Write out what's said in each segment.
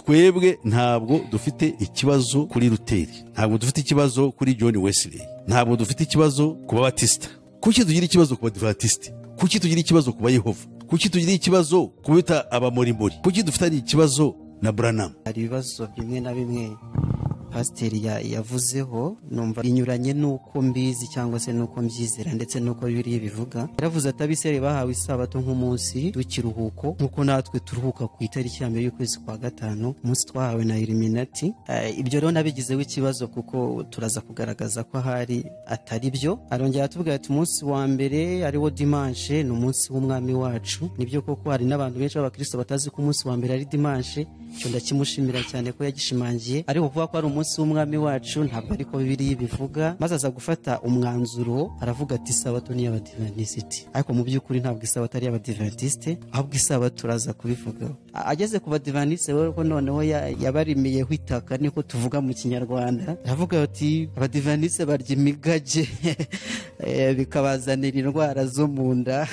Twebwe ntabwo dufite ikibazo kuri Luteri, ntabwo dufite ikibazo kuri John Wesley, ntabwo dufite ikibazo ku Babatisita. Kuki tugira ikibazo ku Badiventiste? Kuki tugira ikibazo ku Bayehova? Kuki tugira ikibazo ku bita Abamorimori? Kuki dufitanye ikibazo na Branham? Hari ibibazo bimwe na bimwe pasiteri yavuzeho numva binyuranye n'uko mbizi cyangwa se n'uko mbyizera ndetse n'uko Bibiliya bivuga. Yaravuze ati Abisirayeli bahawe isabato nk'umunsi w'ikiruhuko, nk'uko natwe turuhuka ku itariki ya 1 y'ukwezi kwa 5, umunsi twahawe na Illuminati. Ibyo rero nabigizeho ikibazo kuko turaza kugaragaza ko ahari atari byo. Arongera atubwira ati umunsi wa mbere ariwo dimanche ni umunsi w'umwami wacu. Nibyo koko hari n'abantu benshi b'abakristo batazi ko umunsi wa mbere ari dimanche. Icyo ndakimushimira cyane ko yagishimangiye, ariko kuvuga ko ari umunsi w'umwami wacu ntabwo ariko Bibiliya bivuga. Maze aza gufata umwanzuro aravuga ati isabato ni iy'Abadiventisiti, ariko mu by'ukuri ntabwo isabato ari iy'Abadiventisite, ahubwo isabato turaza kubivugaho. Ageze ku Badiventiste rero ko noneho yabarimiyeho itaka, niko tuvuga mu Kinyarwanda. Aravuga ati Abadiventisite barya imigage bikabazanira indwara zo mu nda.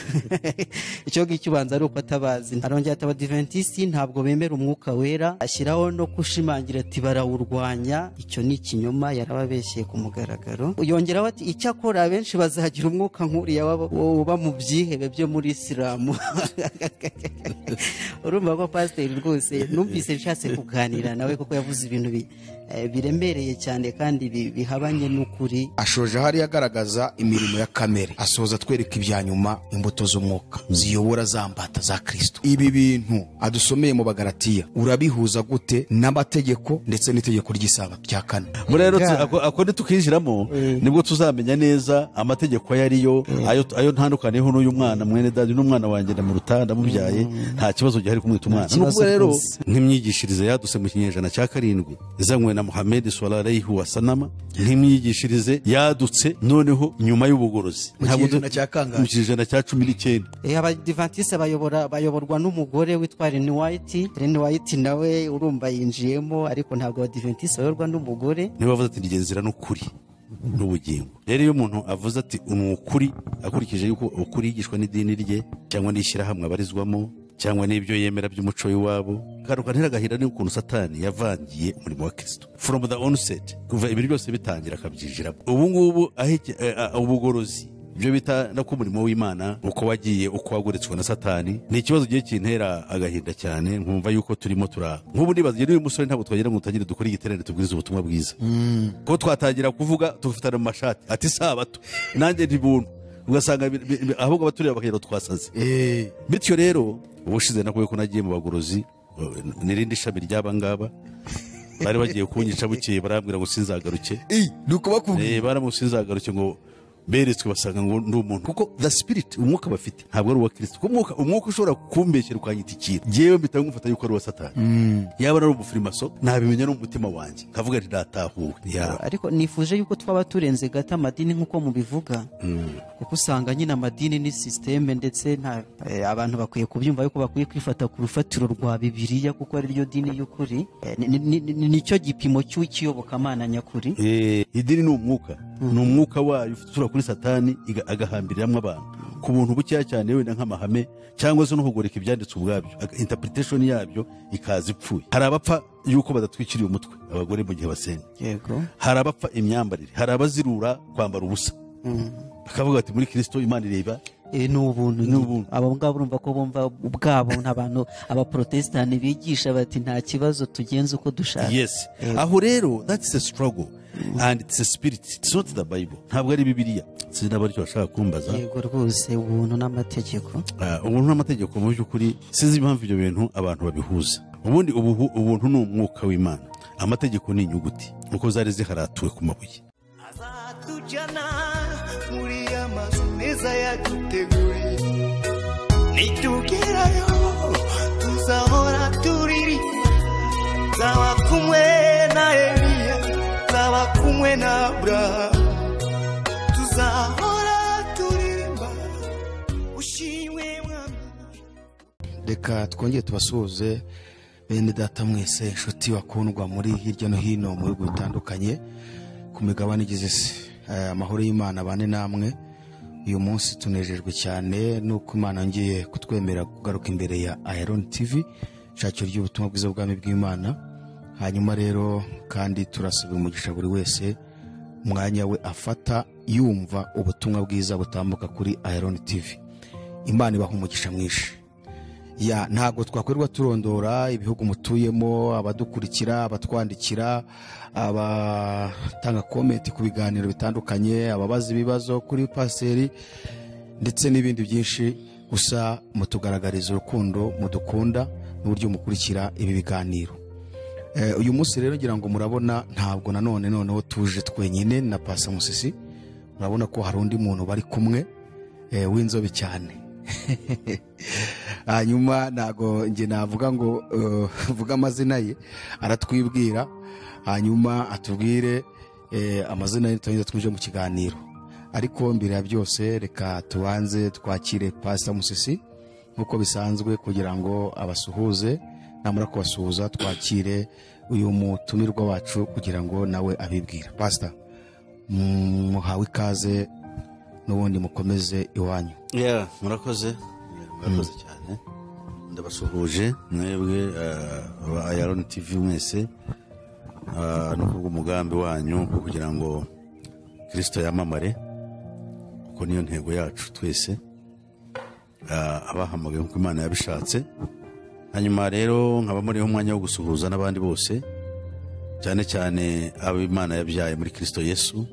Icyo ngicyo ubanza ari uko atabazi. Arongera ati Abadiventisiti ntabwo bemera umwuka wera, ashyiraho no kushimangira ati barawurwanya. Icyo ni ikinyoma, yarababeshyeye ku mugaragaro. Yongeraho ati icyakora abenshi bazagira umwuka nk'uriya uba mu byihebe byo muri Isilamu. Urumva ko pasiteri rwose numvise nshatse kuganira nawe kuko yavuze ibintu biremereye cyane kandi bihabanye n'ukuri. Ashoje hari agaragaza imirimo ya kamere, asoza atwereka ibya nyuma, imbuto z'umwuka ziyobora za mbata za Kristo. Ibi bintu adusomeye mu Bagalatiya urabihuza gute n'amategeko ndetse n'itegeko ry'isabato rya kane? Muri rero ako tukinjiramo nibwo tuzamenya neza amategeko yariyo, ayo ntandukaniyeho n'uyu mwana mwene dadi n'umwana wanjye ndamuruta ndamubyaye, nta kibazo gihari kumwita umwana. Nubwo rero nk'imyigishirize yadutse mu kinyejana cya 7 izanywe na Muhammad sallallahu alayhi wasallam, nk'imyigishirize yadutse noneho nyuma y'ubugorozi mu kinyejana cya 19. Abadiventiste bayoborwa n'umugore witwa Ellen White. Ellen White nawe urumva yinjiyemo, ariko ntabwo Abadiventiste bayoborwa n'umugore. Niba bavuze ati ndigenzira n'ukuri n'ubugingo. Rero iyo umuntu avuze ati umukuri akurikije yuko ukuri yigishwa n'idini rye cyangwa n'ishyirahamwe abarizwamo cyangwa n'ibyo yemera by'umuco w'iwabo, karuka ntiragahira ni ukuntu Satani yavangiye umurimo wa Kristo from the onset, kuva ibintu byose bitangira akabyinjiramo. Ubu ngubu ubugorozi ibyo bita no ku murimo w'Imana uko wagiye uko waguritswe na Satani ni ikibazo giye kintera agahinda cyane. Nkumva yuko turimo nk'ubu nibaza n'uyu musore ntabwo twagira ngo tutangire dukore igiterane tubwirize ubutumwa bwiza, ko twatangira kuvuga tufitana mu mashati ati sabato nanjye ndi buntu, ugasanga ahubwo abatureba bakagera twasaze. Bityo rero ubushize nakuye ko nagiye mu bagorozi n'irindi shami ry'aba ngaba bari bagiye kunyica, bukeye barambwira ngo sinzagaruke. Nuko bakubwiye baramusinzagaruke ngo beretswe basanga ngo ndi umuntu, kuko the spirit umwuka bafite ntabwo ari uwa Kristo. Kuko umwuka ushobora kumbeshyera ukanyita ikintu, jewe mpita ngufata yuko ari uwa Satani. Yaba ari umufirimaso nabimenya no mu mutima wanjye nkavuga nti ndatahuwe. Ariko nifuje yuko twaba turenze gato amadini nk'uko mubivuga, kuko usanga nyine amadini ni systeme, ndetse nta abantu bakwiye kubyumva yuko bakwiye kwifata ku rufatiro rwa Bibiliya kuko ari ryo dini y'ukuri, nicyo gipimo cy'iyobokamana nyakuri. Idini ni umwuka, ni umwuka wayo utura kuri Satani agahambiriramo abantu ku buntu bukeya cyane, wenda nk'amahame cyangwa se no kugoreka ibyanditswe ubwabyo, interpretation yabyo ikaza ipfuye. Hari abapfa yuko badatwikiriye umutwe abagore mu gihe basenga, yego, hari abapfa imyambarire, hari abazirura kwambara ubusa bakavuga ati muri Kristo Imana ireba ni ubuntu. Abo ngabo urumva ko bumva ubwabo n'abantu abaprotestani bigisha bati nta kibazo tugenze uko dushaka. Yes, aho rero that's a struggle and it's a spirit, it's not the Bible, ntabwo ari Bibiliya. Sinaba aricyo bashaka kumbaza. Yego rwose ubuntu n'amategeko, ubuntu n'amategeko mu by'ukuri sinzi impamvu ibyo bintu abantu babihuza. Ubundi ubuntu ni umwuka w'Imana, amategeko ni inyuguti uko zari ziharatuwe ku mabuye. Azatujyana muri amazu meza yaduteguriye, nitugerayo tuzahora turirimba, nzaba kumwe na Eliya, nzaba kumwe na Abrahamu, tuzahora turirimba ushimwe Mwami. Reka twongere tubasuhuze bene data mwese, inshuti bakundwa muri hirya no hino mu bihugu bitandukanye ku migabane igize isi. Amahoro y'Imana bane namwe. Uyu munsi tunejejwe cyane nuko Imana ngiye kutwemera kugaruka imbere ya Iron TV Shakiro ry'ubutumwa bwiza bw'ubwami bw'Imana. Hanyuma rero kandi turasabira umugisha buri wese umwanya we afata yumva ubutumwa bwiza butambuka kuri Iron TV. Imana ibaha umugisha mwinshi. Ya ntago twakorerwa turondora ibihugu mutuyemo, abadukurikira, abatwandikira, abatanga comment ku biganiro bitandukanye, ababaza ibibazo kuri paseri ndetse n'ibindi byinshi. Gusa mutugaragariza urukundo mudukunda n'uburyo mukurikira ibi biganiro. Uyu munsi rero ngira ngo murabona ntabwo nanone noneho tuje twenyine na Pastor Musisi. Murabona ko hari undi muntu bari kumwe w'inzobe cyane. Hanyuma ntago nge navuga ngo vuga amazina ye, aratwibwira hanyuma atubwire amazina ye turangiza twinjire mu kiganiro. Ariko mbere ya byose reka tubanze twakire Pastor Musisi nkuko bisanzwe kugira ngo abasuhuze. Namara kubasuhuza twakire uyu mutumirwa wacu kugira ngo nawe abibwira. Pastor, muhawe ikaze n'ubundi mukomeze iwanyu. Yeah, murakoze. Murakoze cyane. Ndabasuhuje mwebwe aba Iron TV mwese no kubw'umugambi wanyu kugira ngo Kristo yamamare, kuko niyo ntego yacu twese abahamagaye nkuko Imana yabishatse. Hanyuma rero nkaba muriho umwanya wo gusuhuza n'abandi bose, cyane cyane abo Imana yabyaye muri Kristo Yesu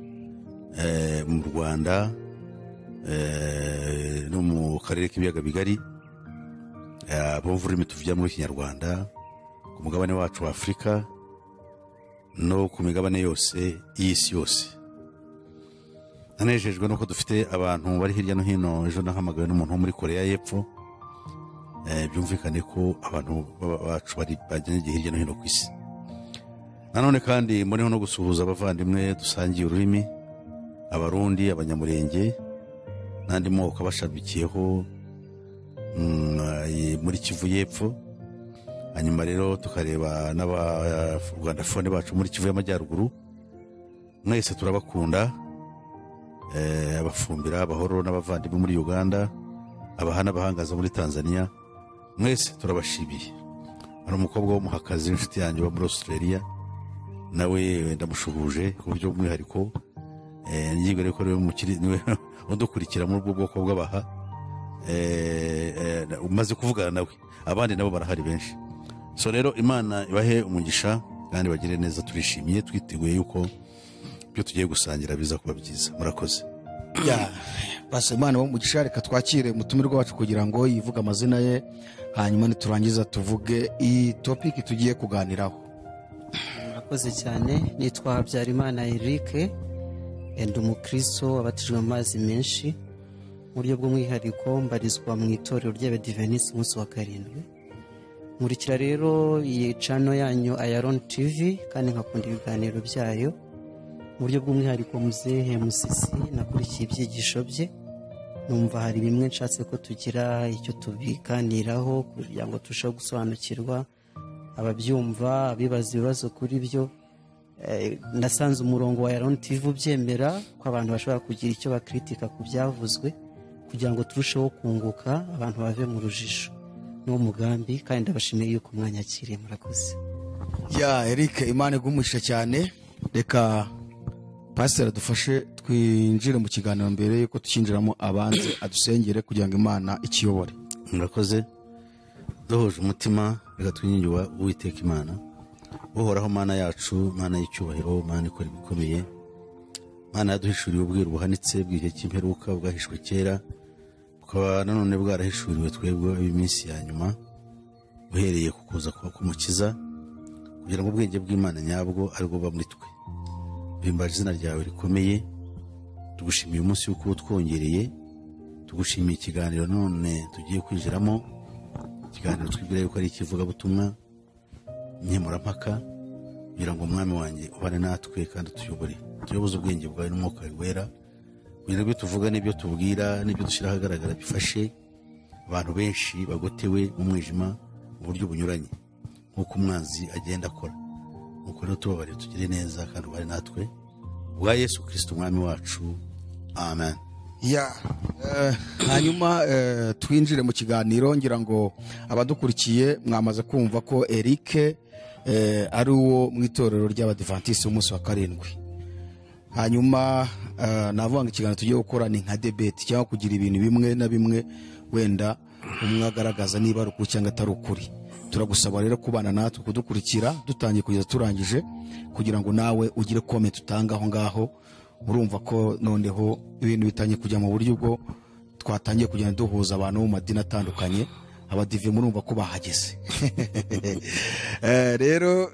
mu Rwanda no mu karere k'ibiyaga bigari, bumva ururimi tuvugira muri Kinyarwanda, ku mugabane wacu wa Afurika no ku migabane yose y'isi yose. Nanejejwe nuko dufite abantu bari hirya no hino. Ejo nahamagawe n'umuntu wo muri Korea y'Epfo. Byumvikane ko abantu bacu bari bagenda hirya no hino ku isi. Nanone kandi mboneho no gusuhuza abavandimwe dusangiye ururimi, Abarundi, Abanyamurenge n'andi moko abashamikiyeho muri Kivu y'Epfo. Hanyuma rero tukareba n'Abarwandafone bacu muri Kivu y'Amajyaruguru. Mwese turabakunda, abafumbira, abahoro n'abavandimwe muri Uganda, abahana bahangaza muri Tanzania, mwese turabashimiye. Hari umukobwa w'umuhakazi w'inshuti yanjye wo muri Australia, nawe ndamushuhuje ku buryo bw'umwihariko. Ngiye ko rero niwe udukurikira muri ubwo bwoko bw'abaha, umaze kuvugana nawe, abandi nabo barahari benshi. So rero Imana ibahe umugisha kandi bagire neza. Turishimiye, twiteguye yuko ibyo tugiye gusangira biza kuba byiza. Murakoze. Ya Pastor, Imana umugisha. Reka twakire umutumirwa wacu kugira ngo yivuge amazina ye, hanyuma niturangiza tuvuge iyi topic tugiye kuganiraho. Murakoze cyane. Nitwa Habyarimana Eric, ndi umukristo wabatijwe mu mazi menshi. Mu buryo bw'umwihariko mbarizwa mu itorero ry'Abadiventisiti umunsi wa 7. Nkurikira rero iyi channel yanyu Iron TV kandi nkakunda ibiganiro byayo. Mu buryo bw'umwihariko muzehe Musisi nakurikiye ibyigisho bye, numva hari bimwe nshatse ko tugira icyo tubiganiraho kugira ngo turusheho gusobanukirwa, ababyumva, abibaza ibibazo kuri byo. Nasanze umurongo wa Iron TV ubyemera ko abantu bashobora kugira icyo bakritika ku byavuzwe kugira ngo turusheho kunguka, abantu bave mu rujijo. N'uwo mugambi kandi ndabashimiye yuko mwanyakiriye. Murakoze. Ya Eric, Imana igumugisha cyane. Reka Pastor adufashe twinjire mu kiganiro mbere yuko tukinjiramo, abanze adusengere kugira ngo Imana ikiyobore. Murakoze. Duhuje umutima reka twinginge Uwiteka Imana. Uhoraho Mana yacu, Mana y'icyubahiro, Mana ikora ibikomeye, Mana yaduhishuriye ubwiru buhanitse bw'igihe cy'imperuka bwahishwe kera, bukaba nanone bwarahishuriwe twebwe iminsi ya nyuma, uhereye ku kuza k'Umukiza, kugira ngo ubwenge bw'Imana nyabwo aribwo buba muri twe. Duhimbaje izina ryawe rikomeye, tugushimiye umunsi w'uko utwongereye, tugushimiye ikiganiro none tugiye kwinjiramo, ikiganiro twibwira yuko ari ikivugabutumwa nkemurampaka, kugira ngo Umwami wanjye ubane natwe kandi utuyobore, tuyoboze ubwenge bwawe n'umwuka wera, kugira ngo ibyo tuvuga n'ibyo tubwira n'ibyo dushyira ahagaragara bifashe abantu benshi bagotewe mu mwijima mu buryo bunyuranye nk'uko umwanzi agenda akora. Nuko rero tubabare, tugire neza kandi ubane natwe bwa Yesu Kristo Umwami wacu. Amen. Ya, hanyuma twinjire mu kiganiro. Ngira ngo abadukurikiye mwamaze kumva ko Eric ari uwo mu itorero ry'Abadivantisiti umunsi wa karindwi. Hanyuma navuga ngo ikiganiro tugiye gukora ni nka debate, cyangwa kugira ibintu bimwe na bimwe wenda umwe agaragaza niba ari ukuri cyangwa atari ukuri. Turagusaba rero kubana natwe, kudukurikira dutangiye kugeza turangije, kugira ngo nawe ugire comment utanga aho ngaho. Urumva ko noneho ibintu bitangiye kujya mu buryo bwo twatangiye kugenda duhuza abantu mu madini atandukanye. Abadive murumva ko bahageze. Rero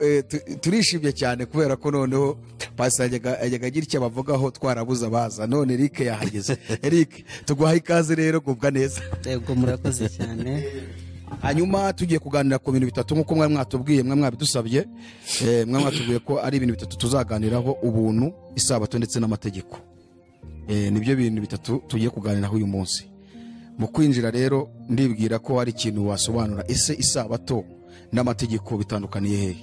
turishimye cyane kubera ko noneho pastor yajyaga agira icyo abavugaho, twarabuze abaza, none Eric yahageze. Eric, tuguhaye ikaze rero, gubwa neza. Yego, murakoze cyane. Hanyuma tugiye kuganira ku bintu bitatu nk'uko mwari mwatubwiye, mwari mwabidusabye, mwari mwatubwiye ko ari ibintu bitatu tuzaganiraho: ubuntu, isabato ndetse n'amategeko. Nibyo bintu bitatu tugiye kuganiraho uyu munsi. Mu kwinjira rero, ndibwira ko hari ikintu wasobanura. Ese isabato n'amategeko bitandukaniye hehe?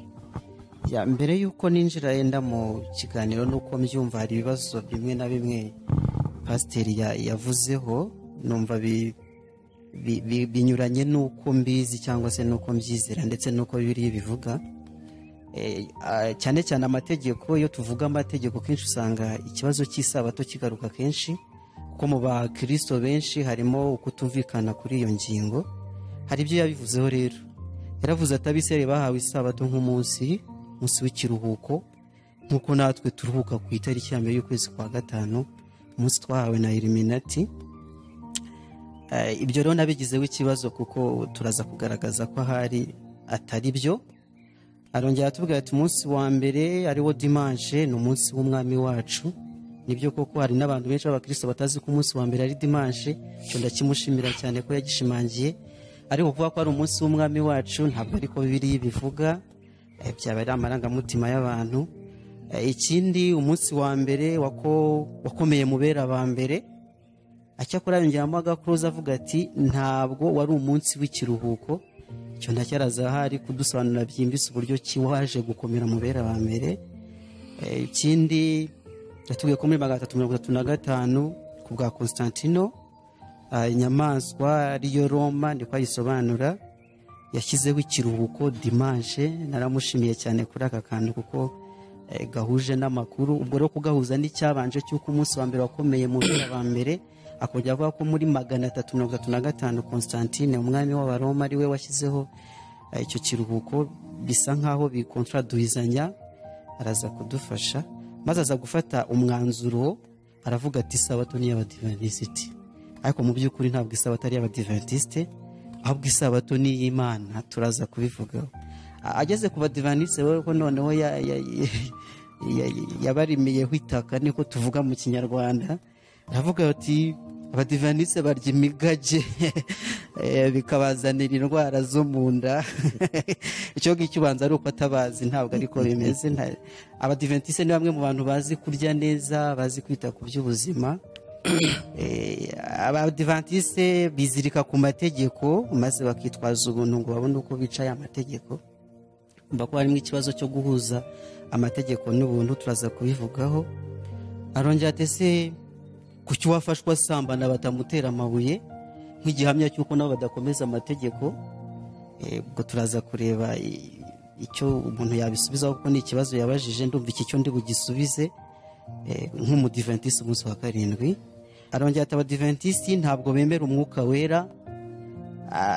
Ya, mbere y'uko ninjira yenda mu kiganiro n'uko mbyumva, hari ibibazo bimwe na bimwe pasiteri yavuzeho numva binyuranye n'uko mbizi cyangwa se n'uko mbyizera ndetse n'uko Bibiliya bivuga. Cyane cyane amategeko. Iyo tuvuga amategeko, kenshi usanga ikibazo cy'isabato kigaruka kenshi, kuko mu bakristo benshi harimo ukutumvikana kuri iyo ngingo. Hari ibyo yabivuzeho rero. Yaravuze ati Abisirayeli bahawe isabato nk'umunsi munsi w'ikiruhuko, nk'uko natwe turuhuka ku itariki ya 1 y'ukwezi kwa gatanu, umunsi twahawe na Illuminati. Ibyo rero nabigizeho ikibazo, kuko turaza kugaragaza ko ahari atari byo. Arongera atubwira ati umunsi wa mbere, ariwo dimanche, ni umunsi w'umwami wacu. Nibyo koko, hari n'abantu benshi b'abakristo batazi ko umunsi wa mbere ari dimanche. Icyo ndakimushimira cyane ko yagishimangiye. Ariko kuvuga ko ari umunsi w'umwami wacu ntabwo ariko Bibiliya bivuga, byaba ari amarangamutima y'abantu. Ikindi, umunsi wa mbere wakomeye mu bera ba mbere. Acyakora yongeramo agakuruza avuga ati ntabwo wari umunsi w'ikiruhuko. Icyo ntacyaraza ahari kudusobanurira byimbitse uburyo ki waje gukomera mu bera ba mbere. Ikindi, yatubwiye ko muri 335 ku bwa Constantino, inyamaswa ariyo Roma, niko ayisobanura, yashyizeho ikiruhuko dimanche. Naramushimiye cyane kuri aka kantu kuko gahuje n'amakuru. Ubwo rero kugahuza n'icyabanje cy'uko umunsi wa mbere wakomeye mu bera ba mbere, akongera avuga ko muri 335 Constantine, umwami w'Abaroma, ari we washyizeho icyo kiruhuko, bisa nkaho bikontraduizanya. Araza kudufasha. Maze aza gufata umwanzuro, aravuga ati isabato ni iy'Abadiventisiti. Ariko mu by'ukuri ntabwo isabato ari iy'Abadiventisite, ahubwo isabato ni iy'Imana, turaza kubivugaho. Ageze ku Badiventisite we ko noneho yabarimiyeho itaka, niko tuvuga mu Kinyarwanda. Aravuga ati Abadiventisite barya imigage, bikabazanira indwara zo mu nda. Icyo ngicyo ubanza ari uko atabazi, ntabwo ariko bimeze. Abadiventisite ni bamwe mu bantu bazi kurya neza, bazi kwita ku by'ubuzima. Abadiventisite bizirika ku mategeko, maze bakitwaza ubuntu ngo babone uko bicaye amategeko. Umva ko harimo ikibazo cyo guhuza amategeko n'ubuntu, turaza kubivugaho. Arongera ati ese kuki uwafashwe asambana batamutera amabuye, nk'igihamya cy'uko nabo badakomeza amategeko? Ubwo turaza kureba icyo umuntu yabisubizaho, kuko ni ikibazo yabajije. Ndumva iki cyo ndi bugisubize nk'umudiventiste umunsi wa karindwi. Arongera ati Abadiventisiti ntabwo bemera umwuka wera,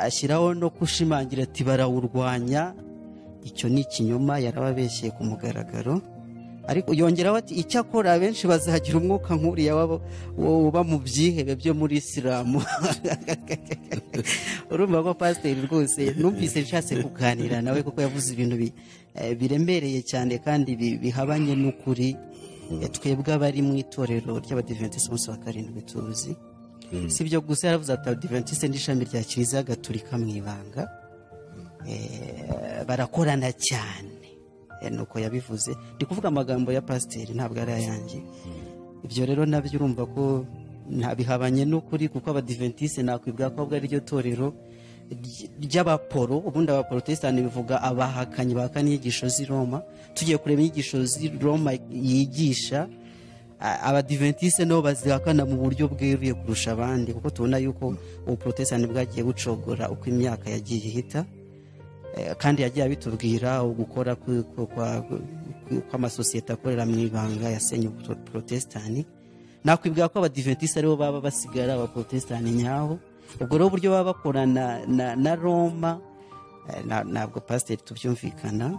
ashyiraho no gushimangira ati barawurwanya. Icyo ni ikinyoma, yarababeshyeye ku mugaragaro. Ariko yongeraho ati icyakora abenshi bazagira umwuka nk'uriya uba mu byihebe byo muri Isilamu. Urumva ko pasiteri rwose numvise nshatse kuganira nawe, kuko yavuze ibintu biremereye cyane kandi bihabanye n'ukuri twebwe abari mu itorero ry'Abadiventisiti umunsi wa karindwi tuzi. Si ibyo gusa, yaravuze ati Abadiventisiti n'ishami rya Kiliziya Gatolika mu ibanga, barakorana cyane. Nuko yabivuze. Ndi kuvuga amagambo ya pasiteri, ntabwo ari ayanjye. Ibyo rero nabyo urumva ko bihabanye n'ukuri, kuko Abadiventisite nakwibwira ko ahubwo ari ryo torero ry'abaporo. Ubundi abaporotesitanti bivuga abahakanyi, bahakana inyigisho z'i Roma. Tugiye kureba inyigisho z'i Roma yigisha, Abadiventiste nabo bazihakana mu buryo bweruye kurusha abandi, kuko tubona yuko ubuprotestani bwagiye bucogora uko imyaka yagiye ihita. Kandi yagiye abitubwira ugukora kw'amasosiyete akorera mu ibanga yasenye ubuprotestani. Nakwibwira ko abadiventiste aribo baba basigara abaprotestani nyaho. Ubwo rero uburyo baba bakorana na Roma, ntabwo pasiteri tubyumvikana.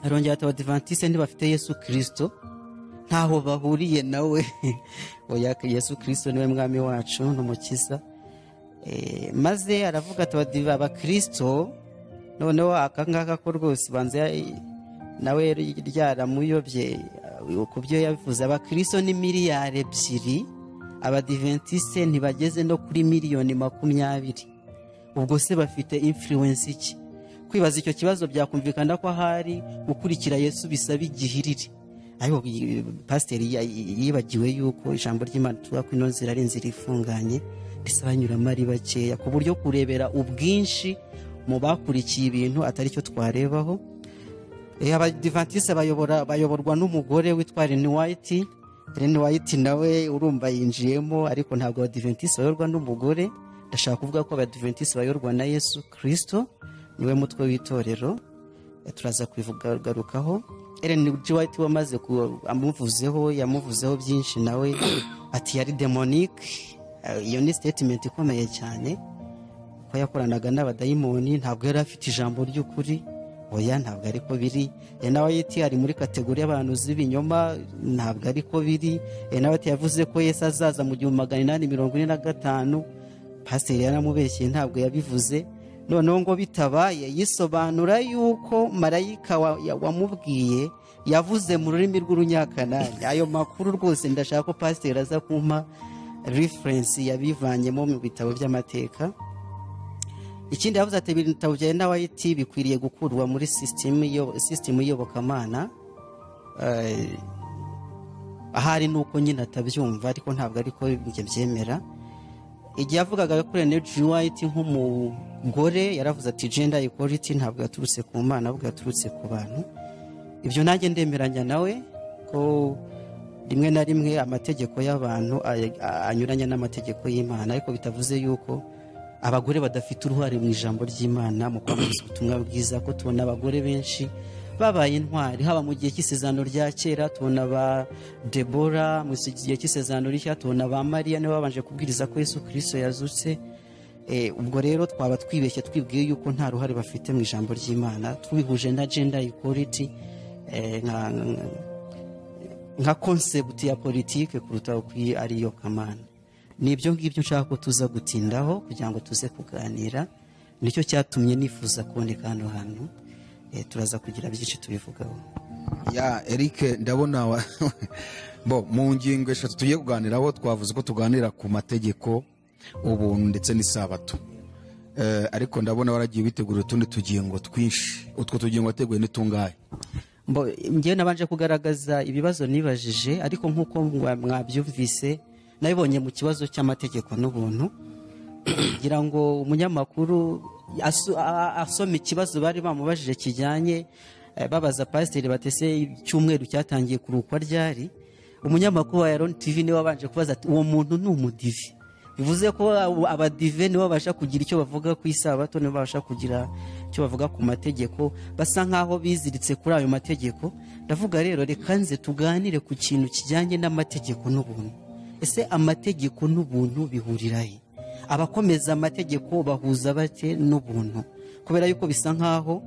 Arongera ati abadiventiste ntibafite Yesu Kristo, ntaho bahuriye nawe. Oya, Yesu Kristo niwe mwami wacu n'umukiza. Maze aravuga ati abakristo noneho aka ngaka ko rwose banza nawe ryaramuyobye ku byo yabivuze. Abakristo ni 2 miliyari, abadiventiste ntibageze no kuri 20 miliyoni. Ubwo se bafite influence iki? Kwibaza icyo kibazo byakumvikana ko ahari gukurikira Yesu bisaba igihiriri. Ariko pasiteri yibagiwe yuko ijambo ry'Imana tuvuga ko ino nzira ari inzira ifunganye, ndetse abanyuramo ari bakeya, ku buryo kurebera ubwinshi mu bakurikiye ibintu atari cyo twarebaho. Abadiventiste bayoborwa n'umugore witwa Ellen White. Ellen White nawe urumva yinjiyemo, ariko ntabwo abadiventiste bayoborwa n'umugore. Ndashaka kuvuga ko abadiventiste bayoborwa na Yesu Kristo, niwe mutwe w'itorero. Turaza kubigarukaho. Ellen G. White wamaze amuvuzeho, yamuvuzeho byinshi nawe ati yari demonic. Iyo ni statement ikomeye cyane, ko yakoranaga n'abadayimoni, ntabwo yari afite ijambo ry'ukuri. Oya, ntabwo ariko biri. Ellen White ari muri kategori y'abantu z'ibinyoma, ntabwo ariko biri. Ellen White yavuze ko Yesu azaza mu 1845, pasiteri yaramubeshye, ntabwo yabivuze. Noneho ngo bitabaye, yisobanura yuko marayika wamubwiye yavuze mu rurimi rw'urunyakanani. Ayo makuru rwose ndashaka ko pasiteri aza kumpa reference yabivanyemo mu bitabo by'amateka. Ikindi yavuze ati ibitabo bya Ellen White bikwiriye gukurwa muri system y'iyobokamana. Ahari nuko nyine atabyumva, ariko ntabwo ariko njye byemera. Igihe yavugaga kuri Ellen G. White nk'umugore, yaravuze ati gender equality ntabwo yaturutse ku Mana, ahubwo yaturutse ku bantu. Ibyo nanjye ndemeranya nawe ko rimwe na rimwe amategeko y'abantu anyuranya n'amategeko y'Imana, ariko bitavuze yuko abagore badafite uruhare mu ijambo ry'Imana mu kwamamaza ubutumwa bwiza. Ko tubona abagore benshi babaye intwari, haba mu gihe cy'isezerano rya kera tubona ba Debora, mu gihe cy'isezerano rishya tubona ba Mariya, nibo babanje kubwiriza ko Yesu Kristo yazutse. Ubwo rero twaba twibeshye twibwiye yuko nta ruhare bafite mu ijambo ry'Imana, tubihuje na gender equality nka concept ya politike kuruta uko ari yo kamana. Nibyo ngibyo nshaka ko tuza gutindaho kugira ngo tuze kuganira, nicyo cyatumye nifuza kuboneka hano hantu. Turaza kugira byinshi tubivugaho. Ya Eric, ndabona bo mu ngingo eshatu tugiye kuganiraho, twavuze ko tuganira ku mategeko, ubuntu ndetse n'isabato. Ariko ndabona waragiye witegura utundi tugingo twinshi. Utwo tugingo wateguye ni tungahe? Njyewe nabanje kugaragaza ibibazo nibajije, ariko nkuko mwabyumvise nabibonye mu kibazo cy'amategeko n'ubuntu. Ngira ngo umunyamakuru asoma ikibazo bari bamubajije kijyanye, babaza pasiteri batese icyumweru cyatangiye kurukwa ryari, umunyamakuru wa Yaron TV niwe wabanje kubaza ati uwo muntu ni umudive. Bivuze ko abadive nibo babasha kugira icyo bavuga ku isabato, nibo babasha kugira icyo bavuga ku mategeko, basa nkaho biziritse kuri ayo mategeko. Ndavuga rero reka nze tuganire ku kintu kijyanye n'amategeko n'ubuntu. Ese amategeko n'ubuntu bihurira he? Abakomeza amategeko bahuza bate n'ubuntu? Kubera yuko bisa nkaho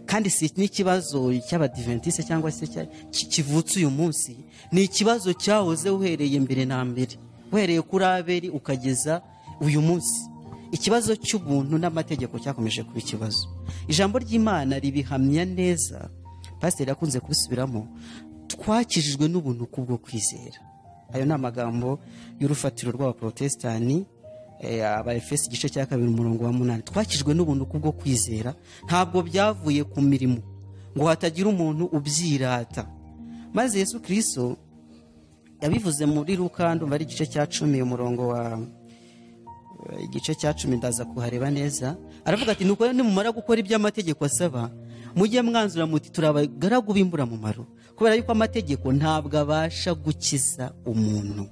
kandi si n'ikibazo cy'abadiventiste cyangwa se kivutse uyu munsi, ni ikibazo cyahoze uhereye mbere na mbere, uhereye kuri Abeli ukageza uyu munsi. Ikibazo cy'ubuntu n'amategeko cyakomeje kuba ikibazo. Ijambo ry'Imana ribihamya neza, pasiteri yakunze kubisubiramo, twakijijwe n'ubuntu kubwo kwizera. Ayo ni amagambo y'urufatiro rw'abaprotestani, Abaefesi igice cya 2 umurongo wa 8. Twakijwe n'ubuntu kubwo kwizera, ntabwo byavuye ku mirimo ngo hatagira umuntu ubyirata. Maze Yesu Kristo yabivuze muri Luka, ndumva ari igice cya 10 umurongo wa igice cya 10, ndaza kuhareba neza. Aravuga ati nuko nimumara gukora ibyo amategeko asaba, Mujye mwanzura muti turi abagaragu b'imburamumaro, kubera yuko amategeko ntabwo abasha gukiza umuntu.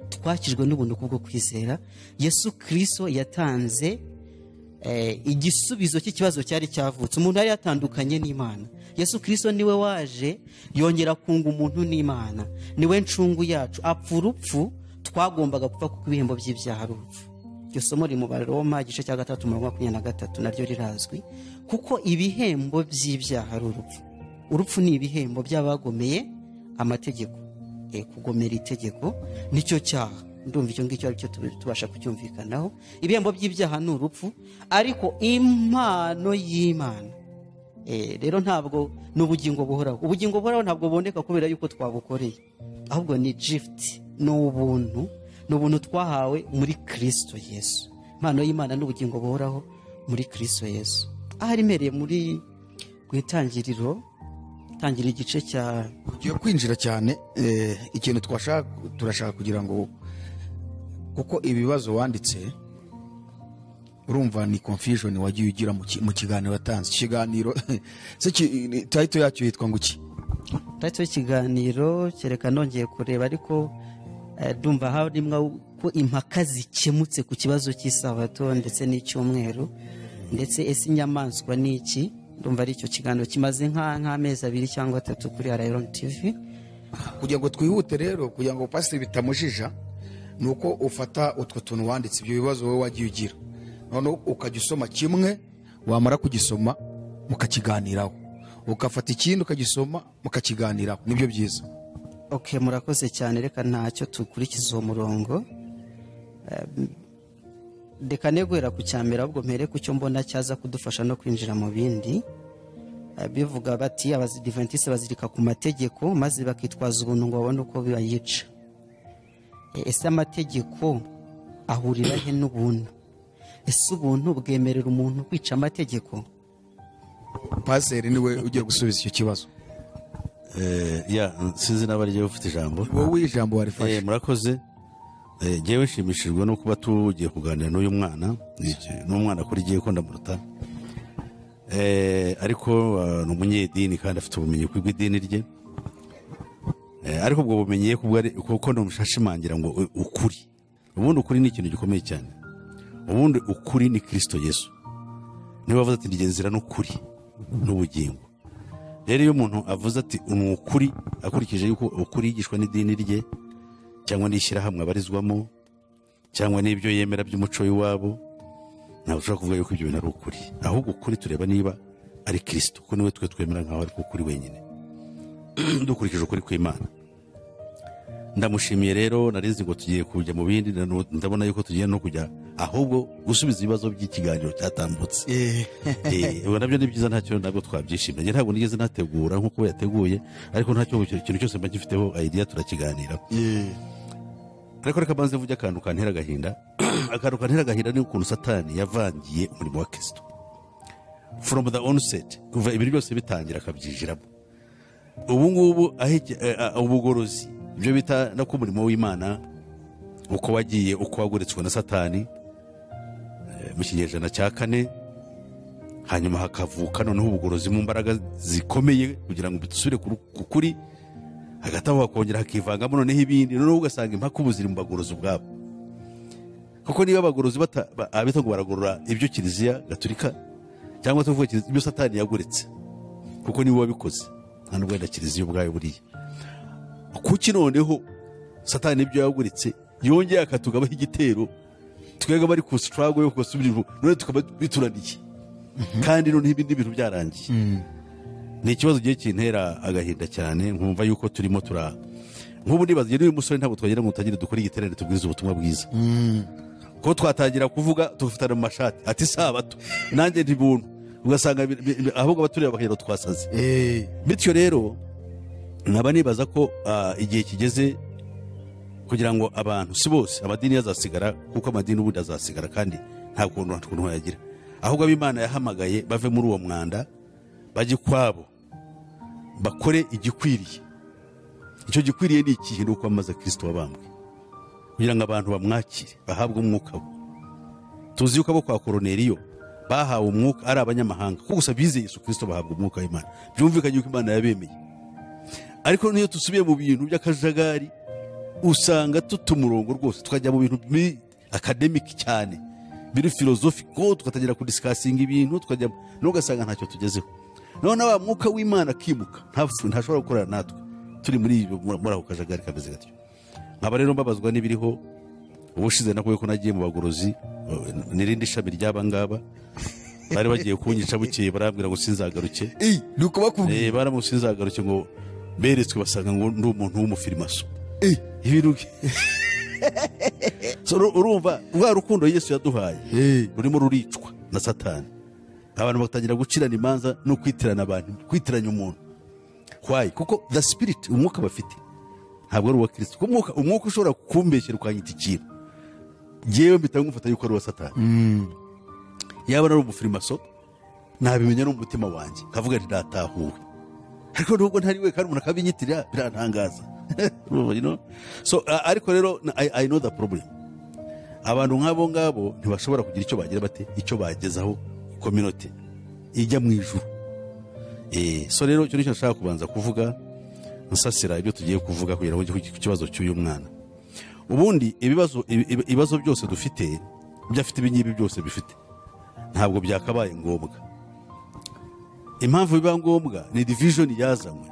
Twakijwe n'ubuntu kubwo kwizera. Yesu Kristo yatanze igisubizo cy'ikibazo cyari cyavutse. Umuntu yari yatandukanye n'Imana. Yesu Kristo niwe waje yongera kunga umuntu n'Imana, niwe ncungu yacu, apfa urupfu twagombaga gupfa kuko ibihembo by'ibyaha ari urupfu. Iryo somo riri mu Baroma igice cya 3 umurongo wa 23, naryo rirazwi, kuko ibihembo by'ibyaha ari urupfu. Urupfu ni ibihembo by'abagomeye amategeko. Kugomera itegeko nicyo cyaha. Ndumva icyo ngicyo aricyo tubasha kucyumvikanaho. Ibihembo by'ibyaha ni urupfu, ariko impano y'Imana rero ntabwo ni ubugingo buhoraho. Ubugingo buhoraho ntabwo buboneka kubera yuko twabukoreye, ahubwo ni gift, ni ubuntu, ni ubuntu twahawe muri Kristo Yesu. Impano y'Imana ni ubugingo buhoraho muri Kristo Yesu. Ahari mpereye muri mu itangiriro, tangira igice cya ugiye kwinjira cyane ikintu twashaka, turashaka kugira ngo, kuko ibibazo wanditse urumva ni confusion wagiye ugira mu kiganiro watanze. Ikiganiro se title yacyo yitwa ngo iki? Title y'ikiganiro kereka nongeye kureba, ariko ndumva harimwo ko impaka zikemutse ku kibazo cy'isabato ndetse n'icyumweru, ndetse ese inyamaswa ni iki. Ndumva ari icyo kiganiro kimaze nk'amezi 2 cyangwa 3 kuri Iron TV. Kugira ngo twihute rero, kugira ngo pasiteri bitamujija, ni uko ufata utwo tuntu wanditse, ibyo bibazo wowe wagiye ugira, noneho ukajya usoma kimwe, wamara kugisoma mukakiganiraho, ugafata ikindi ukagisoma mukakiganiraho, nibyo byiza. Okay, murakoze cyane. Reka ntacyo tukurikiza uwo murongo. Reka ne guhera ku cyambere, ahubwo mpere ku cyo mbona cyaza kudufasha no kwinjira mu bindi. Bivuga bati Abadiventiste bazirika ku mategeko maze bakitwaza ubuntu ngo babone uko bayica. Ese amategeko ahurira he n'ubuntu? Ese ubuntu bwemerera umuntu kwica amategeko? Paseri niwe ugiye gusubiza icyo kibazo. Ya sinzi naba ariye ufite ijambo. Wowe ijambo warifashe. Murakoze. Jewe nshimishijwe no kuba tugiye kuganira n'uyu mwana, n'umwana kuri giye ko ndamuruta. Ariko ni umunyedini kandi afite ubumenyi bw'idini rye. Ariko ubwo bumenyi kuko ndumushashimangira ngo ukuri. Ubundi ukuri ni ikintu gikomeye cyane. Ubundi ukuri ni Kristo Yesu. Niwe wavuze ati njye nzira n'ukuri n'ubugingo. Rero iyo umuntu avuze ati ni ukuri, akurikije yuko ukuri yigishwa n'idini rye cyangwa n'ishyirahamwe abarizwamo cyangwa n'ibyo yemera by'umuco w'iwabo, ntabwo ushobora kuvuga yuko ibyo bintu ari ukuri. Ahubwo ukuri tureba niba ari Kristo, kuko niwe twe twemera nkaho ari ukuri wenyine, dukurikije ukuri kw'Imana. Ndamushimiye rero, narizi ngo tugiye kujya mu bindi, ndabona yuko tugiye no kujya ahubwo gusubiza ibibazo by'ikiganiro cyatambutse. Ubwo nabyo ni byiza, ntacyo nabwo twabyishimiye. Njye ntabwo nigeze nategura nk'uko yateguye, ariko ntacyo ikintu cyose mba gifiteho idea turakiganira. Ariko reka banze mvuge akantu kantera agahinda. Akantu kantera agahinda ni ukuntu Satani yavangiye umurimo wa Kristo from the onset, kuva ibintu byose bitangira akabyinjiramo. Ubu ngubu ubugorozi, ibyo bita no ku murimo w'Imana, uko wagiye uko waguritswe na Satani mu kinyejana cya 4, hanyuma hakavuka noneho ubugorozi mu mbaraga zikomeye kugira ngo bitusubire ku kuri, hagati aho hakongera hakivangamo noneho ibindi, noneho ugasanga impaka ubu ziri mu bagorozi ubwabo. Kuko niba abagorozi abita ngo baragorora ibyo Kiliziya Gatolika cyangwa tuvuge ibyo Satani yaguretse, kuko niwe wabikoze, nta nubwo wenda Kiliziya ubwayo buriya. Kuki noneho Satani ibyo yaguritse yongeye akatugabaho igitero, twebwe bari ku struggle yo gusubira none tukaba bituraniye, kandi noneho ibindi bintu byarangiye. Ni ikibazo giye kintera agahinda cyane, nkumva yuko turimo tura nk'ubu nibaza n'uyu musore ntabwo twagera ngo tutagire dukore igiterane tubwirize ubutumwa bwiza, ko twatangira kuvuga tugafitana mu mashati ati sabato nanjye ndi buntu, ugasanga ahubwo abatureba bakagira twasaze. Bityo rero nkaba nibaza ko igihe kigeze kugira ngo abantu si bose amadini azasigara, kuko amadini ubundi azasigara kandi nta kuntu yagira, ahubwo ab'Imana yahamagaye bave muri uwo mwanda bajye kwabo bakore igikwiriye. Icyo gikwiriye ni ikihe? Ni ukwamamaza Kristo wabambwe, kugira ngo abantu bamwakire bahabwe umwuka we. Tuzi yuko abo kwa Koroneliyo Bahawe umwuka ari abanyamahanga, kuko gusa bizeye Yesu Kristo bahabwa umwuka w'Imana. Byumvikanye yuko Imana yabemeye. Ariko niyo dusubiye mu bintu by'akajagari, usanga tuta umurongo rwose, tukajya mu bintu biri academic cyane, biri philosophical, tugatangira kudiscussinga ibintu, tukajya n'ugasanga ntacyo tugezeho. None wa mwuka w'Imana akimuka, ntashobora gukorana natwe turi muri ako kajagari kameze gatyo. Nkaba rero mbabazwa n'ibiriho. Ubushize nakuye ko nagiye mu bagorozi, n'irindi shami ry'aba ngaba bari bagiye kunyica, bukeye barambwira ngo sinzagaruke. Ni uko bakubwiye? Baramutse sinzagaruke, ngo beretswe basanga ngo ndi umuntu w'umufirimaso. Ibintu so urumva rwa rukundo Yesu yaduhaye rurimo ruricwa na Satani. Abantu batangira gucirana imanza no kwitirana abantu, kwitiranya umuntu. Why? Kuko the spirit, umwuka bafite ntabwo ari uwa Kristo. Kuko umwuka ushobora kumbeshyera ukanyita ikintu, njyewe mpita ngufata yuko ari uwa Satani. Yaba ari umufirimaso nabimenya no mu mutima wanjye, nkavuga nti ndatahuwe. Ariko nubwo ntari we kandi umuntu akabinyitirira, birantangaza. You know? So ariko rero I know the problem. Abantu nk'abo ngabo ntibashobora kugira icyo bagira bate, icyo bagezaho community ijya mu ijuru. So rero icyo nicyo nshaka kubanza kuvuga nsasira ibyo tugiye kuvuga, kugira ngo njye ku kibazo cy'uyu mwana. Ubundi ibibazo byose dufite, ibyo afite, ibi ngibi byose bifite, ntabwo byakabaye ngombwa. Impamvu biba ngombwa ni division yazanywe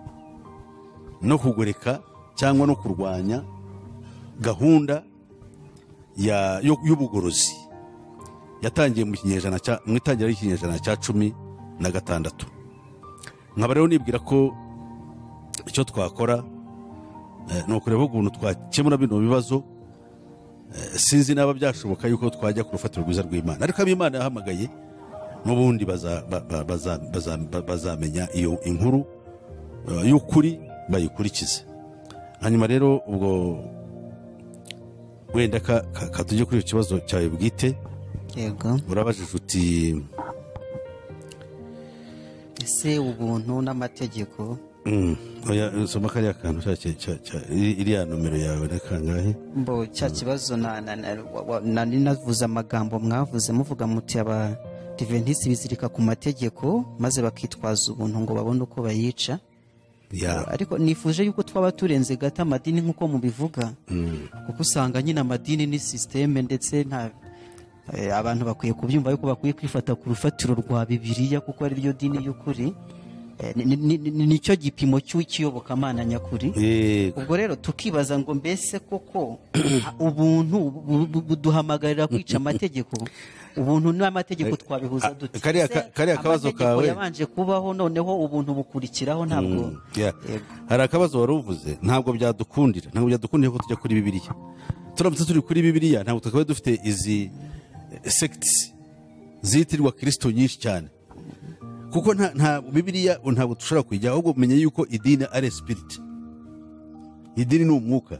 no kugoreka cyangwa no kurwanya gahunda y'ubugorozi yatangiye mu itangira ry'ikinyejana cya 16. Nkaba rero nibwira ko icyo twakora ni ukureba ukuntu twakemura bino bibazo. Sinzi naba byashoboka yuko twajya ku rufatiro rwiza rw'Imana, ariko abo Imana yahamagaye n'ubundi bazamenya iyo inkuru y'ukuri bayikurikize. Hanyuma rero ubwo wenda ka tujye kuri icyo kibazo cyawe bwite. Yego. Urabajije uti: Ese ubuntu n'amategeko? Oya, soma kariya kantu iriya nomero yawe na kangahe? Mbo cya kibazo nari navuze amagambo mwavuze, muvuga muti Abadiventisiti bizirika ku mategeko maze bakitwaza ubuntu ngo babone uko bayica. Ariko nifuje yuko twaba turenze gato amadini nk'uko mubivuga, kuko usanga nyine amadini ni système, ndetse nta abantu bakwiye kubyumva yuko bakwiye kwifata ku rufatiro rwa Bibiliya, kuko ari ryo dini y'ukuri. Nicyo gipimo cy'iyobokamana nyakuri. Ubwo rero tukibaza ngo mbese koko ubuntu buduhamagarira kwica amategeko? Ubuntu n'amategeko twabihuza dute? Kariya kabazo Amategeko kawe. yabanje kubaho, noneho ubuntu bukurikiraho, ntabwo? Yeah. Yego. Hari akabazo wari uvuze. Ntabwo byadukundira ko tujya kuri Bibiliya. Turamutse turi kuri Bibiliya, ntabwo tukaba dufite izi sects zitirirwa Kristo nyinshi cyane, kuko nta Bibiliya ntabwo dushobora kujya. Ahubwo menya yuko idini ari spirit, idini ni umwuka,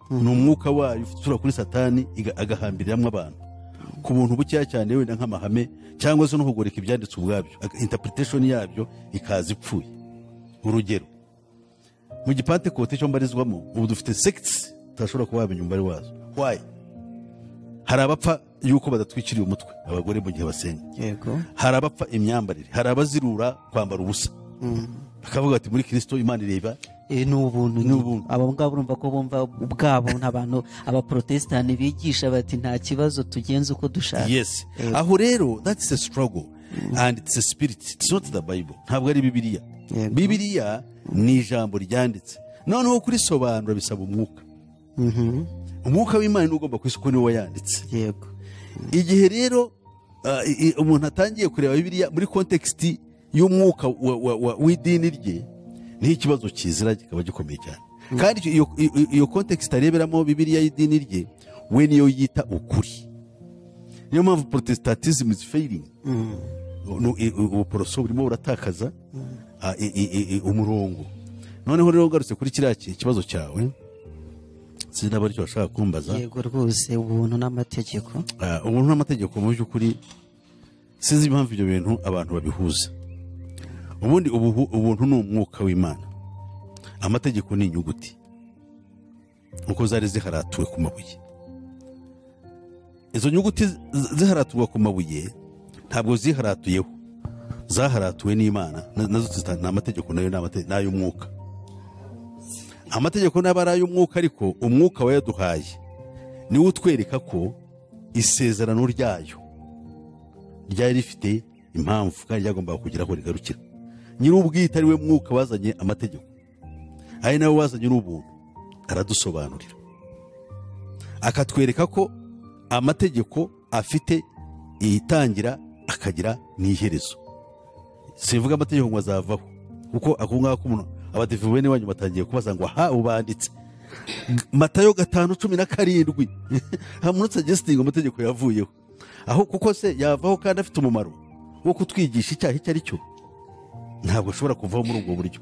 ni umwuka wayo utura kuri Satani, agahambiriramo abantu ku buntu bukeya cyane, wenda nk'amahame cyangwa se no kugoreka ibyanditswe ubwabyo, interpretation yabyo ikaza ipfuye. Urugero, mu gipantekote cyo mbarizwamo, ubu dufite sects utashobora kuba wamenya umubare wazo. Why? Hari abapfa yuko badatwikiriye umutwe abagore mu gihe basenga. Hari abapfa imyambarire, hari abazirura kwambara ubusa, bakavuga bati muri Kristo Imana ireba. Ni ubuntu Ni nyine. ubuntu. Abo ngabo urumva ko bumva ubwabo n'abantu abaprotesitanti bigisha bati nta kibazo, tugenze uko dushaka. Yes, aho rero that's a struggle and it's a spirit, it's not the Bible, ntabwo ari Bibiliya. Bibiliya ni ijambo ryanditse, noneho kurisobanura bisaba umwuka. Umwuka w'Imana niwo ugomba kwisi, kuko niwe wayanditse. Igihe rero umuntu atangiye kureba Bibiliya muri context y'umwuka w'idini rye, niho ikibazo kizira kikaba gikomeye cyane. Kandi iyo context areberamo Bibiliya y'idini rye, we niyo yita ukuri. Niyo mpamvu Protestantism is failing. Ubuporoso burimo buratakaza umurongo. Noneho rero ugarutse kuri kiriya kibazo cyawe, sinzi niba aricyo washaka kumbaza. Yego rwose, ubuntu n'amategeko. Ubuntu n'amategeko, mu by'ukuri sinzi impamvu ibyo bintu abantu babihuza. Ubundi ubuntu ni umwuka w'Imana, amategeko ni inyuguti nkuko zari ziharatuwe ku mabuye. Izo nyuguti ziharaturwa ku mabuye. Ntabwo ziharatuyeho, zaharatuwe n'Imana. Nazo ni amategeko, nayo ni ay'umwuka. Amategeko n'aba ari ay'umwuka, ariko umwuka wayaduhaye niwo utwereka ko isezerano ryayo ryari rifite impamvu kandi ryagombaga kugira aho rigarukira. Nyir'ubwite ari we mwuka wazanye amategeko, ari nawe wazanye n'ubuntu, aradusobanurira akatwereka ko amategeko afite itangira akagira n'iherezo. Sivuga amategeko ngo azavaho, kuko ako ngako umuntu abadive bene wanyu batangiye kubaza ngo aha ubanditse Matayo 5:17 hamwe suggesting amategeko yavuyeho aho, kuko se yavaho kandi afite umumaro wo kutwigisha icyaha icyo ari cyo, ntabwo ashobora kuvaho muri ubwo buryo.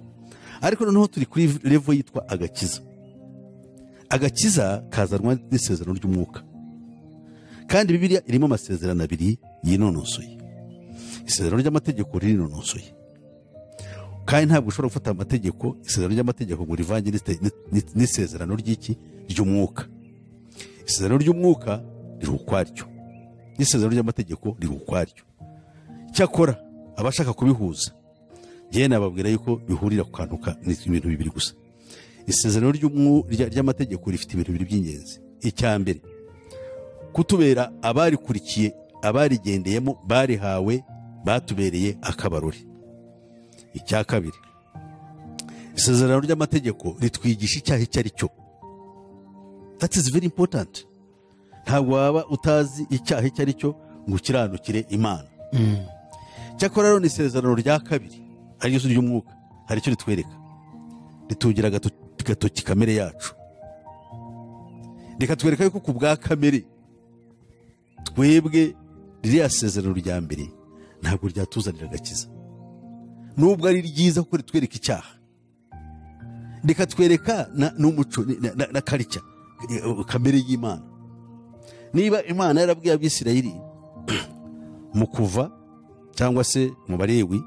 Ariko noneho turi kuri level yitwa agakiza. Agakiza kazanwa n'isezerano ry'umwuka, kandi Bibiliya irimo amasezerano abiri yinonosoye. Isezerano ry'amategeko ririnonosoye, kandi ntabwo ushobora gufata amategeko, isezerano ry'amategeko ngo rivange n'isezerano ry'iki ry'umwuka. Isezerano ry'umwuka riri ukwaryo, n'isezerano ry'amategeko riri ukwaryo. Cyakora abashaka kubihuza, njyewe nababwira yuko bihurira ku kantu ka ni ibintu bibiri gusa. Isezerano ry'amategeko rifite ibintu bibiri by'ingenzi. Icya mbere, kutubera abarikurikiye, abarigendeyemo, barihawe, batubereye akabarori. Icya kabiri, isezerano ry'amategeko ritwigisha icyaha icyo ari cyo. That is very important. Ntabwo waba utazi icyaha icyo ari cyo ngo ukiranukire Imana. Cyakora rero ni isezerano rya kabiri, ari ryo ry'umwuka, hari icyo ritwereka, ritugira gatoki kamere yacu, rikatwereka yuko ku bwa kamere twebwe ririya sezerano rya mbere ntabwo ryatuzanira agakiza, nubwo ari ryiza kuko ritwereka icyaha, rikatwereka n'umuco na karica kamere y'Imana. Niba Imana yarabwiye Abisirayeli mu Kuva cyangwa se mu Balewi,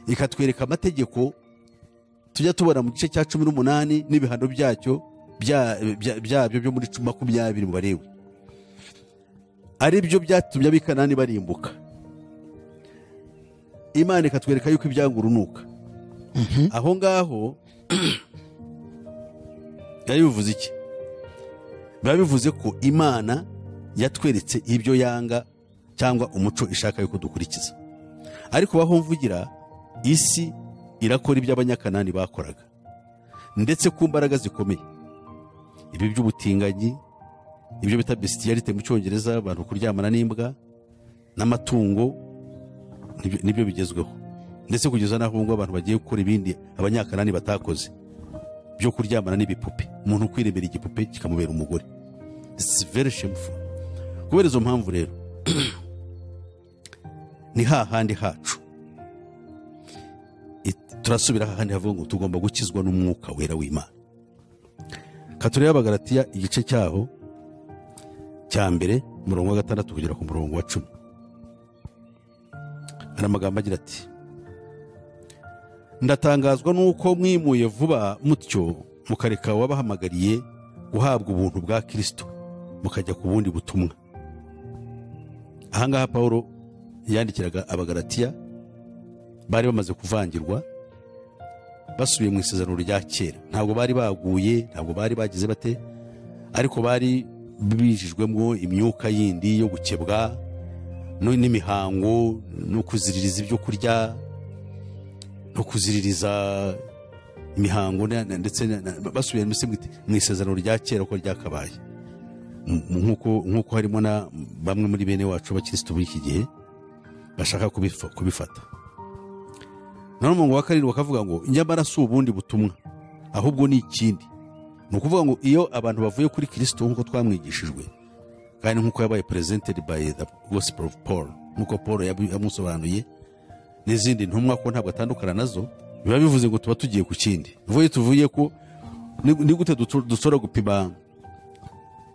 ikatwereka amategeko tujya tubona mu gice cya 18 n'ibihano byacyo byabyo byo muri 20 mu Balewi, ari byo byatumye ab'Ikanani barimbuka. Imana ikatwereka yuko ibyanga urunuka. Aho ngaho byari bivuze iki? Biba bivuze ko Imana yatweretse ibyo yanga cyangwa umuco ishaka yuko dukurikiza. Ariko baho mvugira, isi irakora ibyo Abanyakanani bakoraga, ndetse ku mbaraga zikomeye, ibi by'ubutinganyi, ibyo bita bestiality mu Cyongereza, abantu kuryamana n'imbwa n'amatungo, nibyo bigezweho, ndetse kugeza n'aho ngo abantu bagiye gukora ibindi Abanyakanani batakoze byo kuryamana n'ibipupe, umuntu kwiremera igipupe kikamubera umugore. It's very shameful. Kubera izo mpamvu rero ni hahandi hacu turasubira hahandi havuga ngo tugomba gukizwa n'umwuka wera w'Imana. Katurebe Abagalatiya igice cyaho cya mbere, umurongo wa 6 kugera ku murongo wa 10. Hari amagambo agira ati: ndatangazwa nuko mwimuye vuba mutyo mukareka wabahamagariye guhabwa ubuntu bwa Kristo mukajya ku bundi butumwa. Ahangaha Paulo yandikiraga Abagalatiya bari bamaze kuvangirwa, basubiye mu isezerano rya kera. Ntabwo bari baguye, ntabwo bari bagize bate, ariko bari bijijwemo imyuka yindi yo gukebwa n'imihango no kuziririza ibyo kurya no kuziririza imihango, ndetse basubiye mu isezerano rya kera uko ryakabaye. Nk'uko harimo na bamwe muri bene wacu b'abakristo muri iki gihe bashaka kubifata. None umurongo wa 7 bakavuga ngo nyamara si ubundi butumwa ahubwo ni ikindi. Ni ukuvuga ngo iyo abantu bavuye kuri Kristo nk'uko twamwigishijwe, kandi nk'uko yabaye presented by the gospel of Paul, nk'uko Paul yamusobanuye n'izindi ntumwa ko ntabwo atandukana nazo, biba bivuze ngo tuba tugiye ku kindi. Vuye tuvuye ko ni gute dushobora gupima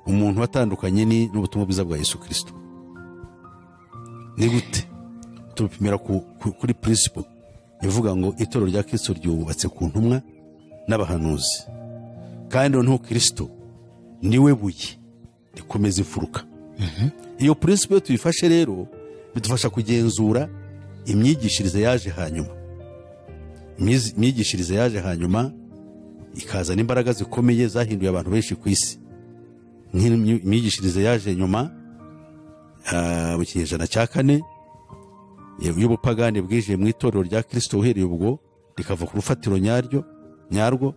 umuntu watandukanye n'ubutumwa bwiza bwa Yesu Kristo? Ni gute tubipimira kuri principle ivuga ngo itorero rya Kristo ryubatse ku ntumwa n'abahanuzi, kandi noneho Kristo niwe buye rikomeza imfuruka. Iyo principle tuyifashe rero Bidufasha kugenzura imyigishirize yaje hanyuma. Imyigishirize yaje hanyuma ikazana imbaraga zikomeye zahinduye abantu benshi ku isi, nk'imyigishirize yaje nyuma mu kinyejana cya 4 y'ubupagani bwinjiye mu itorero rya Kristo, uhereye ubwo rikava ku rufatiro nyarwo,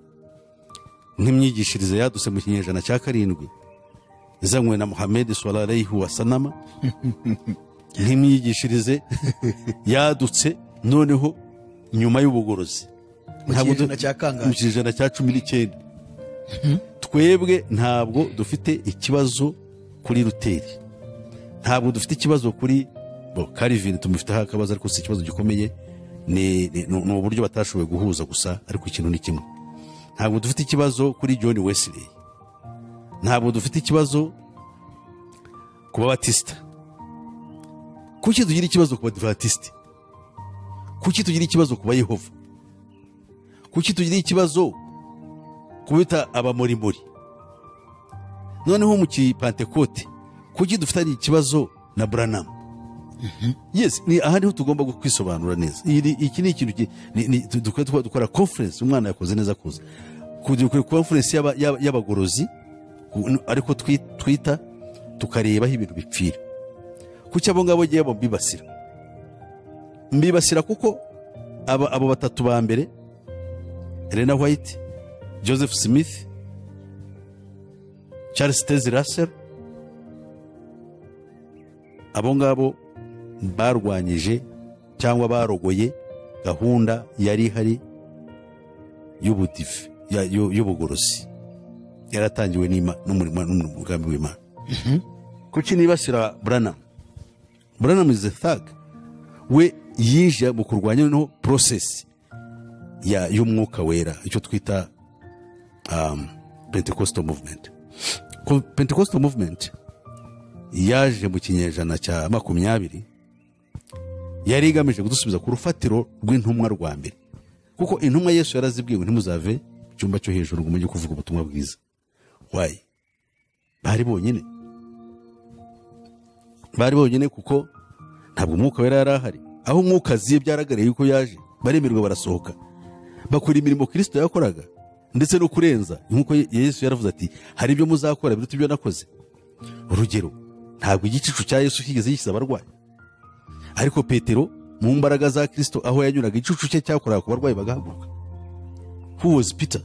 nk'imyigishirize yadutse mu kinyejana cya 7 izanywe na Muhammad sallallahu alayhi wasallam, nk'imyigishirize yadutse noneho nyuma y'ubugorozi mu kinyejana cya 19. Twebwe ntabwo dufite ikibazo kuri Luteri, ntabwo dufite ikibazo kuri Calvin, tumufiteho akabazo ariko si ikibazo gikomeye, ni uburyo batashoboye guhuza gusa, ariko ikintu ni kimwe. Ntabwo dufite ikibazo kuri John Wesley, ntabwo dufite ikibazo ku Babatista. Kuki tugira ikibazo ku Badiventiste? Kuki tugira ikibazo ku Bayehova? Kuki tugira ikibazo kubita abamorimori? Noneho mu Kipantekote kuki dufitanye ikibazo na Branham? Yes, ni aha niho tugomba kwisobanura neza. Iki ni ikintu dukwiye dukora conference, umwana yakoze neza kuza kuri conference y'abagorozi, ariko twita tukareba aho ibintu bipfira. Kuki abo ngabo giye mbibasira? Mbibasira kuko abo batatu ba mbere, Elena White, Joseph Smith, Charles Taze Russell, abo ngabo barwanyije cyangwa barogoye gahunda yari ihari y'ubudive y'ubugorozi yaratangiwe n'umurimo n'umugambi w'Imana. Kuki nibasira Branham? Branham is a thug. We yinjiye mu kurwanya noneho process y'umwuka wera, icyo twita Pentecostal movement. Pentecostal movement yaje mu kinyejana cya 20, yari igamije kudusubiza ku rufatiro rw'intumwa rwa mbere, kuko intumwa Yesu yarazibwiwe ntimuzave mu cyumba cyo hejuru ngo mujye kuvuga ubutumwa bwiza. Why? Bari bonyine kuko ntabwo umwuka wera yari ahari. Aho umwuka aziye byaragareye yuko yaje, baremerwa barasohoka bakora imirimo Kristo yakoraga ndetse no kurenza, nkuko Yesu yaravuze ati hari ibyo muzakora biruta ibyo nakoze. Urugero, ntabwo igicucu cya Yesu kigeze gikiza abarwayi, ariko Petero mu mbaraga za Kristo aho yanyuraga igicucu cye cyakoraga ku barwayi bagahaguruka. Who was Peter?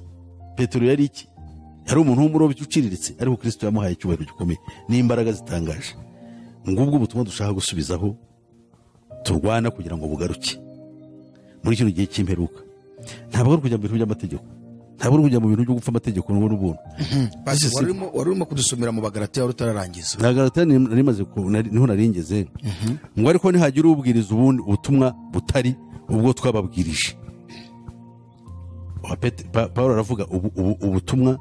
Petero yari iki? Yari umuntu w'umurobyi uciriritse, ariko Kristo yamuhaye icyubahiro gikomeye n'imbaraga zitangaje. Ngubwo ubutumwa dushaka gusubizaho, turwana kugira ngo bugaruke muri kino gihe cy'imperuka. Ntabwo ari kujya mu bintu by'amategeko, ntabwo ari kujya mu bintu byo gupfa amategeko n'ubuntu. Wari urimo kudusomera mu Bagalatiya wari utararangiza. Bagalatiya narimaze niho naringeze. Ngo ariko nihagira ubwiriza ubundi ubutumwa butari ubwo twababwirije. Paulo aravuga ubutumwa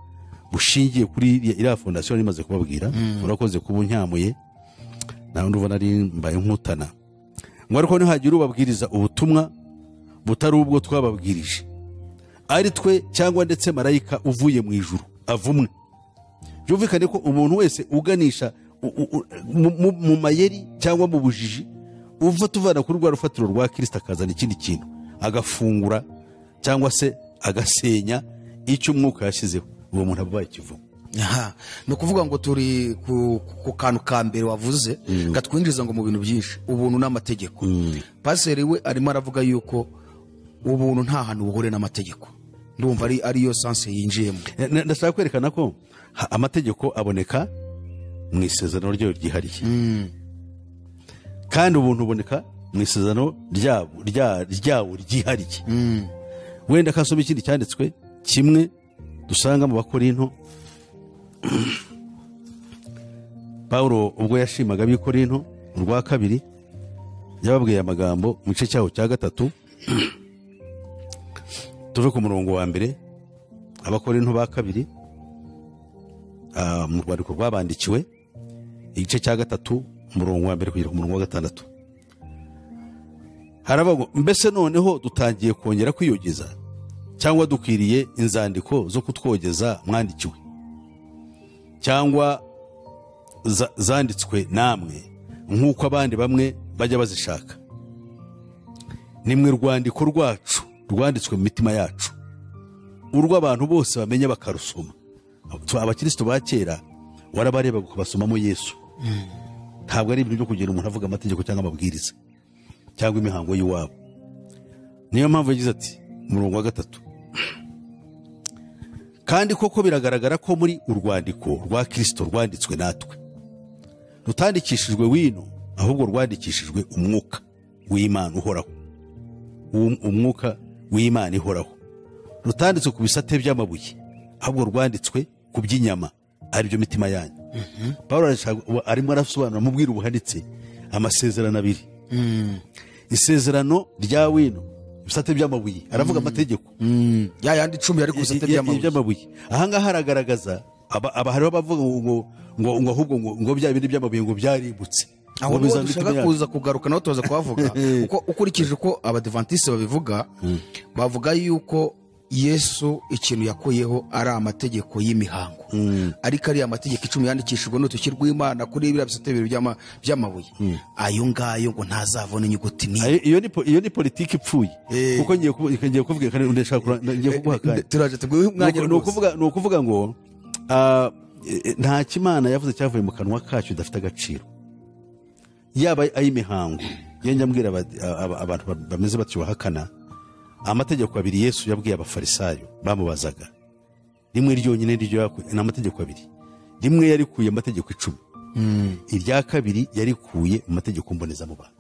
bushingiye kuri iriya fondasiyo narimaze kubabwira. Urakoze kuba unyamuye, nawe ndumva nari mbaye nkutana. Ngo ariko nihagira ubabwiriza ubutumwa butari ubwo twababwirije, ari twe cyangwa ndetse marayika uvuye mu ijuru avumwe. Byumvikane ko umuntu wese uganisha mu mayeri cyangwa mu bujiji, uva tuvana kuri rwa rufatiro rwa Kristo akazana ikindi kintu, agafungura cyangwa se agasenya icyo umwuka yashyizeho, uwo muntu abaye ikivumo. Aha, no kuvuga ngo turi ku kantu ka mbere wavuze katwinjiza ngo mu bintu byinshi, ubuntu n'amategeko. Paseri we arimo aravuga yuko ubuntu nta hantu buhure n'amategeko. Ndumva ari yo sense yinjiyemo. Ndashaka kwerekana ko amategeko aboneka mu isezerano ryayo ryihariye, kandi ubuntu buboneka mu isezerano ryawo ryihariye. Wenda kasoma ikindi cyanditswe kimwe dusanga mu Bakorinto. Paulo ubwo yashimaga ab'Ikorinto urwa kabiri, yababwiye amagambo mu gice cyaho cya 3, tuve ku murongo wa 1. Abakorinto ba kabiri, mu rwandiko rwabandikiwe, igice cya 3 umurongo wa 1 kugera ku murongo wa 6. Haravuga mbese noneho dutangiye kongera kwiyogeza, cyangwa dukwiriye inzandiko zo kutwogeza mwandikiwe, cyangwa zanditswe namwe nk'uko abandi bamwe bajya bazishaka. Nimwe rwandiko rwacu rwanditswe mu mitima yacu, urw'abantu bose bamenya bakarusoma. Abakristo ba kera warabareba ukabasomamo Yesu. Ntabwo ari ibintu byo kugira umuntu avuga amategeko cyangwa amabwiriza cyangwa imihango y'iwabo. Niyo mpamvu yagize ati umurongo wa 3, kandi koko biragaragara ko muri urwandiko rwa Kristo rwanditswe natwe, rutandikishijwe wino, ahubwo rwandikishijwe umwuka w'Imana uhoraho, umwuka w'Imana ihoraho, rutanditswe ku bisate by'amabuye, ahubwo rwanditswe ku by'inyama, aribyo mitima yanyu. Pawulo arimo arasobanura mu bwiru buhanitse amasezerano abiri. Isezerano rya wino, ibisate by'amabuye, aravuga amategeko ya yandi 10 yari ku bisate by'amabuye. Aha ngaha haragaragaza aba hariho abavuga ngo ahubwo ngo bya bindi by'amabuye ngo byarimbutse. Aho dushaka kuza kugaruka naho tuza kuhavuga, kuko ukurikije uko abadventiste babivuga, bavuga yuko Yesu ikintu yakuyeho ari amategeko y'imihango, ariko ari amategeko 10 yandikishijwe n'urutoki rw'Imana kuri biriya bisate bibiri by'amabuye, ayo ngayo ngo ntazavuna inyuguti n'imwe. Iyo ni politiki ipfuye, kuko ngiye kuvuga kandi ndashaka ngiye kuguha kandi turaje tuguhe umwanya. Ni ukuvuga ngo nta kimana yavuze cyavuye mu kanwa kacyo idafite agaciro, yaba ay'imihango. Njya mbwira abantu bameze batyo bahakana amategeko abiri Yesu yabwiye abafarisayo bamubazaga, rimwe ryonyine ryo yakuye ni amategeko abiri. Rimwe yarikuye amategeko 10, irya kabiri yarikuye mu mategeko mbonezamubano.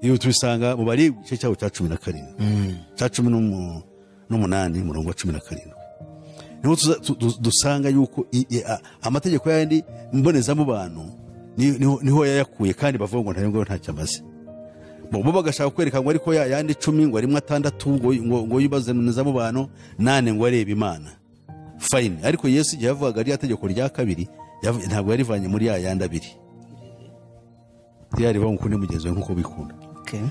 Iyo tubisanga mu Balewi igice cyaho cya 17, cya 18 umurongo wa 17, niho dusanga yuko amategeko yandi mbonezamubano niho yayakuye, kandi bavuga ngo ntayo ngo ntacyo amaze. Bo bagashaka kwereka ngo ariko ya yandi 10 ngo arimo 6 ngo yubaze mu bantu nane ngo arebe Imana. Fine. Ariko Yesu igihe yavugaga ari itegeko rya kabiri, ntabwo yarivanye muri ya yandi abiri. Yari bamukunde kunde mugenzi we nkuko bikunda. Okay.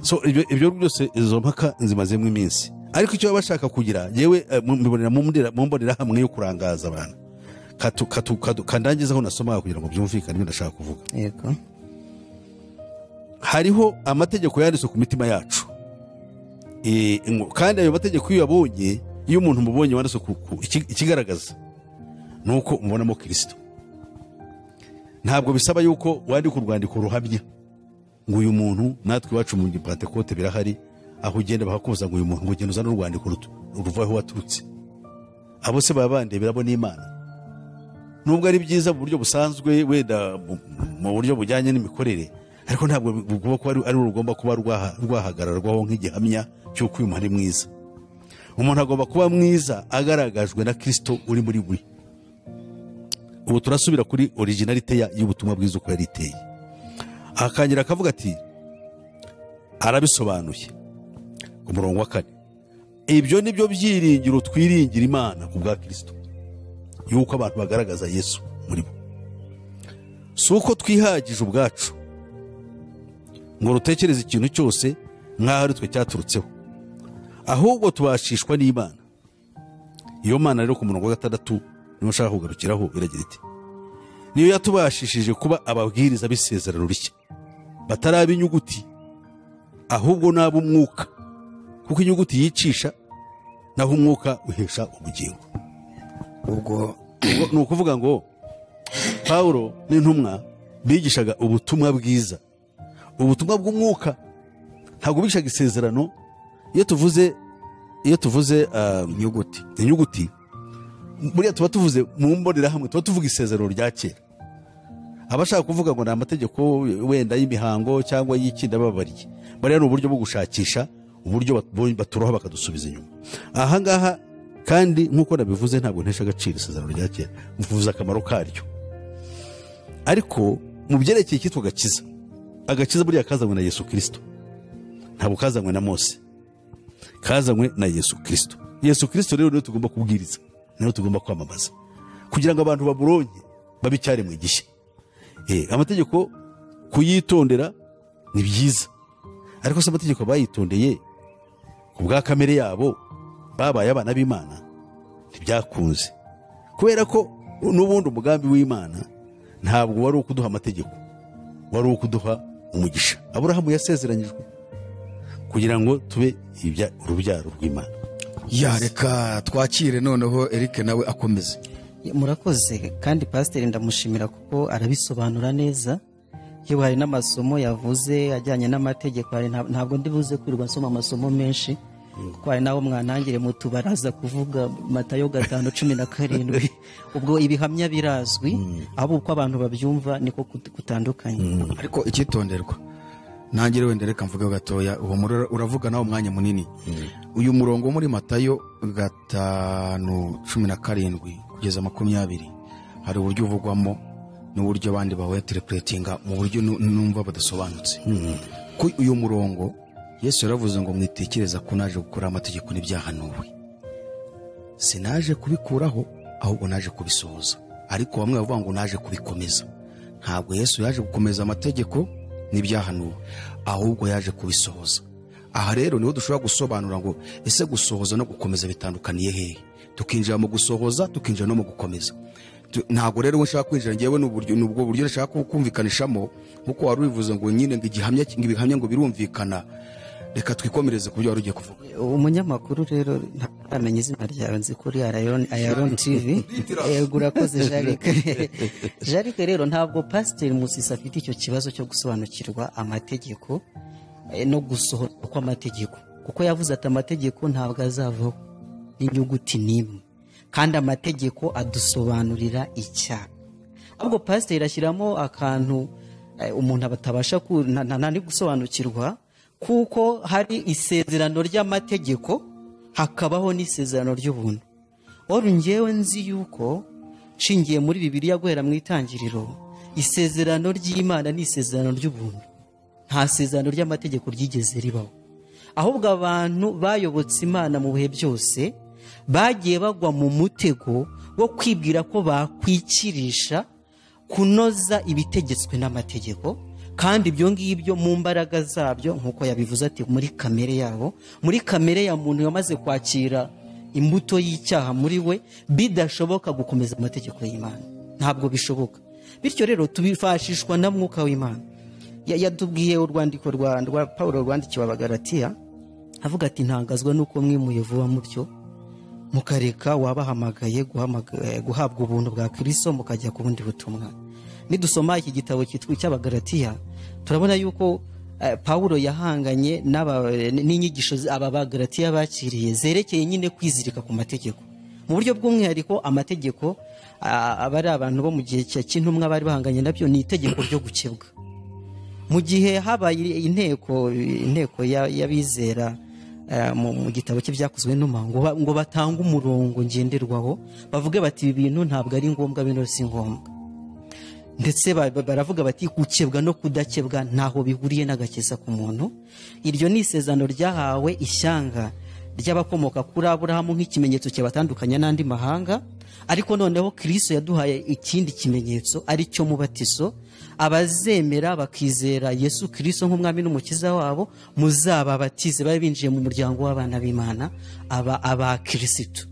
So ibyo byose izo mpaka nzimazemo iminsi. Ariko icyo bashaka kugira yewe mbibonera mu mbonera hamwe yo kurangaza abantu. Katu kandangizaho nasoma kugira ngo byumvikane ibyo ndashaka kuvuga. Yego. Hariho amategeko yanditswe ku mitima yacu. Kandi ayo mategeko iyo yabonye, iyo umuntu mubonye wanditswe ku ikigaragaza nuko umubonamo Kristo. Ntabwo bisaba yuko wandika urwandiko ruhamya ngo uyu muntu, natwe iwacu mu Pentecote birahari, aho ugenda bakakubuza ngo uyu muntu ngo ugende uzane urwandiko ruvaho waturutse. Abo se baba bandebera bo n'Imana. Nubwo ari byiza mu buryo busanzwe, wenda mu buryo bujyanye n'imikorere, ariko ntabwo bugomba kuba ari rugomba kuba rwahagararwaho nk'igihamya cy'uko uyu muntu ari mwiza. Umuntu agomba kuba mwiza agaragajwe na Kristo uri muri we. Ubu turasubira kuri originalite y'ubutumwa bwiza uko yari iteye. Akangira akavuga ati arabisobanuye ku murongo wa 4, ibyo nibyo byiringiro twiringira Imana ku bwa Kristo, yuko abantu bagaragaza Yesu muri bo. Si uko twihagije ubwacu ngo rutekereze ikintu cyose nk'aho ari twe cyaturutseho, ahubwo tubashishwa n'Imana. Iyo Mana rero ku murongo wa 6 niho nshaka kugarukiraho, iragira iti niyo yatubashishije kuba ababwiriza b'isezerano rishya, bataraba inyuguti ahubwo n'ab'umwuka, kuko inyuguti yicisha naho umwuka uhesha ubugingo. Ubwo ni ukuvuga ngo Paulo n'intumwa bigishaga ubutumwa bwiza, ubutumwa bw'umwuka, ntabwo bigishaga isezerano. Iyo tuvuze inyuguti buriya tuba tuvuze mu mbonerahamwe, tuba tuvuga isezerano rya kera. Abashaka kuvuga ngo ni amategeko wenda y'imihango cyangwa y'ikindi babariye, bariya ni uburyo bwo gushakisha uburyo baturoha bakadusubiza inyuma. Aha ngaha kandi nk'uko nabivuze, ntabwo ntesha agaciro isezerano rya kera, mvuze akamaro karyo. Ariko mu byerekeye icyitwa agakiza, agakiza buriya kazanywe na Yesu Kristo, ntabwo kazanywe na Mose, kazanywe na Yesu Kristo. Yesu Kristo rero niwe tugomba kubwiriza, niwe tugomba kwamamaza, kugira ngo abantu bamuronke babe icyaremwe gishya. Amategeko kuyitondera ni byiza, ariko se amategeko bayitondeye ku bwa kamere yabo babaye abana b'Imana? Ntibyakunze, kubera ko n'ubundi umugambi w'Imana ntabwo wari ukuduha amategeko, wari uwo kuduha umugisha. Aburahamu yasezeranyijwe kugira ngo tube urubyaro rw'Imana. Ya, reka twakire noneho Eric nawe akomeze. Murakoze, kandi pasiteri ndamushimira kuko arabisobanura neza. Yewe hari n'amasomo yavuze ajyanye n'amategeko, hari ntabwo ndi buze kwirirwa nsoma amasomo menshi, kuko hari n'abo mwanangire mu tubaraza kuvuga Matayo 5:17. Ubwo ibihamya birazwi, ahubwo uko abantu babyumva niko kutandukanye. Ariko icyitonderwa, nangire wenda reka mvuge gatoya, uwo uravuga nawe umwanya munini. Uyu murongo muri Matayo 5:17 kugeza 20 hari uburyo uvugwamo n'uburyo abandi bawinterpretinga mu buryo numva badasobanutse. Ku uyu murongo Yesu yaravuze ngo mwitekereza ko naje gukora amategeko n'ibyahanuwe, sinaje kubikuraho ahubwo naje kubisohoza. Ariko bamwe bavuga ngo naje kubikomeza. Ntabwo Yesu yaje gukomeza amategeko n'ibyahanuwe, ahubwo yaje kubisohoza. Aha rero niho dushobora gusobanura ngo ese gusohoza no gukomeza bitandukaniye hehe? Tukinjira mu gusohoza, tukinjira no mu gukomeza. Ntabwo rero nshaka kwinjira ngewe n'uburyo n'ubwo buryo nshaka kumvikanishamo, nkuko wari ubivuze ngo nyine ngo igihamya ngo ibihamya ngo birumvikana. Reka twikomereze ku byo wari ugiye kuvuga. Umunyamakuru rero ntamenya izina ryawe, nzi kuri Ayaron TV. Yego, urakoze Jarike. Jarike rero ntabwo Pasiteri Musisi afite icyo kibazo cyo gusobanukirwa amategeko no gusohora kw'amategeko, kuko yavuze ati amategeko ntabwo azavaho n'inyuguti n'imwe, kandi amategeko adusobanurira icyaha. Ahubwo pasiteri ashyiramo akantu umuntu abatabasha ntari gusobanukirwa, kuko hari isezerano ry'amategeko hakabaho n'isezerano ry'ubuntu. Oro ngewe nzi yuko nshingiye muri Bibiliya guhera mu itangiriro, isezerano ry'Imana ni isezerano ry'ubuntu, nta sezerano ry'amategeko ryigeze ribaho. Ahubwo abantu bayobotse Imana mu bihe byose bagiye bagwa mu mutego wo kwibwira ko bakwikirisha kunoza ibitegetswe n'amategeko, kandi ibyo ngibyo mu mbaraga zabyo, nk'uko yabivuze ati muri kamere yabo, muri kamere ya muntu yamaze kwakira imbuto y'icyaha muri we, bidashoboka gukomeza amategeko y'Imana, ntabwo bishoboka. Bityo rero tubifashishwa na Mwuka w'Imana. Yatubwiye urwandiko rwa Paulo rwandikiwe Abagalatiya, avuga ati ntangazwa nuko mwimuye vuba mutyo mukareka wabahamagaye guhabwa ubuntu bwa Kristo mukajya ku bundi butumwa. Nidusoma iki gitabo cyitwa icy'Abagalatiya, turabona yuko Paulo yahanganye n'inyigisho aba Bagalatiya bakiriye zerekeye nyine kwizirika ku mategeko. Mu buryo bw'umwihariko amategeko abari abantu bo mu gihe cy'intumwa bari bahanganye nabyo ni itegeko ryo gukebwa. Mu gihe habaye inteko y'abizera mu gitabo cy'ibyakozwe n'intumwa ngo batange umurongo ngenderwaho, bavuge bati ibi bintu ntabwo ari ngombwa, bino si ngombwa. Ndetse baravuga bati gukebwa no kudakebwa ntaho bihuriye n'agakiza ku muntu. Iryo ni isezerano ryahawe ishyanga ry'abakomoka kuri Aburahamu nk'ikimenyetso cyabatandukanya n'andi mahanga, ariko noneho Kristo yaduhaye ikindi kimenyetso ari cyo mubatizo. Abazemera bakizera Yesu Kristo nk'umwami n'umukiza wabo, muzababatize babe binjiye mu muryango w'abana b'Imana, aba Kristo.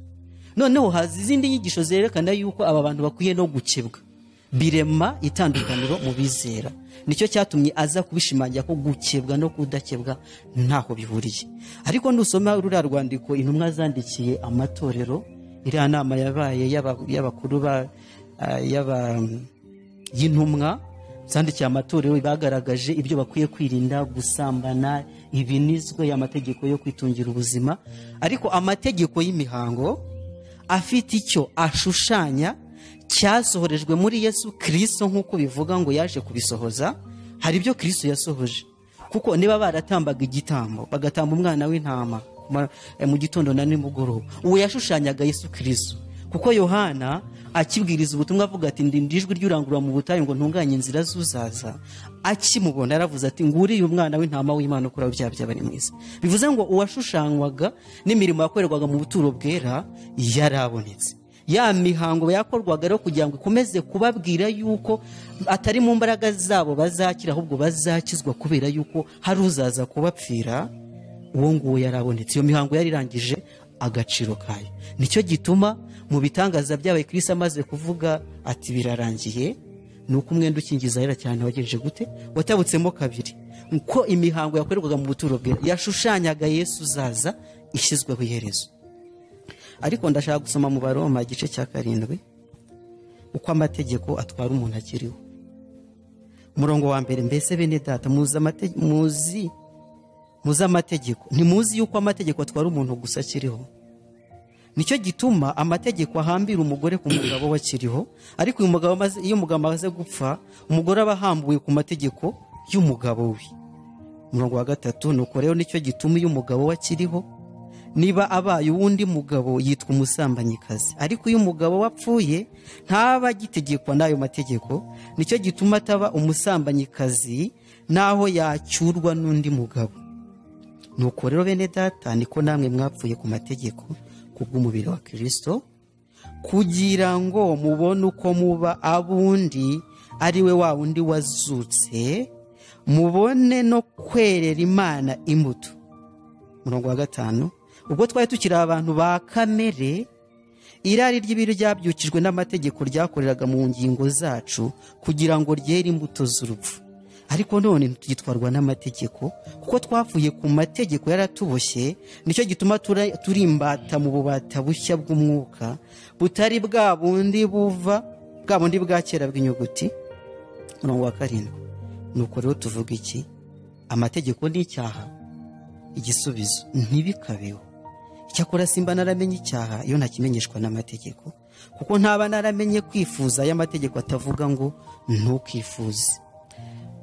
Noneho haza izindi nyigisho zerekana yuko aba bantu bakwiye no gukebwa, birema itandukaniro mu bizera. Nicyo cyatumye aza kubishimangira ko gukebwa no kudakebwa ntaho bihuriye. Ariko nusoma ruriya rwandiko intumwa zandikiye amatorero, iriya nama yabaye y'abakuru y'intumwa zandikiye amatorero, bagaragaje ibyo bakwiye kwirinda, gusambana, ibinizwe, amategeko yo kwitungira ubuzima. Ariko amategeko y'imihango afite icyo ashushanya cyasohorejwe muri Yesu Kristo, nk'uko bivuga ngo yaje kubisohoza. Hari ibyo Kristo yasohoje, kuko niba baratambaga igitambo bagatamba umwana w'intama mu gitondo na nimugoroba, uwo yashushanyaga Yesu Kristo. Kuko Yohana akibwiriza ubutumwa avuga ati ndi ijwi ry'urangurura mu butayu ngo ntunganye inzira z'uzaza, akimubona yaravuze ati nguriye umwana w'intama w'Imana ukuraho ibyaha by'abari mu isi. Bivuze ngo uwashushanywaga n'imirimo yakorerwaga mu buturo bwera yarabonetse. Ya mihango yakorwaga rero kugira ngo ikomeze kubabwira yuko atari mu mbaraga zabo bazakira, ahubwo bazakizwa kubera yuko hari uzaza kubapfira, uwo nguwo yarabonetse. Iyo mihango yari irangije agaciro kayo. Nicyo gituma mu bitangaza byabaye Kristo amaze kuvuga ati birarangiye, Ni uko umwenda ukingiza ahera cyane wagenje gute? Watabutsemo kabiri. Uko imihango yakorerwaga mu buturo bwera yashushanyaga Yesu uzaza ishyizweho iherezo. Ariko ndashaka gusoma mu Baroma igice cya 7 uko amategeko atwara umuntu akiriho. Umurongo wa mbere: mbese bene data muzi amategeko, ntimuzi yuko amategeko atwara umuntu gusa akiriho? Nicyo gituma amategeko ahambira umugore ku mugabo we akiriho, ariko uyu mugabo iyo umugabo amaze gupfa, umugore aba ahambuwe ku mategeko y'umugabo we. Umurongo wa 3: nuko rero nicyo gituma iyo umugabo we akiriho, niba abaye uwundi mugabo yitwa umusambanyikazi, ariko iyo umugabo we apfuye ntaba agitegekwa n'ayo mategeko. Nicyo gituma ataba umusambanyikazi naho yacyurwa n'undi mugabo. Nuko rero bene data, niko namwe mwapfuye ku mategeko kubw'umubiri wa Kristo, kugira ngo mubone uko muba abundi, ari we wa wundi wazutse, mubone no kwerera Imana imbuto. Umurongo wa 5: ubwo twari tukiri abantu ba kamere, irari ry'ibiri ryabyukijwe n'amategeko ryakoreraga mu ngingo zacu kugira ngo ryere imbuto z'urupfu. Ariko none ntitugitwarwa n'amategeko, kuko twapfuye ku mategeko yaratuboshye. Nicyo gituma turi imbata mu bubata bushya bw'umwuka, butari bwa bundi buva bwa bundi bwa kera bw'inyuguti. Umurongo wa 7: nuko rero tuvuga iki? Amategeko ni icyaha? Igisubizo: ntibikabeho. Icyakora simba naramenye icyaha iyo ntakimenyeshwa n'amategeko, kuko ntaba naramenye kwifuza y'amategeko atavuga ngo ntukifuze.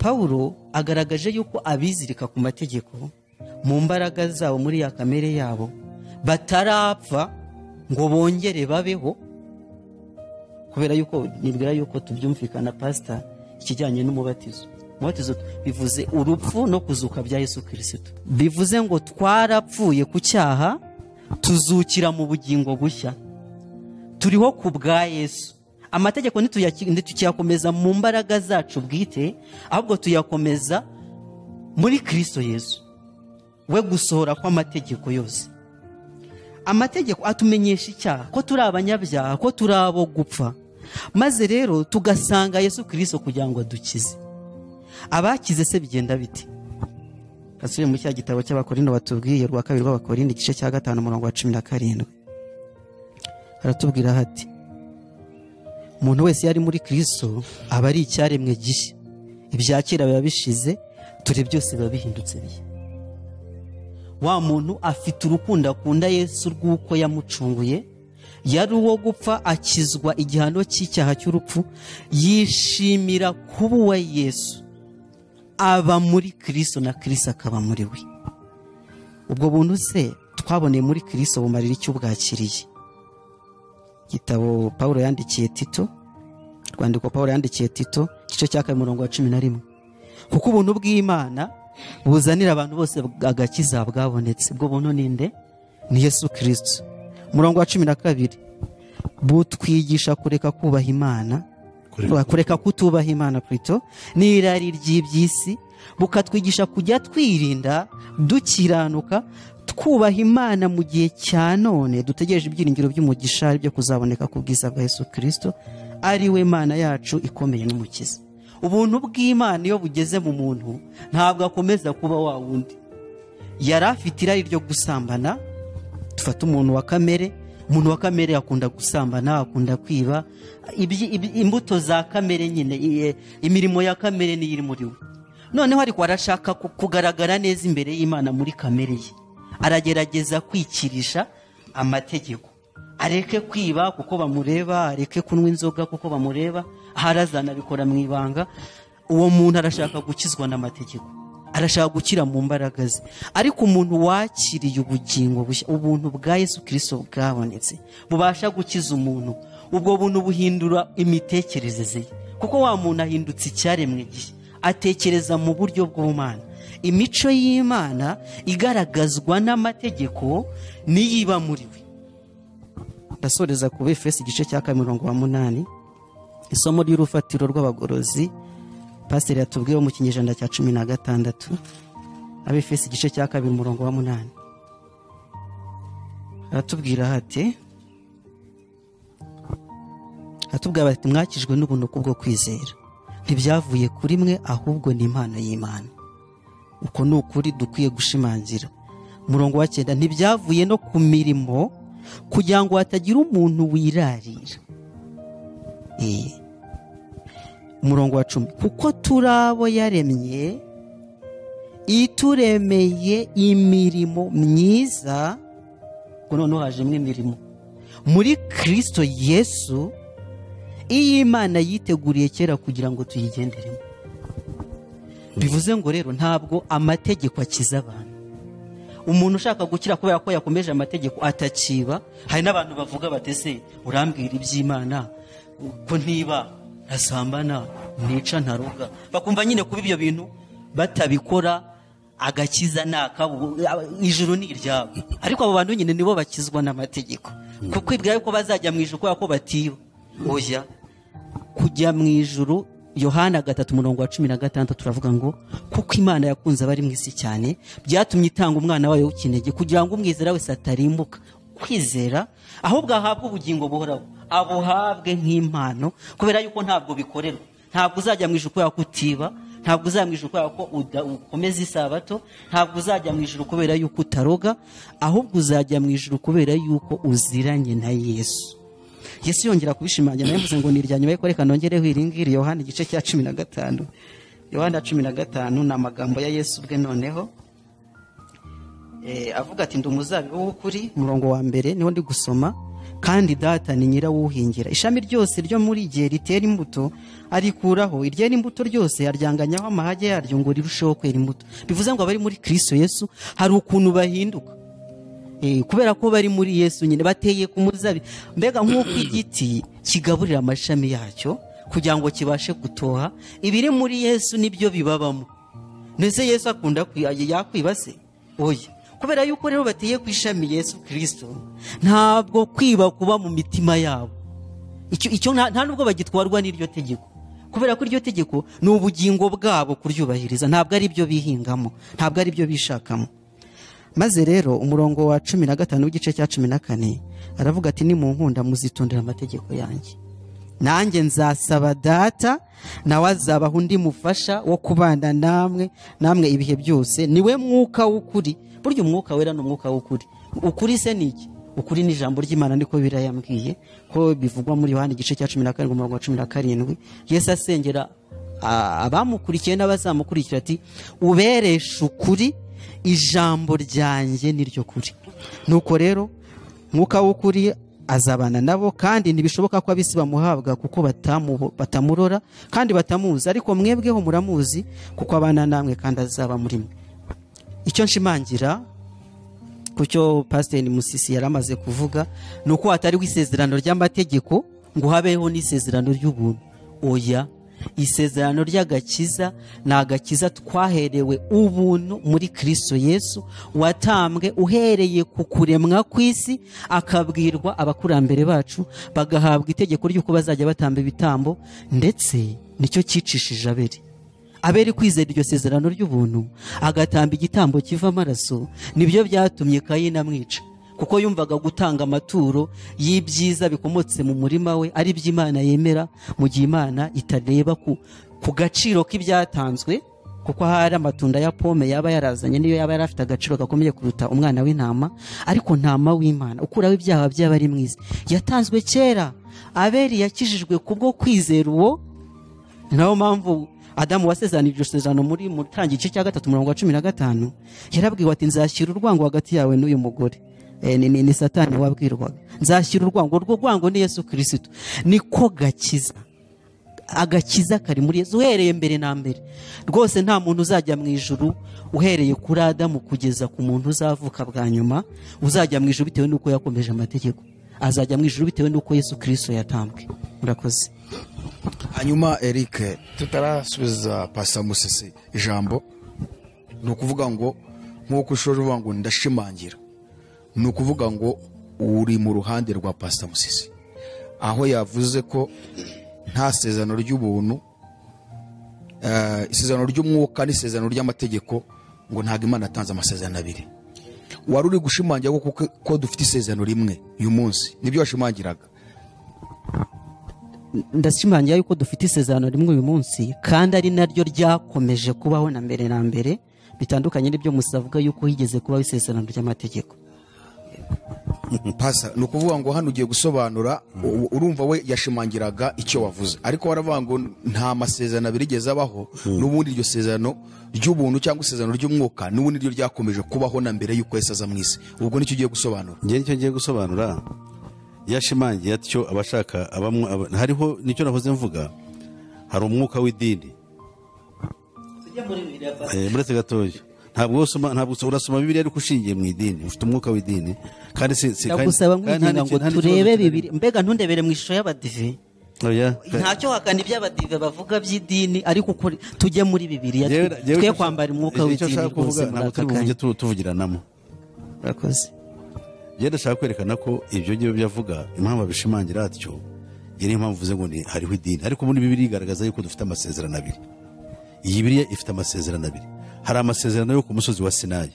Paulo agaragaje yuko abizirika ku mategeko mu mbaraga zabo muri ya kamere yabo batarapfa ngo bongere babeho, kubera yuko nibwira yuko tubyumvikana pastor ikijyanye n'umubatizo. Umubatizo bivuze urupfu no kuzuka bya Yesu Kristo, bivuze ngo twarapfuye ku cyaha tuzukira mu bugingo bushya, turiho ku bwa Yesu. Amategeko ntitukiyakomeza mu mbaraga zacu bwite, ahubwo tuyakomeza muri Kristo Yesu, we gusohora kw'amategeko yose. Amategeko atumenyesha icyaha, ko turi abanyabyaha, ko turi abo gupfa, maze rero tugasanga Yesu Kristo kugira ngo adukize. Abakize se bigenda bite? Kasubire mu cya gitabo cy'Abakorinto batubwiye, rwa kabiri rw'Abakorinto igice cya 5 umurongo wa 17, haratubwira hati: umuntu wese yari muri Kristo aba ari icyaremwe gishya, ibya kera biba bishize, turi byose biba bihindutse bishya. Wa muntu afite urukundo akunda Yesu rw'uko yamucunguye, yari uwo gupfa akizwa igihano cy'icyaha cy'urupfu, yishimira kuba uwa Yesu, aba muri Kristo na Kristo akaba muri we. Ubwo buntu se twaboneye muri Kristo bumarira icyo ubwakiriye? Igitabo Paulo yandikiye Tito, rwandiko Paulo yandikiye Tito igice cya 2 umurongo wa 11: kuko ubuntu bw'Imana buzanira abantu bose agakiza bwabonetse. Ubwo buntu ninde? Ni Yesu Kristo. Umurongo wa 12: butwigisha kureka kubaha Imana, kureka kutubaha Imana plutôt, n'irari ry'iby'isi, bukatwigisha kujya twirinda dukiranuka, twubaha Imana mu gihe cya none, dutegereje ibyiringiro by'umugisha byo kuzaboneka ku bwiza bwa Yesu Kristo, ari we Mana yacu ikomeye n'Umukiza. Ubuntu bw'Imana iyo bugeze mu muntu ntabwo akomeza kuba wa wundi yari afite irari ryo gusambana. Dufata umuntu wa kamere, umuntu wa kamere akunda gusambana, akunda kwiba, imbuto za kamere nyine, imirimo ya kamere niyo iri muri we. Noneho ariko arashaka kugaragara neza imbere y'Imana muri kamere ye, aragerageza kwikirisha amategeko, areke kwiba kuko bamureba, areke kunywa inzoga kuko bamureba, harazana bikora mu ibanga. Uwo muntu arashaka gukizwa n'amategeko, arashaka gukira mu mbaraga ze. Ariko umuntu wakiriye ubugingo bushya, ubuntu bwa Yesu Kristo bwabonetse, bubasha gukiza umuntu, ubwo buntu buhindura imitekerereze ye, kuko wa muntu ahindutse icyaremwe gishya, atekereza mu buryo bw'Imana. Imico y'Imana igaragazwa n'amategeko niyiba muri we. Ndasoreza ku Efeso igice cya 2 umurongo wa 8, isomo ry'urufatiro rw'abagorozi pasiteri yatubwiye mu kinyejana cya 16. Abefeso igice cya 2 umurongo wa 8 aratubwira hati, atubwira bati mwakijwe n'ubuntu kubwo kwizera, ntibyavuye kuri mwe, ahubwo ni impano y'Imana. Uko ni ukuri dukwiye gushimangira. Umurongo wa 9, ntibyavuye no ku mirimo, kugira ngo hatagira umuntu wirarira. Umurongo wa 10, kuko turabo yaremye, ituremeye imirimo myiza, kuko noneho hajemo imirimo muri Kristo Yesu, iyi Imana yiteguriye kera kugira ngo tuyigenderemo. Bivuze ngo rero ntabwo amategeko akiza abantu. Umuntu ushaka gukira kubera ko yakomeje amategeko atakiba. Hari n'abantu bavuga batese urambwira iby'Imana ko ntiba ntasambana nica ntaroga, bakumva nyine kuba ibyo bintu batabikora agakiza nakabo, ijuru ni iryabo. Ariko abo bantu nyine nibo bakizwa n'amategeko, kuko ibwira yuko bazajya mu ijuru kubera ko batiba. Oya, kujya mu ijuru, Yohana 3:16 turavuga ngo kuko Imana yakunze abari mu isi cyane, byatumye itanga umwana wayo w'ikinege, kugira ngo umwizera wese atarimbuka kwizera, ahubwo ahabwe ubugingo buhoraho, abuhabwe nk'impano. Kubera yuko ntabwo bikorerwa, ntabwo uzajya mu ijuru kubera ko utiba, ntabwo uzajya mu ijuru kubera ko ukomeza isabato, ntabwo uzajya mu ijuru kubera yuko utaroga, ahubwo uzajya mu ijuru kubera yuko uziranye na Yesu. Yesu yongera kubishimangira, nawe mvuze ngo ni irya nyuma, ariko reka nongereho iri ngiri. Yohana igice cya 15, Yohana 15 ni amagambo ya Yesu ubwe noneho. Avuga ati ndi umuzabibu w'ukuri, umurongo wa 1 niho ndi gusoma, kandi data ni nyirawuhingira. Ishami ryose ryo muri gihe ritera imbuto arikuraho, iryera imbuto ryose aryanganyaho amahage yaryo ngo rirusheho kwera imbuto. Bivuze ngo abari muri Kristo Yesu hari ukuntu bahinduka. Kubera ko bari muri Yesu nyine bateye ku muzabibu. Mbega nk'uko igiti kigaburira amashami yacyo kugira ngo kibashe gutoha, ibiri muri Yesu nibyo bibabamo. Ndetse Yesu akunda yakwiba se? Oya. Kubera yuko rero bateye ku ishami Yesu Kristo, ntabwo kwiba kuba mu mitima yabo. Icyo nta nubwo bagitwarwa n'iryo tegeko, kubera ko iryo tegeko ni ubugingo bwabo kuryubahiriza, ntabwo ari byo bihingamo, ntabwo ari byo bishakamo. Maze rero umurongo wa 15 w'igice cya 14 aravuga ati nimunkunda muzitondera amategeko yanjye, nanjye nzasaba data nawe azabaha undi mufasha wo kubana namwe ibihe byose, niwe mwuka w'ukuri. Burya umwuka wera ni umwuka w'ukuri. Ukuri se ni iki? Ukuri ni ijambo ry'Imana, niko birayambwiye ko bivugwa muri Yohana igice cya 17 umurongo wa 17. Yesu asengera abamukurikiye n'abazamukurikira ati ubereshe ukuri, ijambo ryanjye niryo kuri. Nuko rero mwuka w'ukuri azabana nabo, kandi ntibishoboka ko abisi bamuhabwa kuko batamurora kandi batamuzi, ariko mwebweho muramuzi kuko abana namwe kandi azaba muri mwe. Icyo nshimangira ku cyo Pasiteri Musisi yaramaze kuvuga ni uko hatariho isezerano ry'amategeko ngo habeho n'isezerano ry'ubuntu. Oya, isezerano ry'agakiza ni agakiza twaherewe ubuntu muri Kristo Yesu, watambwe uhereye ku kuremwa kw'isi, akabwirwa abakurambere bacu, bagahabwa itegeko ry'uko bazajya batamba ibitambo, ndetse nicyo cyicishije Abeli. Abeli kwizera iryo sezerano ry'ubuntu agatamba igitambo kiva amaraso, nibyo byatumye Kayini amwica, kuko yumvaga gutanga amaturo y'ibyiza bikomotse mu murima we ari iby'Imana yemera, mu gihe Imana itareba ku gaciro k'ibyatanzwe, kuko hari amatunda ya pome yaba yarazanye niyo yaba yarafite agaciro gakomeye kuruta umwana w'intama, ariko ntama w'Imana ukuraho ibyaha by'abari mu isi yatanzwe kera. Abeli yakijijwe kubwo kwizera uwo. Naho mpamvu Adamu wasezeranije iryo sezerano muri Mutangi igice cya 3 umurongo wa 15 yarabwiwe ati nzashyira urwango hagati yawe n'uyu mugore. Ni Satani wabwirwaga, nzashyira urwango, urwo rwango ni Yesu Kristo. Niko gakiza, agakiza kari muri Yesu uhereye mbere na mbere. Rwose nta muntu uzajya mu ijuru uhereye kuri Adamu kugeza ku muntu uzavuka bwa nyuma uzajya mu ijuru bitewe n'uko yakomeje amategeko, azajya mu ijuru bitewe n'uko Yesu Kristo yatambwe. Murakoze. Hanyuma Eric, tutarasubiza Pastor Musisi ijambo, ni ukuvuga ngo nk'uko ushoje uvuga ngo ndashimangira, ni ukuvuga ngo uri mu ruhande rwa Pastor Musisi aho yavuze ko nta sezerano ry'ubuntu, isezerano ry'umwuka n'isezerano ry'amategeko, ngo ntabwo Imana yatanze amasezerano abiri. Wari uri gushimangira ko dufite isezerano rimwe uyu munsi, nibyo washimangiraga. Ndashimangira yuko dufite isezerano rimwe uyu munsi, kandi ari naryo ryakomeje kubaho na mbere na mbere, bitandukanye n'ibyo Musa avuga yuko higeze kubaho isezerano ry'amategeko. Pasa, ni ukuvuga ngo hano ugiye gusobanura, urumva we yashimangiraga icyo wavuze, ariko waravuga ngo nta masezerano abiri yigeze abaho, n'ubundi iryo sezerano ry'ubuntu cyangwa isezerano ry'umwuka n'ubundi ryo ryakomeje kubaho na mbere y'uko Yesu aza mu isi. Ubwo nicyo ugiye gusobanura? Njye nicyo ngiye gusobanura. Yashimangiye atyo abashaka hariho nicyo nahoze mvuga, hari umwuka w'idini. Muretse gatoya, ntabwo urasoma Bibiliya ariko ushingiye mu idini, ufite umwuka w'idini. Kandi ndagusaba nk'ugira ngo turebe Bibiliya, mbega ntundebere mu ishusho y'abadive. Ntacyo wakana iby'abadive bavuga by'idini, ariko tujye muri Bibiliya twe kwambara umwuka w'idini rwose. Ntabwo turi buvuge tuvugiranamo. Murakoze. Njye ndashaka kwerekana ko ibyo ngibyo byavuga impamvu abishimangira atyo, iyi niyo mpamvu mvuze ngo ni hariho idini. Ariko ubundi Bibiliya igaragaza yuko dufite amasezerano abiri. Iyi Bibiliya ifite amasezerano abiri. Hari amasezerano yo ku musozi wa Sinayi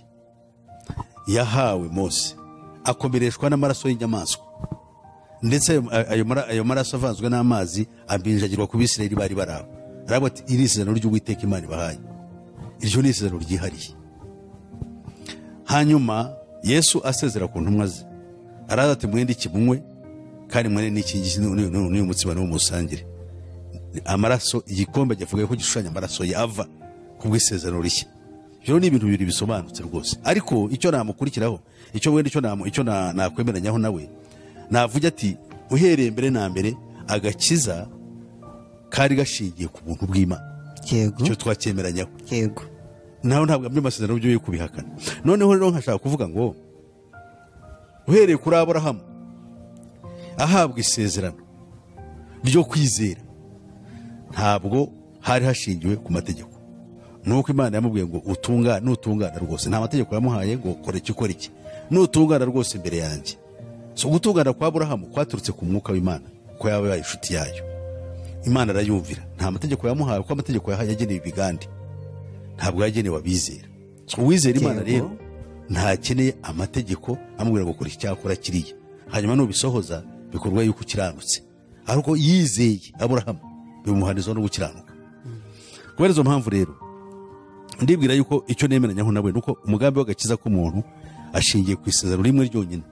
yahawe Mose, akomereshwa n'amaraso y'inyamaswa, ndetse ayo maraso avanzwe n'amazi abinjagirwa ku Bisirayeli bari barabo. Aravuga ati iri isezerano ry'Uwiteka Imana ibahaye, iryo ni isezerano ryihariye. Hanyuma Yesu asezera ku ntumwa ze, araza ati mwende iki munywe, kandi mwende n'iki ngiki n'uyu mutsima n'umusangire. Amaraso, igikombe givuga ko gishushanya amaraso yava ku bw'isezerano rishya. Ibyo ni ibintu bibiri bisobanutse rwose. Ariko icyo namukurikiraho, icyo wenda icyo nakwemeranyaho nawe, navuga ati uhereye mbere na mbere agakiza kari gashingiye ku buntu bw'Imana. Yego. Icyo twacyemeranyaho. Yego. Naho ntabwo amwe masezerano byo kubihakana. Noneho rero nkashaka kuvuga ngo uhereye kuri Aburahamu ahabwa isezerano ryo kwizera, ntabwo hari hashingiwe ku mategeko. Nuko Imana yamubwiye ngo utungana, nutungana rwose. Nta mategeko yamuhaye ngo kora iki kora iki, nutungana rwose imbere yanjye. So gutungana kwa Aburahamu kwaturutse ku mwuka w'Imana, ko yabaye inshuti yayo. Imana arayumvira. Nta mategeko yamuhaye, kuko amategeko yagenewe ibigande, ntabwo yagenewe abizera. So uwizera Imana rero ntakeneye amategeko amubwira ngo kora iki cyangwa kora kiriya, hanyuma nubisohoza bikorwa yuko ukiranutse. Ariko yizeye Aburahamu bimuhaniza no gukiranuka. Kubera izo mpamvu rero ndibwira yuko icyo nemeranyaho nawe nuko umugambi w'agakiza k'umuntu ashingiye ku isezerano rimwe ryonyine,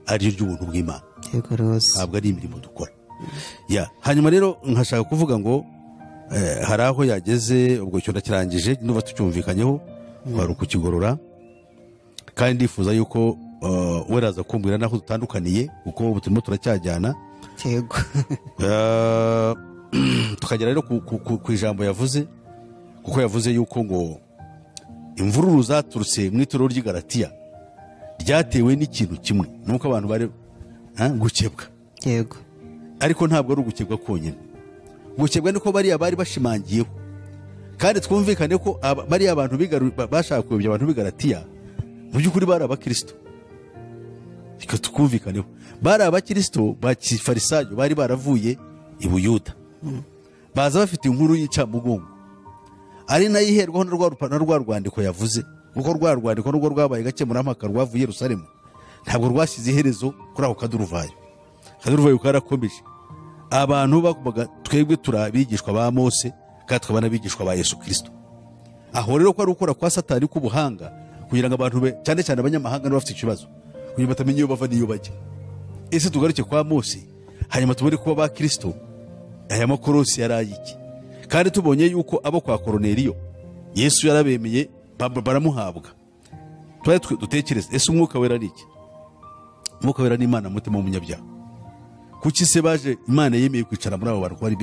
ari ry'ubuntu bw'Imana. Ntabwo ari imirimo dukora. Ya, hanyuma rero nkashaka kuvuga ngo hari aho yageze ubwo cyo ndakirangije, ndumva tucyumvikanyeho, kwari ukukigorora. Kandi ndifuza yuko weraza kumbwira naho dutandukaniye, kuko ubu turimo turacyajyana. Yego. Tukagera rero ku ijambo yavuze, kuko yavuze yuko ngo imvururu zaturutse mu itorero ry'i Galatiya ryatewe n'ikintu kimwe, nuko abantu bari gukebwa. Yego. Ariko ntabwo ari ugukebwa konyine. Gukebwa niko bariya bari bashimangiyeho. Kandi twumvikane ko bariya abantu bashaka kuyobya abantu b'i Galatiya mu by'ukuri bari abakristo. Reka tukumvikaneho. Bari abakristo ba Kifarisayo, bari baravuye i Buyuda. Baza bafite inkuru y'incamugongo, ari nayo iherwaho na rwa rwandiko yavuze, kuko rwa rwandiko nubwo rwabaye gakemurampaka rwavuye Yerusalemu, ntabwo rwashyize iherezo kuri ako kaduruvayo. Kaduruvayo karakomeje. Abantu bakubaga twebwe turabigishwa ba Mose, kandi tukaba n'abigishwa ba Yesu Kristo. Aho rero ko ari ukora kwa Satani k'ubuhanga kugira ngo abantu be, cyane cyane abanyamahanga bafite ikibazo, kugira batamenye iyo bava n'iyo bajya. Ese tugaruke kwa Mose hanyuma tubone kuba ba Kristo, aya makorosi yarayiki? Kandi tubonye yuko abo kwa Koroneliyo Yesu yarabemeye baramuhabwa. Twari dutekereza ese umwuka wera ni iki? Umwuka wera ni Imana mutima w'umunyabyaha. Kuki se baje Imana yemeye kwicara muri abo bantu bari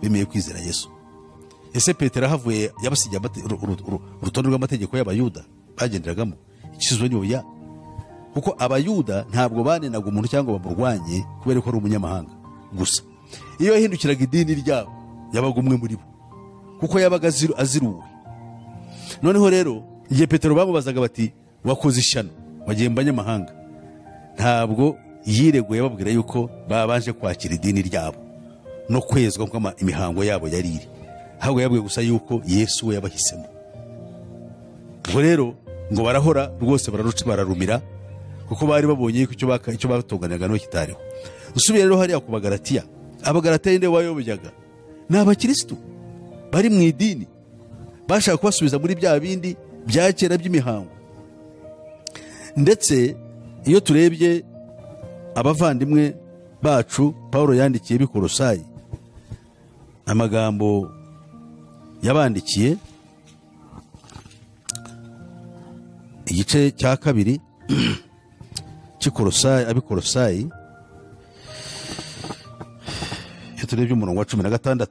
bemeye kwizera Yesu? Ese Petero ahavuye yabasigiye urutonde rw'amategeko y'Abayuda bagenderagamo? Ikizwe ni oya. Kuko Abayuda ntabwo banenaga umuntu cyangwa bamurwanye kubera ko ari umunyamahanga gusa. Iyo yahindukiraga idini ryabo yabaga umwe muri bo, kuko yabaga aziruwe. Noneho rero igihe Petero bamubazaga bati wakoze ishyano wagiye mu banyamahanga, ntabwo yireguye ababwira yuko babanje kwakira idini ryabo no kwezwa kuko imihango yabo yari iri, ahubwo yabwiye gusa yuko Yesu we yabahisemo. Ubwo rero ngo barahora rwose bararuca bararumira, kuko bari babonye yuko icyo batunganaga no kitariho. Usubiye rero hariya ku Bagalatiya, Abagalatiya nde wayobyaga? Ni abakirisitu bari mu idini bashaka kubasubiza muri bya bindi bya kera by'imihango. Ndetse iyo turebye abavandimwe bacu Pawulo yandikiye b'Ikolosayi, amagambo yabandikiye igice cya 2 cy'Ikolosayi, ab'Ikolosayi, iyo turebye umurongo wa 16,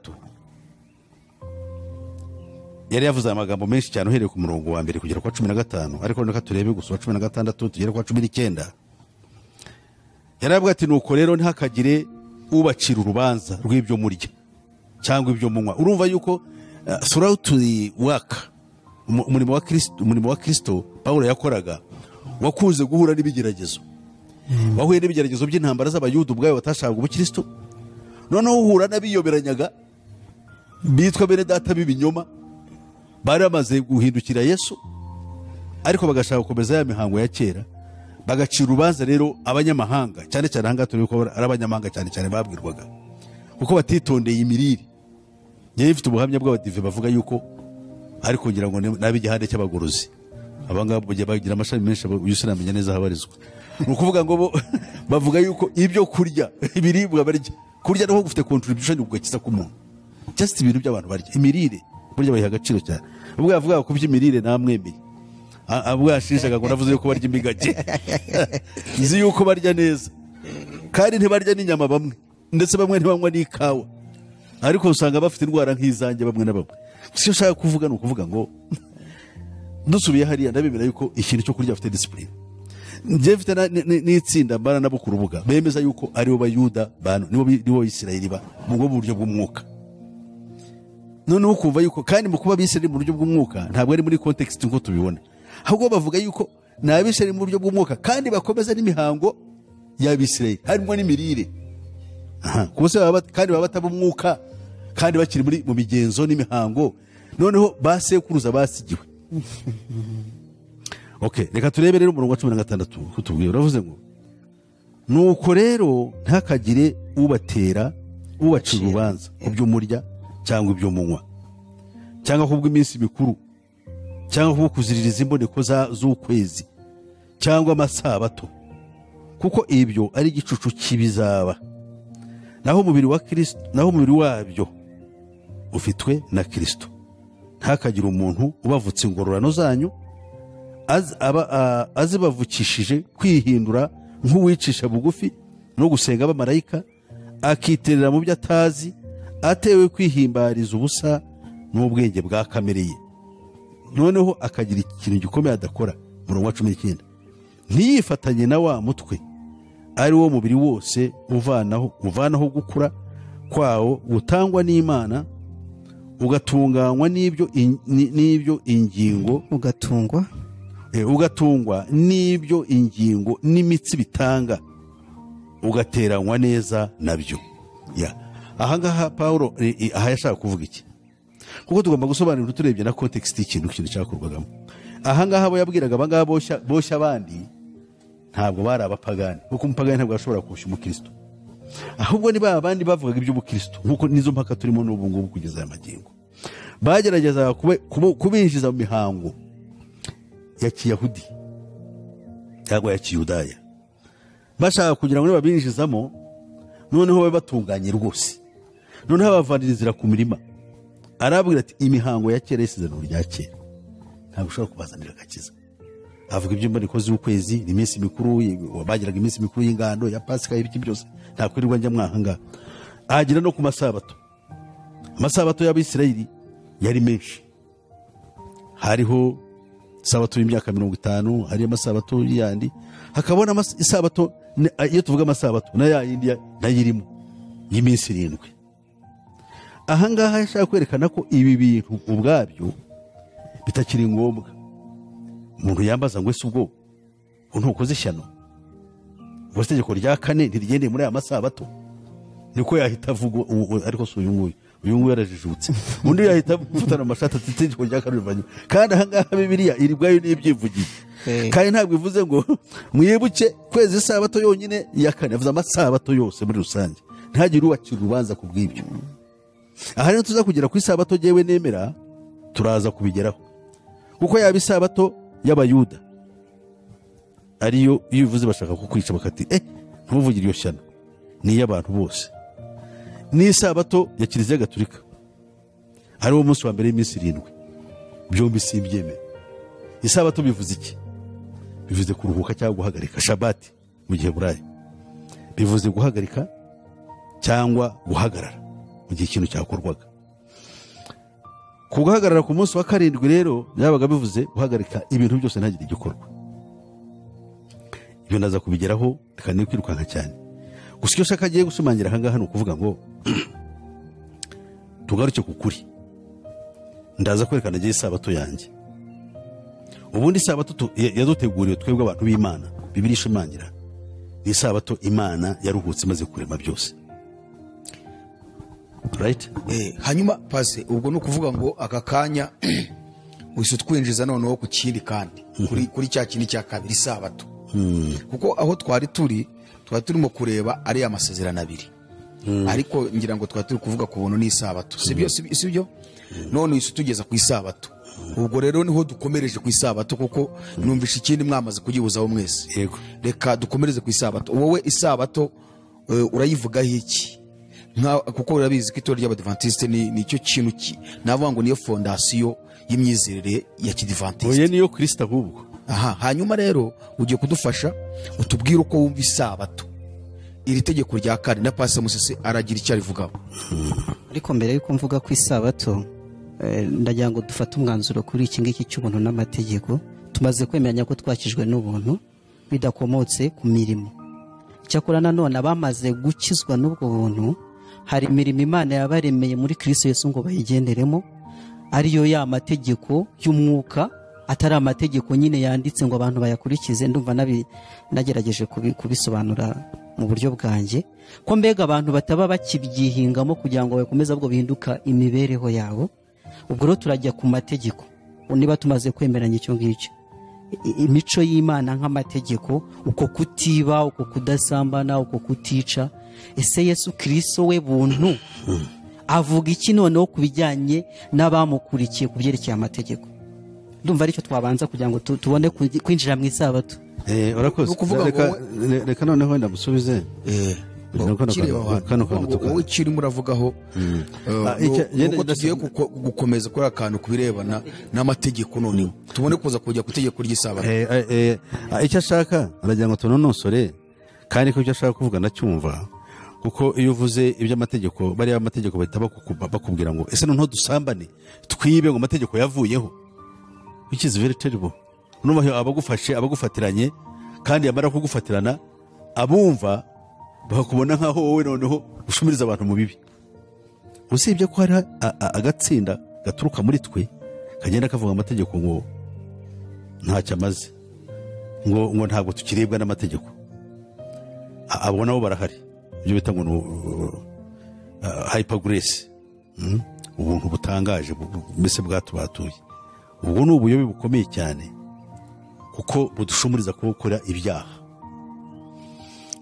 yari yavuze amagambo menshi cyane uhereye ku murongo wa 1 kugera ku wa 15, ariko reka turebe gusa wa 16 tugere ku wa 19. Yaravuga ati nuko rero ntihakagire ubacira urubanza rw'ibyo murya cyangwa ibyo munywa. Urumva yuko throughout the work, umurimo wa Kristo, umurimo wa Kristo Pawulo yakoraga wakunze guhura n'ibigeragezo. Wahuye n'ibigeragezo by'intambara z'Abayuda ubwayo batashakaga ubukristo, noneho uhura n'abiyoberanyaga bitwa bene data b'ibinyoma bari bamaze guhindukira Yesu, ariko bagashaka gukomeza ya mihango ya kera, bagacira urubanza rero abanyamahanga, cyane cyane ahangaha turi ko ari abanyamahanga cyane cyane babwirwaga, kuko batitondeye imirire. Njyewe mfite ubuhamya bw'abadive bavuga yuko ari kugira ngo n'ab'igihande cy'abagorozi, abangaba bagira amashami menshi, uyu sinamenya neza ahabarizwa. Ni ukuvuga ngo bo bavuga yuko ibyo kurya, ibiribwa barya, kurya naho gufite contribution ugakiza ku muntu, just ibintu by'abantu barya, imirire burya bayiha agaciro cyane. Ubwo yavuga ku by'imirire namwemeye, ubwo yashishaga ngo navuze yuko barya imigage, nzi yuko barya neza, kandi ntibarya n'inyama bamwe, ndetse bamwe ntibanywa n'ikawa, ariko usanga bafite indwara nk'izanjye bamwe na bamwe. Icyo nshaka kuvuga ni ukuvuga ngo dusubiye hariya, ndabemera yuko ikintu cyo kurya bafite discipline. Njye mfite n'itsinda mbana nabo ku rubuga bemeza yuko aribo Bayuda bantu, nibo Isirayeli ba mu buryo bw'umwuka. Noneho ukumva yuko kandi mu kuba Abisirayeli mu buryo bw'umwuka ntabwo ari muri context nko tubibona, ahubwo bavuga yuko ni Abisirayeli mu buryo bw'umwuka kandi bakomeza n'imihango y'Abisirayeli harimo n'imirire. Kandi baba bataba umwuka kandi bakiri muri mu migenzo n'imihango, noneho basekuruza basigiwe. Okay, reka turebe rero umurongo wa 16 kutubwira, uravuze ngo nuko rero ntakagire ubatera ubacira urubanza ku byo murya cyangwa ibyo munywa, cyangwa kubwo iminsi mikuru, cyangwa kubwo kuziririza imboneko z'ukwezi, cyangwa amasabato, kuko ibyo ari igicucu kibizaba. Naho umubiri wa Kristo, naho umubiri wabyo ufitwe na Kristo. Ntakagire umuntu ubavutse ingororano zanyu azibavukishije kwihindura nk'uwicisha bugufi no gusenga abamarayika, akiterera mu byo atazi, atewe kwihimbariza ubusa n'ubwenge bwa kamere ye. Noneho akagira ikintu gikomeye adakora. Umurongo wa 19, ntiyifatanye na wa mutwe ari wo mubiri wose uvanaho gukura kwawo gutangwa n'Imana, ugatunganywa n'ibyo ingingo, ugatungwa n'ibyo ingingo n'imitsi bitanga, ugateranywa neza nabyo. Ahangaha Pawulo aha yashaka kuvuga iki? Kuko tugomba gusobanura turebye na context y'ikintu cyakorwagamo. Ahangaha bo yabwiraga abangaba boshya abandi, ntabwo bari abapagani, kuko umupagani ntabwo ashobora koshya umukristo, ahubwo ni ba bandi bavugaga iby'ubukristo, nkuko nizo mpaka turimo n'ubu ngubu kugeza aya magingo. Bageragezaga kubinjiza mu mihango ya Kiyahudi cyangwa ya Kiyudaya, bashaka kugira ngo babinjizamo noneho babe batunganye rwose. Noneho abavaniriza ku mirima, arabwira ati imihango ya kera y'isezerano rya kera ntabwo ushobora kubazanira agakiza. Avuga iby'imboneko z'ukwezi, iminsi mikuru, bagiraga iminsi mikuru y'ingando ya Pasika, y'ibiki byose, nta kwirirwa njya mwahanga. Agira no ku masabato. Amasabato y'Abisirayeli yari menshi, hariho isabato y'imyaka 50, hari amasabato yandi, hakabona isabato. Iyo tuvuga amasabato na ya yindi nayirimo y'iminsi 7. Ahangaha yashaka kwerekana ko ibi bintu ubwabyo bitakiri ngombwa. Umuntu yambaza ngo ese ubwo ntukoze ishyano, ubwo itegeko rya 4 ntirigendeye muri aya masabato? Niko yahita avuga, ariko si uyu nguyu, uyu nguyu yarajijutse. Undi yahita afatana amashati ati itegeko rya 4 rivanye. Kandi ahangaha Bibiliya iri bwayo n'ibyivugiye, kandi ntabwo ivuze ngo mwibuke kwezi isabato yonyine ya 4, yavuze amasabato yose muri rusange. Ntagire ubacira urubanza ku bw'ibyo. Aha rero tuza kugera ku isabato jyewe nemera, turaza kubigeraho, kuko yaba isabato y'Abayuda ariyo iyo ubivuze bashaka kukwica, bakati ntuvugire iyo shyano, ni iy'abantu bose. N'isabato ya Kiliziya Gatolika ari wo munsi wa mbere y'iminsi 7, byombi simbyemera. Isabato bivuze iki? Bivuze kuruhuka cyangwa guhagarika. Shabati mu Giheburayo bivuze guhagarika cyangwa guhagarara mu gihe ikintu cyakorwaga. Kugahagarara ku munsi wa 7 rero byabaga bivuze guhagarika ibintu byose ntagire igikorwa. Ibyo ndaza kubigeraho, reka ne kwirukanka cyane. Gusa icyo nshaka agiye gushimangira aha ngaha ni ukuvuga ngo tugaruke ku kuri. Ndaza kwerekana igihe isabato yanjye. Ubundi isabato yaduteguriwe twebwe abantu b'Imana, Bibiliya ishimangira ni isabato Imana yaruhutse imaze kurema byose. Right? Hanyuma pase ubwo no kuvuga ngo aka kanya wese twinjiza noneho ku kindi kandi kuri cya kindi cya kabiri isabato. Kuko aho twari turi twari turimo kureba ari amasezerano abiri. Ariko ngira ngo twari turi kuvuga ku buntu n'isabato. Sibyo sibyo? None wese tugeza ku isabato. Ubwo rero niho dukomereje ku isabato, kuko numvisha ikindi mwamaze kugibuzaho mwese. Yego. Reka dukomereze ku isabato. Wowe isabato urayivugaho iki? Kuko urabizi ko itorero ry'Abadventiste ni cyo kintu navuga ngo niyo fondasiyo y'imyizerere ya Kidventiste. Oye niyo Kristo ahubwo. Aha, hanyuma rero ugiye kudufasha utubwire uko wumva isabato. Iri tegeko rya kane na Pastor Musese aragira icyo arivugaho. Ariko mbere yuko mvuga ku isabato, ndagira ngo dufate umwanzuro kuri iki ngiki cy'ubuntu n'amategeko. Tumaze kwemeranya ko twakijwe n'ubuntu bidakomotse ku mirimo. Icyakora nanone abamaze gukizwa n'ubwo buntu, hari imirimo Imana yabaremeye muri Kristo Yesu ngo bayigenderemo, ariyo ya mategeko y'umwuka, atari amategeko nyine yanditse ngo abantu bayakurikize. Ndumva nagerageje kubisobanura mu buryo bwanjye, ko mbega abantu bataba bakibyihingamo kugira ngo bakomeze ahubwo bihinduka imibereho yabo. Ubwo rero turajya ku mategeko, niba tumaze kwemeranya icyo ngicyo, imico y'Imana nk'amategeko, uko kutiba, uko kudasambana, uko kutica. Ese Yesu Kristo we buntu avuga iki noneho ku bijyanye n'abamukurikiye ku byerekeye amategeko? Ndumva aricyo twabanza kugira ngo tubone kwinjira mu isabato. Urakoze. Reka noneho wenda musubize. Wowe icyo urimo uravugaho nuko tugiye gukomeza kuri akantu kubirebana n'amategeko, noneho tubone kuza kujya ku itegeko ry'isabato. Icyo ashaka aragira ngo tunonosore, kandi ko icyo ashaka kuvuga ndacyumva, kuko iyo uvuze iby'amategeko bariya amategeko bahita bakubwira ngo ese noneho dusambane twibe ngo amategeko yavuyeho, which is very terrible. Nubaho abagufashe abagufatiranye, kandi yamara kugufatirana abumva bakubona nkaho wowe noneho ushumiriza abantu mu bibi. Usibye ko hari agatsinda gaturuka muri twe kagenda kavuga amategeko ngo ntacyo amaze, ngo ntabwo tukirebwa n'amategeko. Abo nabo barahari, ibyo bita ngo hyper grace, ubuntu butangaje mbese bwatubatuye. Ubwo ni ubuyobe bukomeye cyane, kuko budushumuriza gukora ibyaha.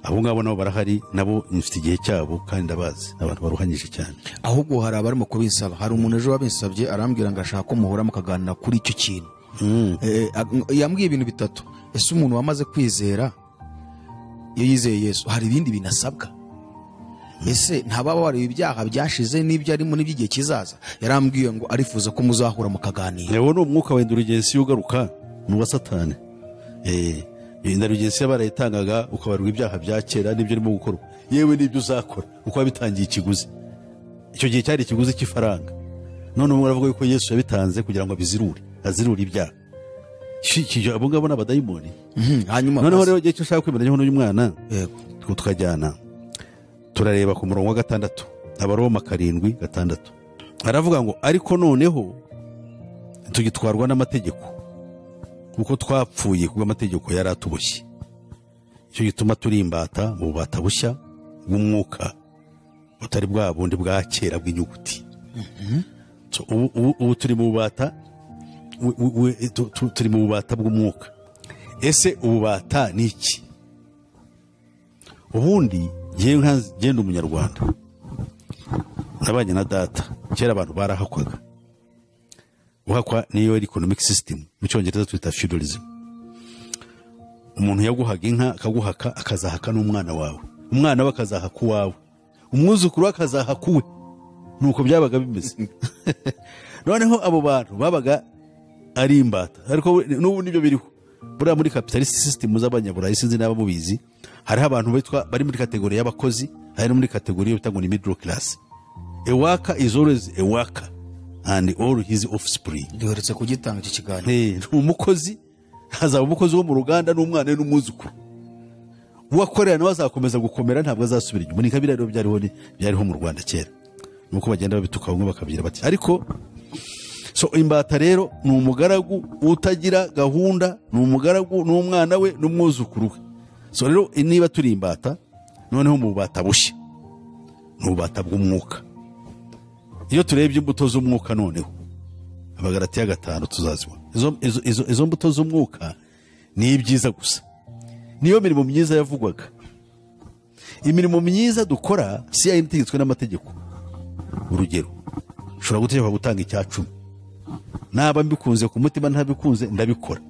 Abo ngabo nabo barahari, nabo mfite igihe cyabo kandi ndabazi, abantu baruhanyije cyane. Ahubwo hari abarimo kubinsaba. Hari umuntu ejo wabinsabye arambwira ngo ashaka ko muhura mukaganira kuri icyo kintu. Yambwiye ibintu bitatu. Ese umuntu wamaze kwizera iyo yizeye Yesu hari ibindi binasabwa? Ese ntababa wari ibyaha byashize n'ibyo arimo n'iby'igihe kizaza? Yarambwiye ngo arifuza ko muzahura mukaganira. Yewe ni umwuka wa indulgensi ugaruka ni uwa Satani. Indulgensi barayitangaga ukabarwa ibyaha bya kera n'ibyo urimo gukora, yewe n'ibyo uzakora, uko wabitangiye ikiguzi. Icyo gihe cyari ikiguzi cy'ifaranga. None ubu baravuga yuko Yesu yabitanze kugira ngo abizirure, azirure ibyaha. Abo ngabo ni abadayimoni. Hanyuma noneho rero igihe cyo ushaka kwemeranya n'uyu mwana, yego, tukajyana turareba ku murongo wa 6, Abaroma 7:6. Aravuga ngo ariko noneho tugitwarwa n'amategeko, kuko twapfuye kubwo amategeko yari atuboshye. Icyo gituma turi imbata mu bubata bushya bw'umwuka, butari bwa bundi bwa kera bw'inyuguti. Ubu turi mu bubata, turi mu bubata bw'umwuka. Ese ububata ni iki? Ubundi Ngewe ngenda umunyarwanda nabanye na data, kera abantu barahakwaga. Guhakwa niyo economic system, mu Cyongereza twita feudalism. Umuntu yaguhaga inka akaguhaka, akazahaka n'umwana wawe, umwana we akazahaka uwawe, umwuzukuru we akazahaka uwe. Nuko byabaga bimeze. Noneho abo bantu babaga ari imbata, ariko n'ubu nibyo biriho. Buriya muri capitalist system z'abanyaburayi, sinzi n'aba mubizi, hariho abantu bitwa bari muri category y'abakozi, hari no muri category bita ngo ni middle class. A worker is always a worker and all his offspring. Duherutse kugitanga iki kiganiro. Ni umukozi, hazaba umukozi wo mu ruganda n'umwana we n'umwuzukuru. Uwakorera nawe azakomeza gukomera, ntabwo azasubira inyuma. Ni kabira rero byariho mu Rwanda kera, nuko bagenda babituka bamwe bakabyira bati. Ariko so imbata rero ni umugaragu utagira gahunda, ni umugaragu n'umwana we n'umwuzukuru we. So rero niba turi imbata, noneho mu bubata bushya ni ububata bw'umwuka. Iyo turebye imbuto z'umwuka, noneho Abagalatiya 5 tuzazibona. Izo mbuto z'umwuka ni ibyiza gusa, niyo mirimo myiza yavugwaga. Imirimo myiza dukora si yayindi itegetswe n'amategeko. Urugero, ushobora gutegekwa gutanga 10, naba mbikunze ku mutima ntabikunze ndabikora.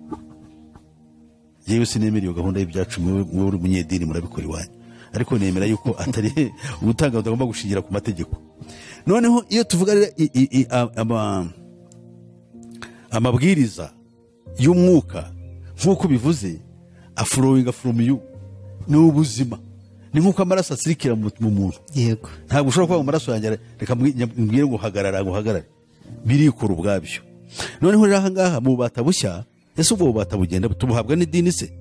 Yewe sinemera iyo gahunda y'ibya-10, wowe uri umunyedini murabikora iwanyu, ariko nemera yuko atari ubutanga butagomba gushingira ku mategeko. Noneho iyo tuvuga rero amabwiriza y'umwuka nk'uko bivuze, aflowinga from you, ni ubuzima, ni nk'uko amaraso asirikira mu muntu. Ntabwo ushobora kuvuga ngo amaraso yanjye reka mbwire ngo hagarara, ngo hagarare, birikora ubwabyo. Noneho rero aha ngaha mu bubata bushya, ese ubwo bubata bugenda tubuhabwa n'idini se?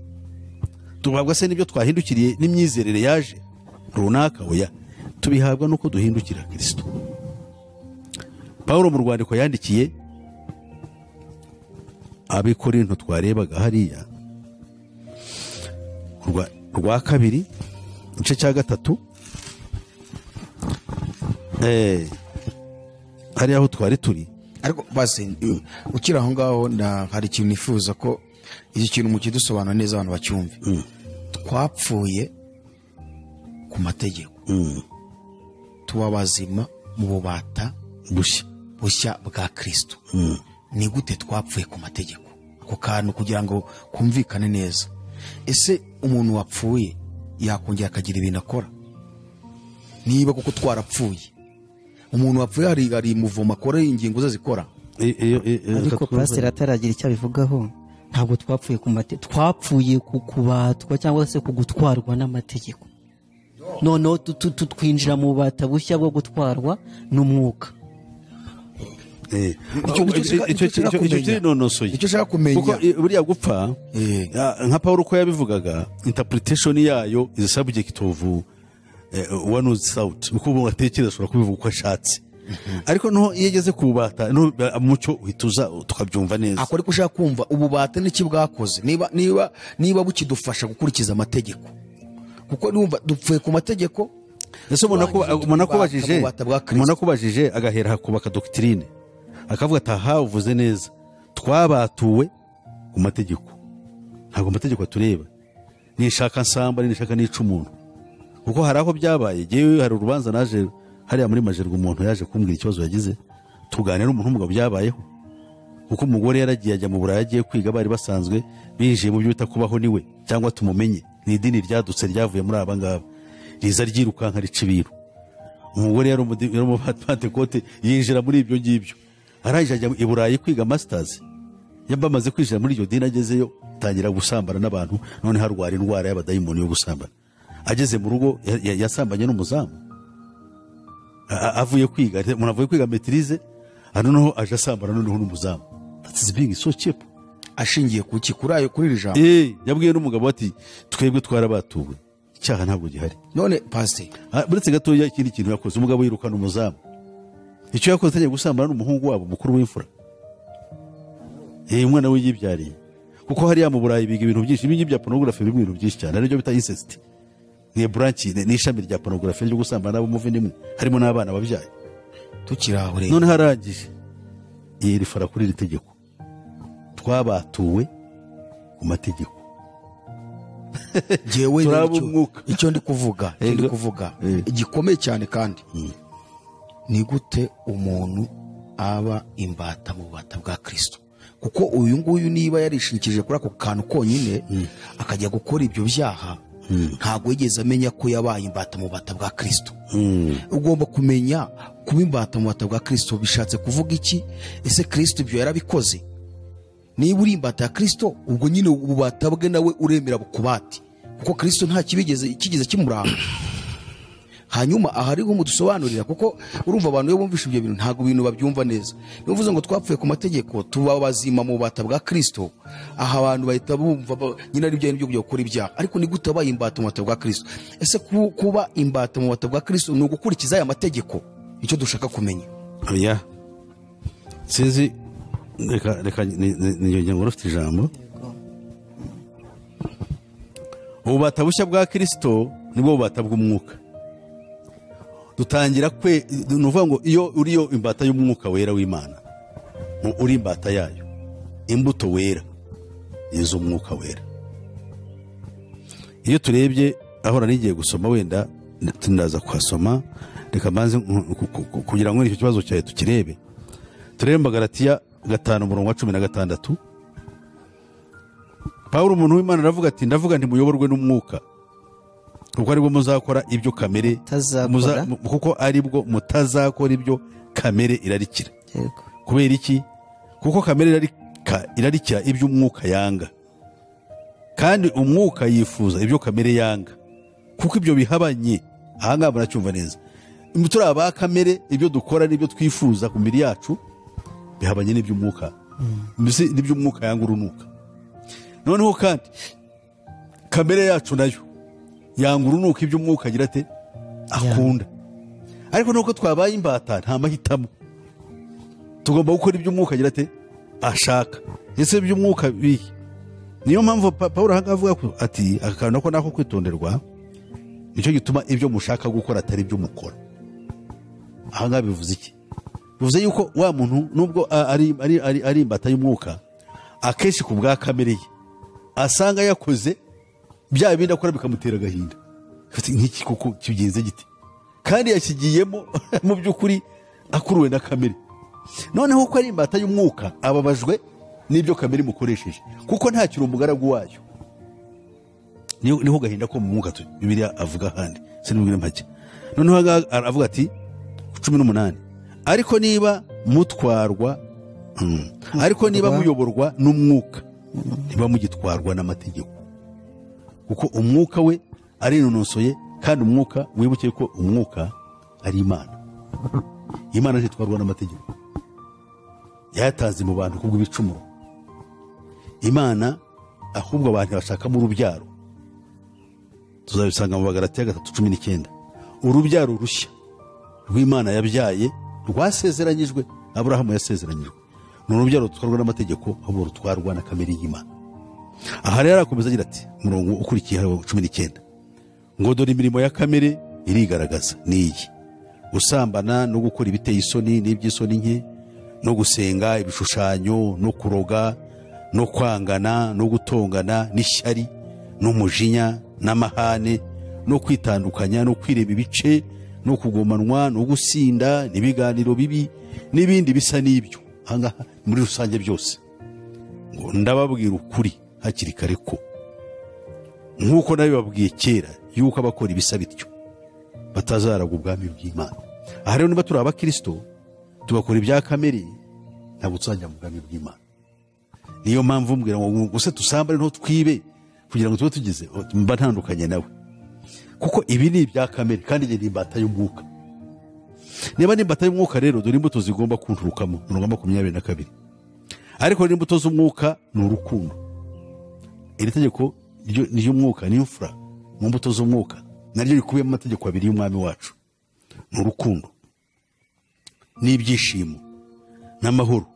Tubuhabwa se n'ibyo twahindukiriye n'imyizerere yaje runaka? Oya, tubihabwa nuko duhindukira Kristo. Pawulo mu rwandiko yandikiye Abikorinto twarebaga hariya rwa 2 igice cya 3, hariya aho twari turi. Ariko basi ukiri aho ngaho, hari ikintu nifuza ko iki kintu mukidusobanura neza abantu bacyumve. Twapfuye ku mategeko, tuba bazima mu bubata bushya bwa Kristo. Ni gute twapfuye ku mategeko? Ako kantu kugira ngo kumvikane neza. Ese umuntu wapfuye yakongera akagira ibintu akora? Niba kuko twarapfuye, umuntu wapfuye hari umuvumo akora, ingingo ze zikora. Ariko pastor ataragira icyo abivugaho, ntabwo twapfuye ku mategeko, twapfuye ku kubatwa cyangwa se ku gutwarwa n'amategeko. Noneho twinjira mu bubata bushya bwo gutwarwa n'umwuka. Icyo kirinonosoye. Icyo ushaka kumenya. Kuko buriya gupfa, nka Paul uko yabivugaga, interpretation yayo is a subject of one who's out. Uko umuntu atekereza ashobora kubivuga uko ashatse. Ariko no iyo ageze ku bubata, no mucyo uhituza tukabyumva neza. Akora ko ushaka kumva ububata n'iki bwakoze, niba bukidufasha gukurikiza amategeko. Kuko numva dupfuye ku mategeko. Ese umuntu akubajije agahera hakubaka doctrine, akavuga ati aha uvuze neza, twabatuwe ku mategeko. Ntabwo amategeko atureba, nishaka nsamba, nishaka nica umuntu. Kuko hari aho byabaye, jewe hari urubanza naje hariya muri Majerwa, umuntu yaje kumbwira ikibazo yagize, tuganira n'umuntu w'umugabo byabayeho. Kuko umugore yaragiye ajya mu Burayi agiye kwiga, bari basanzwe binjiye mu byo bita kubaho niwe cyangwa tumumenye, ni idini ryadutse ryavuye muri aba ngaba, riza ryirukanka rica ibiru. Umugore yari umupantekote, yinjira muri ibyo ngibyo, arangije ajya i Burayi kwiga masters. Yabamaze kwinjira muri iryo dini, agezeyo atangira gusambana n'abantu, none harwara indwara y'abadayimoni yo gusambana. Ageze mu rugo yasambanye n'umuzamu. Avuye kwiga, umuntu avuye kwiga maîtrise, noneho aje asambana noneho n'umuzamu. That is being so cheap. Ashingiye kuki kuri ayo kuri iri jambo? Yabwiye n'umugabo ati twebwe twarabatuwe, icyaha ntabwo gihari. None pastor, buretse gatoya ikindi kintu yakoze, umugabo yirukana umuzamu. Icyo yakoze atangiye gusambana n'umuhungu wabo mukuru w'imfura. Umwana we yibyariye. Kuko hariya mu Burayi biga ibintu byinshi, ibingi bya pornography biri ibintu byinshi cyane, aribyo bita incest. Ni branch, ni ishami rya pornography ryo gusambana n'abo muvindimwe, harimo n'abana babyaye. Tukiraho rero. None harangije yirifara kuri iri tegeko. Twabatuwe ku mategeko. Jewe Turi ab'umwuka. Icyo ndi kuvuga, icyo ndi kuvuga gikomeye cyane, kandi ni gute umuntu aba imbata mu bubata bwa Kristo? Kuko uyu nguyu niba yarishingikirije kuri ako kantu konyine akajya gukora ibyo byaha, ntabwo yigeze amenya ko yabaye imbata mu bubata bwa Kristo. Ugomba kumenya kuba imbata mu bubata bwa Kristo bishatse kuvuga iki? Ese Kristo ibyo yarabikoze? Niba uri imbata ya Kristo, ubwo nyine ububata bwe nawe uremera bukubati, kuko Kristo nta kibigeze kigeze kimuranga. Hanyuma aha ariho mudusobanurira, kuko urumva abantu iyo bumvishe ibyo bintu ntabwo ibintu babyumva neza. Niyo uvuze ngo twapfuye ku mategeko tuba bazima mu bubata bwa Kristo, aha abantu bahita bumva nyine ari byo byo gukora ibyaha. Ariko ni gute wabaye imbata mu bubata bwa Kristo? Ese kuba imbata mu bubata bwa Kristo ni ugukurikiza aya mategeko? Icyo dushaka kumenya. Oya, sinzi, reka niyongere ngo ufite ijambo. Ububata bushya bwa Kristo nibwo bubata bw'umwuka. Dutangira kwe, ni ukuvuga ngo iyo uriyo imbata y'umwuka wera w'Imana, uri imbata yayo, imbuto wera iz'umwuka wera. Iyo turebye aho narigiye gusoma, wenda ndaza kuhasoma, reka mbanze kugira ngo icyo kibazo cyawe tukirebe. Turebe mu Bagalatiya 5:16. Pawulo umuntu w'Imana aravuga ati ndavuga nti muyoborwe n'umwuka, kuko aribwo muzakora ibyo kamere kuko aribwo mutazakora ibyo kamere irarikira. Kubera iki? Kuko kamere irarikira ibyo umwuka yanga, kandi umwuka yifuza ibyo kamere yanga, kuko ibyo bihabanye. Aha ngaha muracyumva neza. Turi aba kamere, ibyo dukora n'ibyo twifuza ku mibiri yacu bihabanye n'iby'umwuka, mbese n'iby'umwuka yanga urunuka. Noneho kandi kamere yacu nayo yanga urunuka iby'umwuka agira ate akunda. Ariko nuko twabaye imbata nta mahitamo, tugomba gukora iby'umwuka agira ate ashaka. Ese iby'umwuka bihe? Niyo mpamvu Pawulo aha ngaha avuga ko ati aka kantu nako nako kwitonderwa, nicyo gituma ibyo mushaka gukora atari ibyo mukora. Aha ngaha bivuze iki? Bivuze yuko wa muntu nubwo ari imbata y'umwuka, akenshi ku bwa kamere ye asanga yakoze bya bindi akora bikamutera agahinda. Nk'iki kuko kigenze gite, kandi yakigiyemo mu by'ukuri akuruwe na kamere. Noneho ko ari imbata y'umwuka ababajwe n'ibyo kamere imukoresheje, kuko ntakiri umugaragu wayo. Niho gahinda ko mu mwuka Bibiliya avuga ahandi, sinubwire mpake. Noneho aravuga ati 18, ariko niba mutwarwa, ariko niba muyoborwa n'umwuka, ntiba mugitwarwa n'amategeko, kuko umwuka we arinonosoye, kandi umwuka wibuke ko umwuka ari Imana. Imana ntitwarwa n'amategeko, yayatanze mu bantu kubw'ibicumuro. Imana ahubwo abantu bashakamo urubyaro, tuzabisanga mu Bagalatiya 3:19. Urubyaro rushya rw'Imana yabyaye rwasezeranyijwe, Aburahamu yasezeranyijwe, ni urubyaro rutwarwa n'amategeko, ahubwo rutwarwa na kamere y'Imana. Aha rero arakomeza agira ati umurongo ukurikiye 19, ngo dore imirimo ya kamere irigaragaza niyi: gusambana no gukora ibiteye isoni n'iby'isoni nke, no gusenga ibishushanyo, no kuroga, no kwangana, no gutongana, n'ishyari, n'umujinya, n'amahane, no kwitandukanya, no kwireba ibice, no kugomanwa, no gusinda, n'ibiganiro bibi, n'ibindi bisa n'ibyo. Aha ngaha muri rusange byose, ngo ndababwira ukuri hakiri kare ko nk'uko nabibabwiye kera, yuko abakora ibisa bityo batazaragwa ubwami bw'Imana. Aha rero niba turi abakristo tugakora ibya kamere, ntabwo tuzajya mu bwami bw'Imana. Niyo mpamvu mbwira ngo gusa tusambare nto twibe kugira ngo tube tugize, mba ntandukanye nawe, kuko ibi ni ibya kamere kandi njye ni imbata y'umwuka. Niba ni imbata y'umwuka rero, dore imbuto zigomba kunturukamo. Umurongo 22, ariko rero imbuto z'umwuka ni urukundo. Iri tegeko ry'umwuka ni imfura mu mbuto z'umwuka, naryo rikubiyemo amategeko abiri y'umwami wacu: ni urukundo n'ibyishimo n'amahoro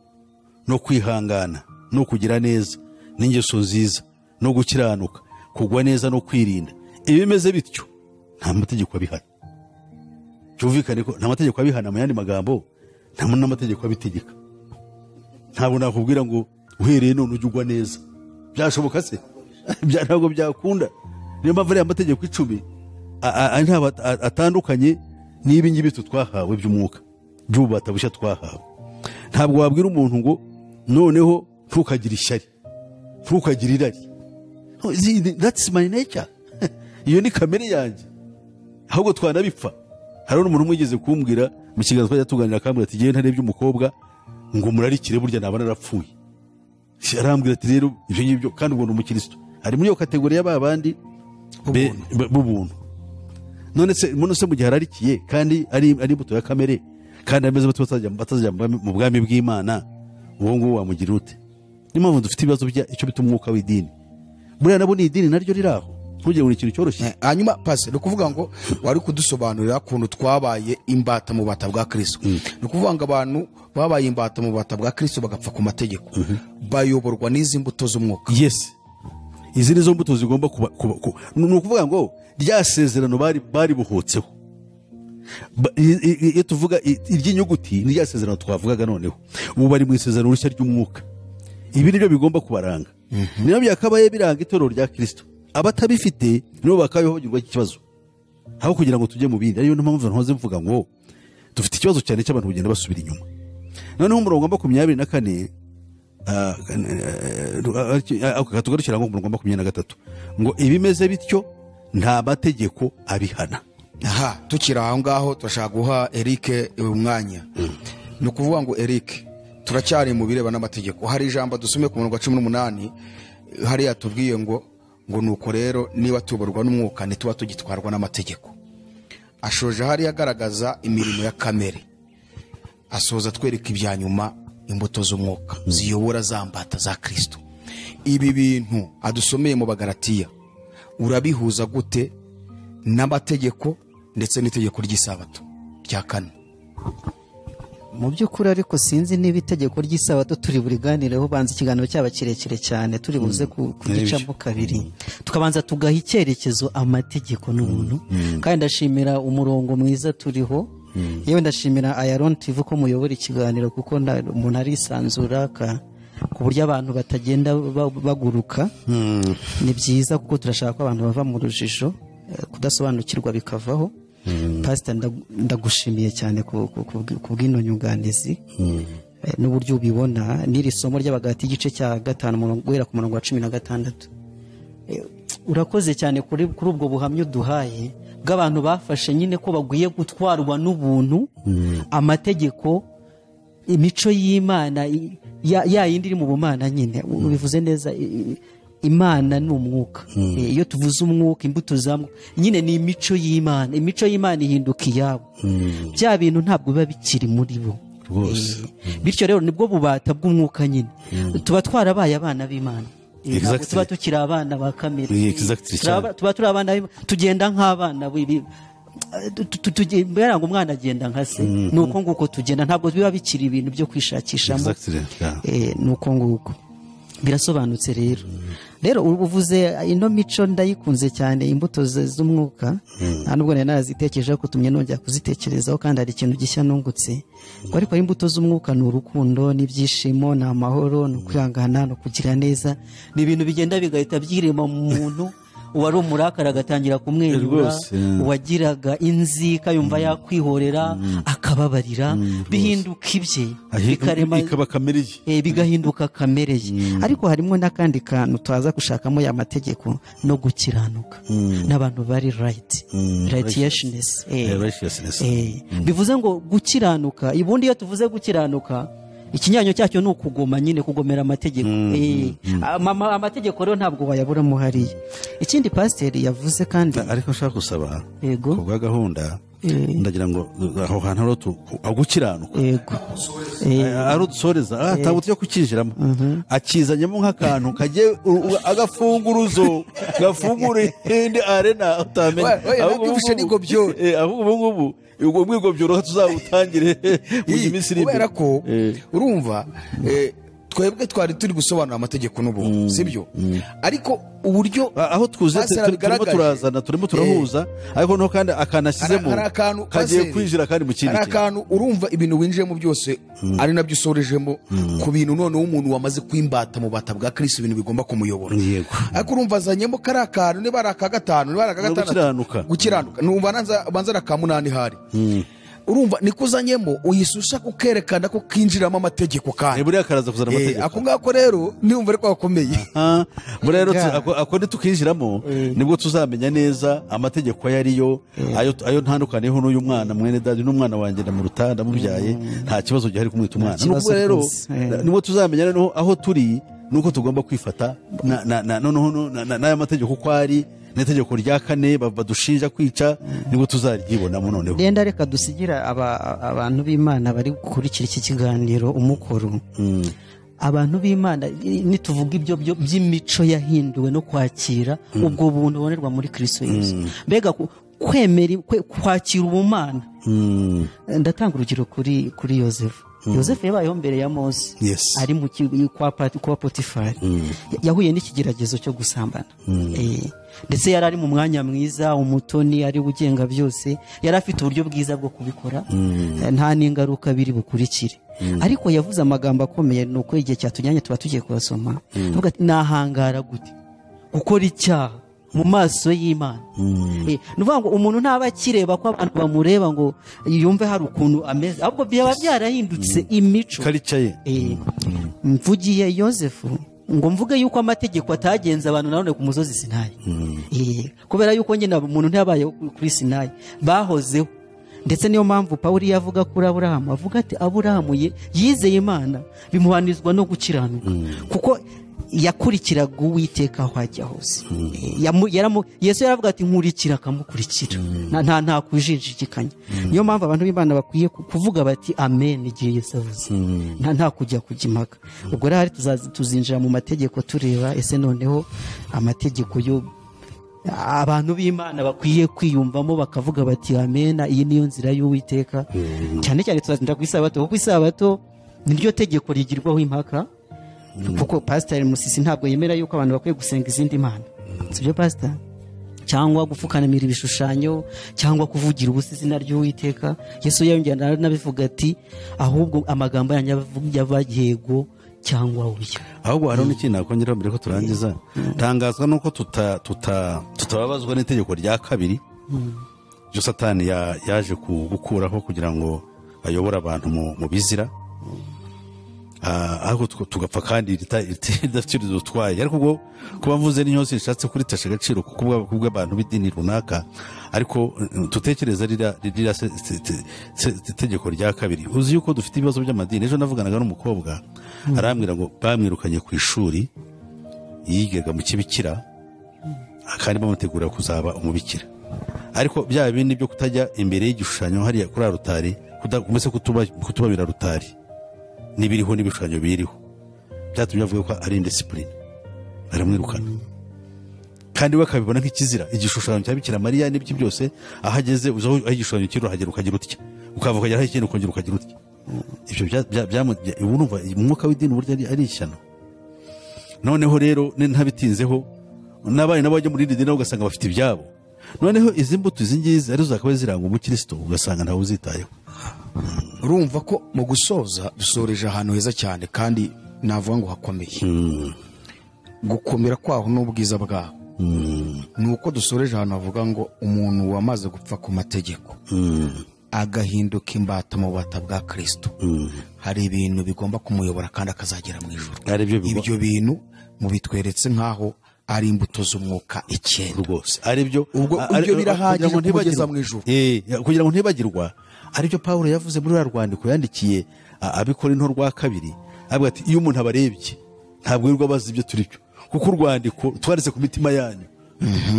no kwihangana no kugira neza n'ingeso nziza no gukiranuka, kugwa neza no kwirinda. Ibimeze bityo nta mategeko abihana. Cyumvikane ko nta mategeko abihana, mu yandi magambo nta n'amategeko abitegeka. Ntabwo nakubwira ngo uhereye none ujye ugwa neza, byashoboka se? Ntabwo byakunda. Niyo mpamvu ariya mategeko 10 ntabwo atandukanye n'ibi ngibi twahawe by'umwuka, by'ububata bushya twahawe. Ntabwo wabwira umuntu ngo noneho ntukagire ishyari, ntukagire irari. That's my nature, iyo ni kamere yanjye, ahubwo twanabipfa. Hari n'umuntu umwe kumbwira mu kiganiro twajya tuganira, akambwira ati ngewe ntarebye umukobwa ngo murarikire burya naba narapfuye. Arambwira ati rero ibyo ngibyo, kandi ubwo ni umukristo, ari muri iyo catégorie y'aba bandi b'ubuntu. None se mu gihe ararikiye kandi ari imbuto ya kamere, kandi ameze batazajya mu bwami bw'Imana, uwo nguwo wamugira ute? Niyo mpamvu dufite ibibazo icyo bita umwuka w'idini. Buriya nabo ni idini naryo riri aho, ntugire ngo ni ikintu cyoroshye. Hanyuma pase ni ukuvuga ngo wari kudusobanurira ukuntu twabaye imbata mu bubata bwa Kristo. Ni ukuvuga ngo abantu babaye imbata mu bubata bwa Kristo bagapfa ku mategeko, bayoborwa n'izi mbuto z'umwuka. Yes, izi nizo mbuto zigomba kuba. Ni ukuvuga ngo rya sezerano bari buhotseho. Iyo tuvuga iry'inyuguti ni rya sezerano twavugaga, noneho ubu bari mu isezerano rishya ry'umwuka. Ibi nibyo bigomba kubaranga, niyo byakabaye biranga itorero rya Kristo. Abatabifite nibo bakabaye bagirwa ikibazo, aho kugira ngo tujye mu bindi. Ariyo mpamvu ntoze mvuga ngo dufite ikibazo cyane cy'abantu kugenda basubira inyuma. Noneho umurongo wa 24 tugarukira ngo umurongo wa 23 ngo ibimeze bityo nta mategeko abihana. Aha tukiri aho ngaho turashaka guha Eric umwanya. Ni ukuvuga ngo Eric, turacyari mu bireba n'amategeko. Hari ijambo dusome ku murongo wa 18, hariya tubwiye ngo nuko rero niba tuyoborwa n'umwuka ntituba tugitwarwa n'amategeko. Ashoje hariya agaragaza imirimo ya kamere, asoza twereka ibya nyuma imbuto z'umwuka ziyobora za mbata za Kristo. Ibi bintu adusomeye mu Bagalatiya urabihuza gute n'amategeko ndetse n'itegeko ry'isabato rya kane? Mu by'ukuri ariko sinzi niba itegeko ry'isabato turi buriganireho, banza ikiganiro cyaba kirekire cyane, turi buze kugicamo kabiri, tukabanza tugaha icyerekezo amategeko n'ubuntu. Kandi ndashimira umurongo mwiza turiho, yewe ndashimira Ayaron TV ko muyobora ikiganiro, kuko umuntu arisanzura ku buryo abantu batagenda baguruka. Ni byiza kuko turashaka ko abantu bava mu rujijo, kudasobanukirwa bikavaho. Pastor, ndagushimiye cyane ku bw'ino nyunganizi n'uburyo ubibona n'iri somo ry'Abagalati igice cya 5 guhera ku murongo wa 16. Urakoze cyane kuri ubwo buhamya uduhaye bw'abantu bafashe nyine ko bagwiye gutwarwa n'ubuntu, amategeko, imico y'Imana ya yindi iri mu bumana nyine. Ubivuze neza, Imana ni umwuka. Iyo tuvuze umwuka, imbuto za nyine ni imico y'Imana. Imico y'Imana ihinduka iyabo. Bya bintu ntabwo biba bikiri muri bo rwose. Bityo rero nibwo bubata bw'umwuka nyine. Tuba twarabaye abana b'Imana. Ntabwo tuba tukiri abana ba kamere. Tuba turi abana, tugenda nk'abana mbera ngo umwana agenda nka se. Nuko nguko tugenda, ntabwo biba bikiri ibintu byo kwishakishamo. Nuko nguko birasobanutse rero. Rero uvuze ino mico ndayikunze cyane, imbuto z'umwuka. Nta nubwo nari narazitekerejeho, kutumye nongera kuzitekerezaho, kandi hari ikintu gishya nungutse. Ariko imbuto z'umwuka ni urukundo, n'ibyishimo, ni amahoro, ni ukwihangana, ni ukugira neza. Ni ibintu bigenda bigahita byirema mu muntu. Uwari umurakara agatangira kumwenyura, uwagiraga inzika yumva yakwihorera akababarira, bihinduka ibye, bikarema ikaba kamere ye, bigahinduka kamere ye. Ariko harimo n'akandi kantu twaza gushakamo ya mategeko no gukiranuka n'abantu bari right, righteousness. Bivuze ngo gukiranuka, ubundi iyo tuvuze gukiranuka ikinyanyo cyacyo ni ukugoma nyine, kugomera amategeko. Amategeko rero ntabwo wayaburamo hariya. Ikindi pasiteri yavuze kandi, ariko nshaka gusaba ku bwa gahunda, ndagira ngo aho hantu aho gukiranuka ari udusoreza, ntabwo tujya kukinjiramo, akizanyemo nk'akantu kagiye agafunguruzo gafungura indi arena utamenya. Ahubwo ubu ngubu ubwo mwigobyo tuzawutangire mu minsi iri imbere, kubera ko urumva Twebwe twari turi gusobanura amategeko n'ubuntu, sibyo? Ariko uburyo aho twuze turimo turazana, turimo turahuza, ariko no kandi akanashyizemo kagiye kwinjira kandi mu kindi kintu. Akantu urumva ibintu winjiyemo byose ari nabyo usorejemo ku bintu none umuntu wamaze kwimbata mu bata bwa Kristo, ibintu bigomba kumuyobora. Ariko urumva azanyemo kari akantu, niba ari aka gatanu, niba ari aka gatandatu, gukiranuka, numva banza aka munani hari. Urumva nikuzanyemo uyisusha kukerekana ko kinjiramo amategeko kandi buriya karaza kuzana amategeko. Ako ngako rero niumva ariko akomeye. Buriya rero ako nitukinjiramo nibwo tuzamenya neza amategeko yariyo, ayo ntandukaniyeho n'uyu mwana mwene dadi n'umwana wanjye ndamuruta ndamubyaye, nta kibazo gihari kumwita umwana. Nubwo rero nibwo tuzamenya noneho aho turi nuko tugomba kwifata noneho n'aya mategeko uko ari, n'itegeko rya kane badushinja kwica, nibwo tuzaryibonamo noneho. Renda reka dusigira abantu b'Imana bari gukurikira iki kiganiro umukoro. Abantu b'Imana nituvuga ibyo by'imico yahinduwe no kwakira ubwo buntu bonerwa muri Kristo Yesu, mbega kwemera kwakira ubumana. Ndatanga urugero kuri Yosefu. Yosefu yabayeho mbere ya Mose, ari mu kwa Potifari. Yahuye n'ikigeragezo cyo gusambana, ndetse yari ari mu mwanya mwiza, umutoni, ari ugenga byose, yari afite uburyo bwiza bwo kubikora, nta n'ingaruka biri bukurikire. Ariko yavuze amagambo akomeye, nuko igihe cyatunyanye tuba tugiye kubasoma. Avuga ati nahangara gute gukora icyaha mu maso y'Imana. Ni ukuvuga ngo umuntu ntaba akireba ko abantu bamureba ngo yumve hari ukuntu ameze, ahubwo byaba byarahindutse imico. Mvugiye Yosefu ngo mvuge yuko amategeko atagenza abantu nanone ku musozi Sinayi. Kubera yuko nyine umuntu ntiyabayeho kuri Sinayi, bahozeho. Ndetse niyo mpamvu Pawulo yavuga kuri Aburahamu, avuga ati Aburahamu yizeye Imana bimuhanizwa no gukiranuka, kuko yakurikiraga Uwiteka aho ajya hose. Yesu yaravuga ati nkurikira, akamukurikira, nta kujijigikanya. Niyo mpamvu abantu b'Imana bakwiye kuvuga bati amen igihe Yesu avuze, nta kujya kujya impaka. Ubwo rero tuzinjira mu mategeko tureba ese noneho amategeko yo abantu b'Imana bakwiye kwiyumvamo bakavuga bati amen, iyi niyo nzira y'Uwiteka. Cyane cyane tuzazinjira ku Isabato, kuko Isabato niryo tegeko rigirwaho impaka. Kuko Pastor Musisi ntabwo yemera yuko abantu bakwiye gusenga izindi mana, sibyo Pastor? Cyangwa gupfukanamira ibishushanyo, cyangwa kuvugira ubusa izina ry'Uwiteka. Yesu yongera nabivuga ati ahubwo amagambo yanyu yaba yego cyangwa oya. Ahubwo hari n'ikintu nakongera mbere ko turangiza. Tangazwa nuko tutababazwa n'itegeko rya kabiri ryo Satani yaje gukuraho kugira ngo ayobore abantu mu bizira, ariko tugapfa kandi ridafite ridutwaye. Ariko ubwo kuba mvuze n'inyo nshatse kuritasha agaciro kuko kubw'abantu b'idini runaka, ariko tutekereza ririya tegeko rya kabiri. Uzi yuko dufite ibibazo by'amadini. Ejo navuganaga n'umukobwa arambwira ngo bamwirukanye ku ishuri yigaga mu kibikira, kandi bamutegura kuzaba umubikira, ariko bya bindi byo kutajya imbere y'igishushanyo hariya kuri rutari, mbese kutubabira rutari n'ibiriho n'ibishushanyo biriho, byatumye avuga ko ari indiscipline, baramwirukana. Kandi we akabibona nk'ikizira, igishushanyo cya Bikira Mariya n'ibiki byose, aho ageze uzi aho igishushanyo kiri urahagera ukagira utya, ukava ukagera aho ikindi ukongera ukagira utya. Ibyo urumva umwuka w'idini uburyo ari ishyano. Noneho rero ntabitinzeho, n'abana nabo bajya muri iri dini ugasanga bafite ibyabo. Noneho izi mbuto izi ngizi arizo zakabaye ziranga umukristo, ugasanga ntawe uzitayeho. Urumva ko mu gusoza dusoreje ahantu heza cyane kandi navuga ngo hakomeye. Gukomera kwaho n'ubwiza bwaho ni uko dusoreje ahantu havuga ngo umuntu wamaze gupfa ku mategeko agahinduka imbata mu bubata bwa Kristo, hari ibintu bigomba kumuyobora kandi akazagera mu ijuru. Ibyo bintu mubitweretse nkaho ari imbuto z'umwuka icyenda rwose, aribyo ubwo ibyo birahagije kugeza mu ijuru. Kugira ngo ntibagirwa, aribyo Pawulo yavuze muri rwa rwandiko yandikiye Abikorinto rwa kabiri, avuga ati iyo umuntu abarebye ntabwo yirirwa abaza ibyo turi byo, kuko urwandiko twaretse ku mitima yanyu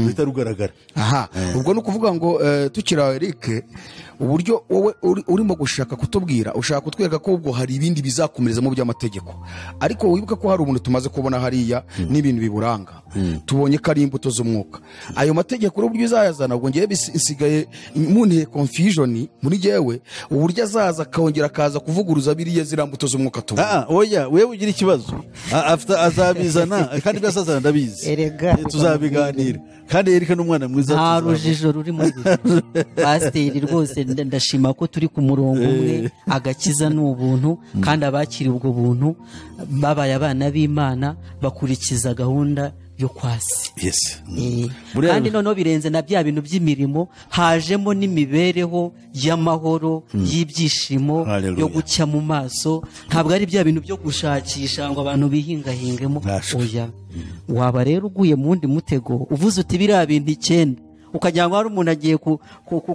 ruhita rugaragara. Aha, ubwo ni ukuvuga ngo tukira Eric, Uburyo wowe urimo gushaka kutubwira, ushaka kutwereka ko ubwo hari ibindi bizakomereza mu by'amategeko, ariko wibuka ko hari umuntu tumaze kubona hariya n'ibintu biburanga. Tubonye ko ari imbuto z'umwuka. Ayo mategeko uburyo uzayazana, ubwo ngewe bisigaye munteye confusion muri jewe, uburyo azaza akongera akaza kuvuguruza biriya ziriya mbuto z'umwuka tubona. Oya, wewe ugira ikibazo. Azabizana kandi ibyo azazana ndabizi. Erega tuzabiganira. Kandi Eric ni umwana mwiza. Nta rujijo ruri muri pasiteri rwose, ndashima ko turi ku murongo umwe. Agakiza ni ubuntu, kandi abakiri ubwo buntu babaye abana b'Imana, bakurikiza gahunda yo kwasi. Yes. Kandi noneho birenze na bya bintu by'imirimo, hajemo n'imibereho y'amahoro, y'ibyishimo, yo gucya mu maso. Ntabwo ari bya bintu byo gushakisha ngo abantu bihingahingemo. Oya, waba rero uguye mu wundi mutego, uvuze uti biriya bintu 9, ukagira ngo hari umuntu agiye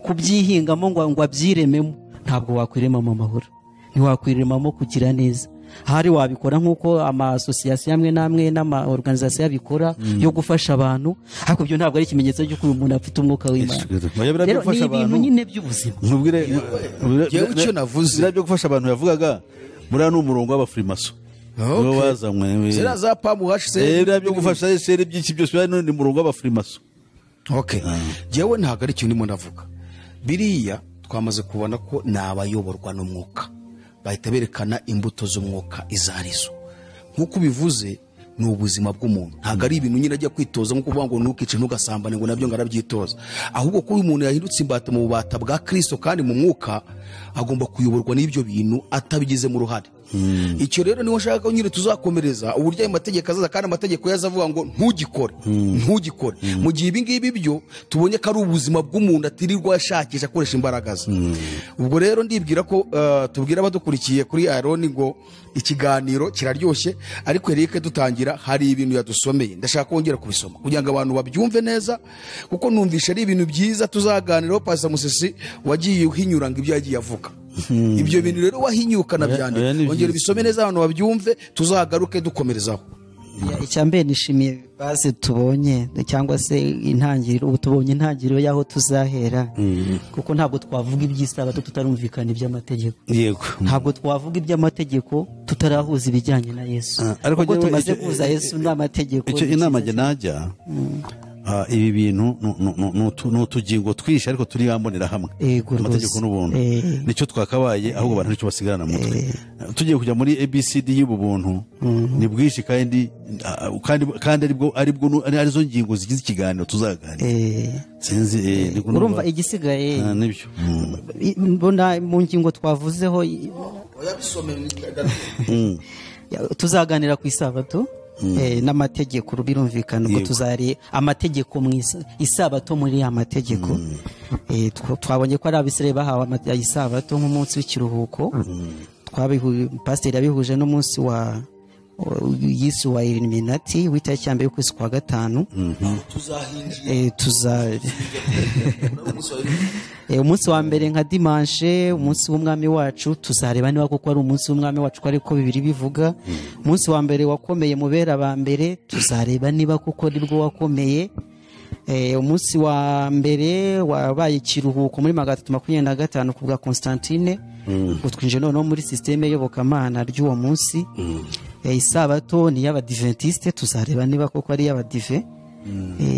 kubyihingamo ngo abyirememo. Ntabwo wakwiremamo amahoro, ntiwakwiremamo kugira neza. Hari wabikora nk'uko ama-association amwe n'amwe n'ama-organisation abikora yo gufasha abantu, ariko ibyo ntabwo ari ikimenyetso cy'uko uyu muntu afite umwuka w'Imana. Rero ni ibintu nyine by'ubuzima. Jewe icyo navuze, biriya byo gufasha abantu yavugaga, buriya ni umurongo w'abafurimaso. Nibo bazanywe. Ziriya za PAM HCR. Biriya byo gufasha HCR by'iki byose, biriya ni umurongo w'abafurimaso. Okay. Jewe ntabwo ari ikintu ndimo ndavuga. Biriya twamaze kubona ko ni abayoborwa n'umwuka, bahita berekana imbuto z'umwuka izo arizo. Nk'uko ubivuze, ni ubuzima bw'umuntu, ntabwo ari ibintu nyine ajya kwitoza nko kuvuga ngo ntukice ntugasambane ngo nabyo ngarabyitoza, ahubwo ko uyu muntu yahindutse imbata mu bubata bwa Kristo kandi mu mwuka, agomba kuyoborwa n'ibyo bintu atabigizemo uruhare. Icyo rero niho nshaka ko nyine tuzakomereza uburyo ayo mategeko azaza, kandi amategeko yaza avuga ngo ntugikore, ntugikore. Mu gihe ibi ngibi byo tubonye ko ari ubuzima bw'umuntu atirirwa ashakisha akoresha imbaraga ze. Ubwo rero ndibwira ko tubwira abadukurikiye kuri Aaron ngo ikiganiro kiraryoshye, ariko Eric dutangira hari ibintu yadusomeye, ndashaka kongera kubisoma kugira ngo abantu babyumve neza, kuko numvisha ari ibintu byiza tuzaganiraho. Pastor Musisi wagiye uhinyura ngo ibyo yagiye avuga, ibyo bintu rero wahinyuka nabyandika, ongera ubisome neza abantu babyumve, tuzagaruke dukomerezaho. Icya mbere nishimiye base tubonye, cyangwa se intangiriro, ubu tubonye intangiriro y'aho tuzahera, kuko ntabwo twavuga iby'isabato tutarumvikana iby'amategeko. Yego. Ntabwo twavuga iby'amategeko tutarahuza ibijyanye na Yesu. Ariko ubwo tumaze guhuza Yesu n'amategeko. Icyo inama njye najya, ibi bintu ni utugingo twinshi ariko turi yambonera hamwe. Amategeko n'ubuntu nicyo twakabaye, ahubwo abantu nicyo basigarana mu mutwe. Tugiye kujya muri ABCD y'ubu buntu ni bwinshi, kandi kandi aribwo arizo ngingo zigize ikiganiro tuzaganira. Sinzi urumva igisigaye nibyo mbona mu ngingo twavuzeho tuzaganira ku isabato n'amategeko, birumvikana ko tuzari amategeko mu isabato muri ya mategeko. Twabonye ko ari Abisirayeli bahawe isabato nk'umunsi w'ikiruhuko. Pasiteri yabihuje n'umunsi wa Yesu wa Illuminati w'itariki ya 1 y'ukwezi kwa 5. Umunsi wa mbere nka dimanche, umunsi w'umwami wacu, tuzareba niba koko ari umunsi w'umwami wacu ariko bibiri bivuga. Umunsi wa mbere wakomeye mu bera ba mbere, tuzareba niba koko nibwo wakomeye. Umunsi wa mbere wabaye ikiruhuko muri 325 ku bwa Constantine, utwinje noneho muri systeme yobokamana ry'uwo munsi. Isabato ni y'abadiventiste, tuzareba niba koko ari y'abadive.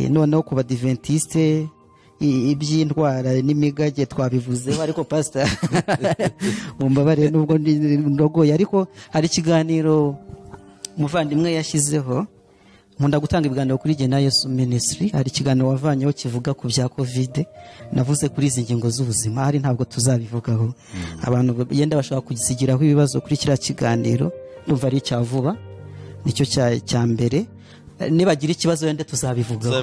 Noneho ku badiventiste iby'indwara n'imigage twabivuzeho, ariko pastor mumbabarire nubwo ndogoye, ariko hari ikiganiro umuvandimwe yashyizeho. Nkunda gutanga ibiganiro kuri Jye na Yesu Ministry, hari ikiganiro wavanyeho kivuga ku bya Covid. Navuze kuri izi ngingo z'ubuzima, hari ntabwo tuzabivugaho. Abantu yenda bashobora kugisigiraho ibibazo kuri kiriya kiganiro, ndumva ari icya vuba, nicyo cya mbere. Nibagira ikibazo wenda tuzabivugaho.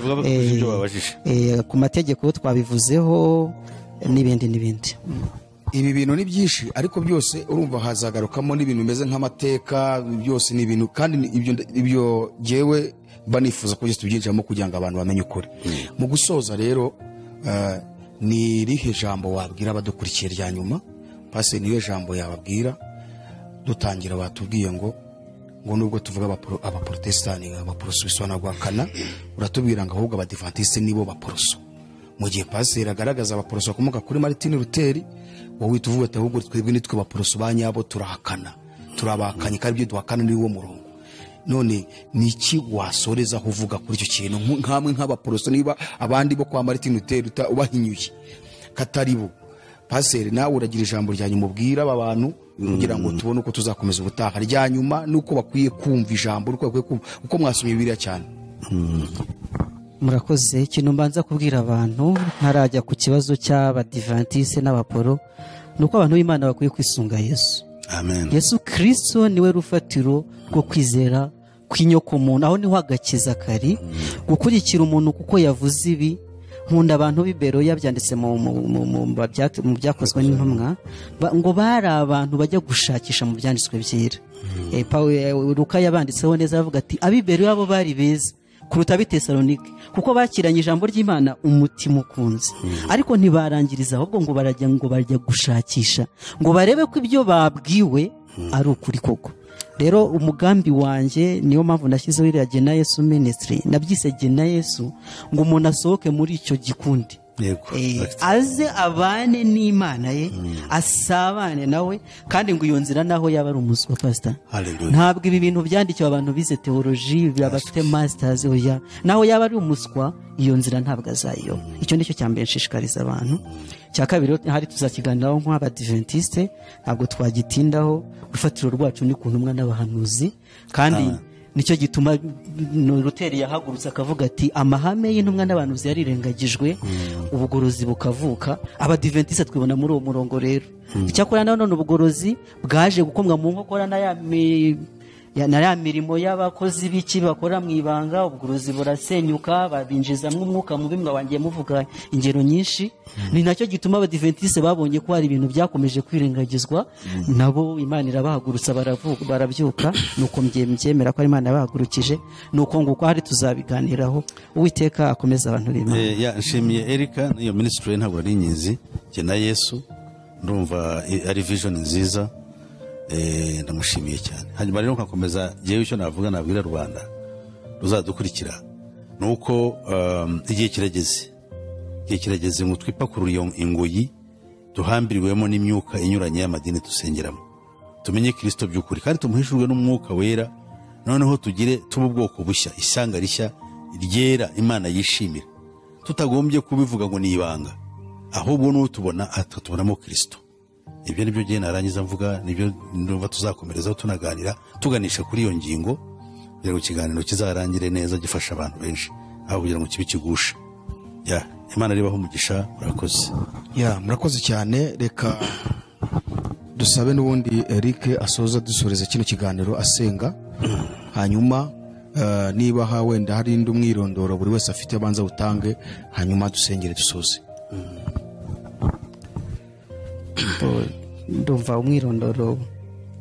Ku mategeko twabivuzeho n'ibindi n'ibindi. Ibi bintu ni byinshi, ariko byose urumva hazagarukamo n'ibintu bimeze nk'amateka, byose ni ibintu, kandi ibyo jewe banifuza ko byose tubyinjiramo kugira ngo abantu bamenye ukuri. Mu gusoza rero, ni irihe jambo wabwira abadukurikiye rya nyuma? Pase niyo jambo yababwira dutangira batubwiye ngo nubwo tuvuga abaprotestani, abaporoso bisobanura guhakana, uratubwira ngo ahubwo abadiventiste nibo baporoso. Mu gihe pasiteri agaragaza abaporoso bakomoka kuri Martin Luther, wowe uhita uvuga ati ahubwo twebwe nitwe baporoso ba nyabo, turahakana, turabakanye, kandi ibyo duhakana ni wo murongo. None ni iki wasorezaho uvuga kuri icyo kintu nkamwe nk'abaporoso, niba abandi bo kwa Martin Luther ubahinyuye katari bo? Pasiteri, nawe uragira ijambo rya nyuma ubwira aba bantu kugira ngo tubone uko tuzakomeza ubutaha, rya nyuma nuko bakwiye kumva ijambo, nuko bakwiye kumva uko mwasomye Bibiliya cyane. Murakoze. Ikintu mbanza kubwira abantu ntarajya ku kibazo cy'abadivantise n'abaporo ni uko abantu b'Imana bakwiye kwisunga Yesu. Amen. Yesu Kristo niwe rufatiro rwo kwizera kw'inyokomuntu, aho niho agakiza kari. Gukurikira umuntu kuko yavuze ibi, nkunda abantu b'i Beroya, byanditse mu byakozwe n'intumwa, ngo bari abantu bajya gushakisha mu byanditswe byera. Luka yabanditseho neza avuga ati ab'i Beroya bo bari beza kuruta ab'i Tesalonike, kuko bakiranye ijambo ry'Imana umutima ukunze. Ariko ntibarangiriza, ahubwo ngo barajya, ngo bajya gushakisha ngo barebe ko ibyo babwiwe ari ukuri koko. Rero umugambi wanjye, niyo mpamvu nashyizeho iriya Gena Yesu Ministry, nabyise Gena Yesu ngo umuntu asohoke muri icyo gikundi. Aze abane n'Imana ye, asabane nawe, kandi ngo iyo nzira naho yaba ari umuswa. Pastor, ntabwo ibi bintu byandikiwe abantu bize theology, bafite masters, oya, naho yaba ari umuswa iyo nzira ntabwo azayiyoba. Icyo nicyo cya mbere nshishikariza abantu. Cya kabiri hari tuzakiganiraho nk'abadiventiste, ntabwo twagitindaho. Urufatiro rwacu ni ku ntumwa n'abahanuzi, kandi nicyo gituma Luther yahagurutse akavuga ati amahame y'intumwa n'abahanuzi yarirengagijwe, ubugorozi bukavuka. Abadiventiste twibona muri uwo murongo rero. Icyakora nanone ubugorozi bwaje gukomwa mu nkokora na ya mirimo y'abakozi b'iki bakora mu ibanga, ubugorozi burasenyuka, babinjizamo umwuka mubi, mwabangiye muvuga ingero nyinshi. Ni nacyo gituma abadiventiste babonye ko hari ibintu byakomeje kwirengagizwa, nabo Imana irabahagurutsa barabyuka. Nuko mbyemera ko Imana yabahagurukije, nuko nguko hari tuzabiganiraho. Uwiteka akomeza abantu b'Imana. Nshimiye Erika n'iyo ministry, ntabwo ari inyenzi Gena Yesu, ndumva ari vision nziza. Ndamushimiye cyane. Hanyuma rero nkakomeza, jewe icyo navuga nabwira Rwanda ruzadukurikira nuko igihe kirageze, igihe kirageze ngo twipakurure iyo ingoyi duhambiriwemo n'imyuka inyuranye y'amadini dusengeramo, tumenye Kristo by'ukuri kandi tumuhishurwe n'umwuka wera, noneho tugire tuba ubwoko bushya, ishyanga rishya ryera Imana yishimira, tutagombye kubivuga ngo ni ibanga, ahubwo n'utubona atatubonamo Kristo. Ibyo nibyo gihe narangiza mvuga, nibyo ndumva tuzakomerezaho tunaganira tuganisha kuri iyo ngingo kugira ngo ikiganiro kizarangire neza gifasha abantu benshi, aho kugira ngo kibe kigusha. Imana ribaho umugisha. Murakoze. Murakoze cyane. Reka dusabe n'ubundi Eric asoza dusoreza kino kiganiro asenga, hanyuma niba ha wenda hari indi umwirondoro buri wese afite abanza utange, hanyuma dusengere dusoze. Ndumva umwirondoro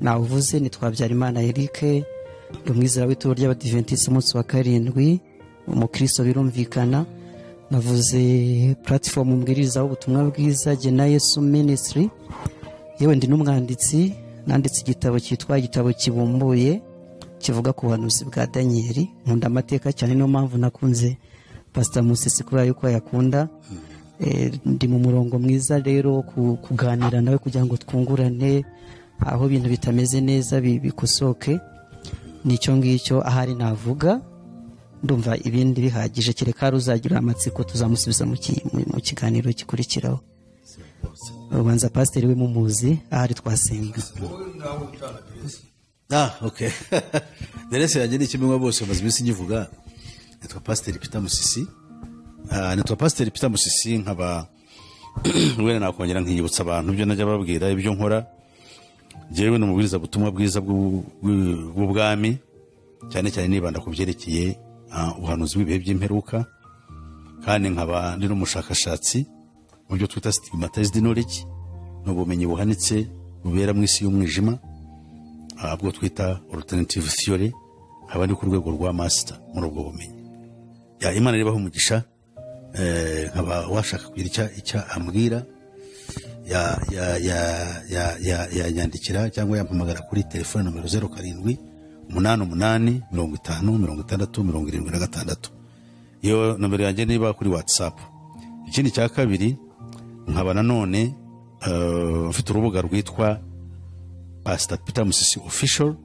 nawuvuze, ni Twabyarimana Eric, ndi umwizera w'itorero ry'Abadiventiste umunsi wa 7, umukristo birumvikana. Navuze platform mbwirizaho ubutumwa bwiza Gena Yesu Ministry. Yewe ndi n'umwanditsi, nanditse igitabo cyitwa Igitabo Kibumbuye kivuga ku buhanuzi bwa Daniel. Nkunda amateka cyane, niyo mpamvu nakunze Pastor Musisi kubera yuko yakunda. Ndi mu murongo mwiza rero kuganira nawe kugira ngo twungurane aho ibintu bitameze neza bikosoke. Nicyo ngicyo ahari navuga, ndumva ibindi bihagije, kereka ruzagira amatsiko tuzamusubiza mu kiganiro gikurikiraho. Ubanza pasiteri we mumuzi, ahari twasenga. Okay. Derese yanjye ni kimwe bose bamaze iminsi nyivuga. Nitwa Pasiteri Peter Musisi. Nitwa Pasiteri Peter Musisi, nkaba wenda nakongera nkiyibutsa abantu ibyo najya babwira ibyo nkora. Jewe n'umubwiriza butumwa bwiza bw'ubwami, cyane cyane nibanda ku byerekeye ubuhanuzi bw'ibihe by'imperuka, kandi nkaba ndi n'umushakashatsi mu byo twita stigmatized knowledge, n'ubumenyi buhanitse bubera mu isi y'umwijima, bwo twita alternative theory, nkaba ndi ku rwego rwa master muri ubwo bumenyi. Imana ribaho umugisha. Nkaba washaka kugira icyo ambwira yanyandikira cyangwa yampamagara kuri telefone nomero 07 88 50 60 76. Iyo nomero yanjye niba kuri WhatsApp. Ikindi cya kabiri, nkaba nanone mfite urubuga rwitwa Pastor Peter Musisi Official,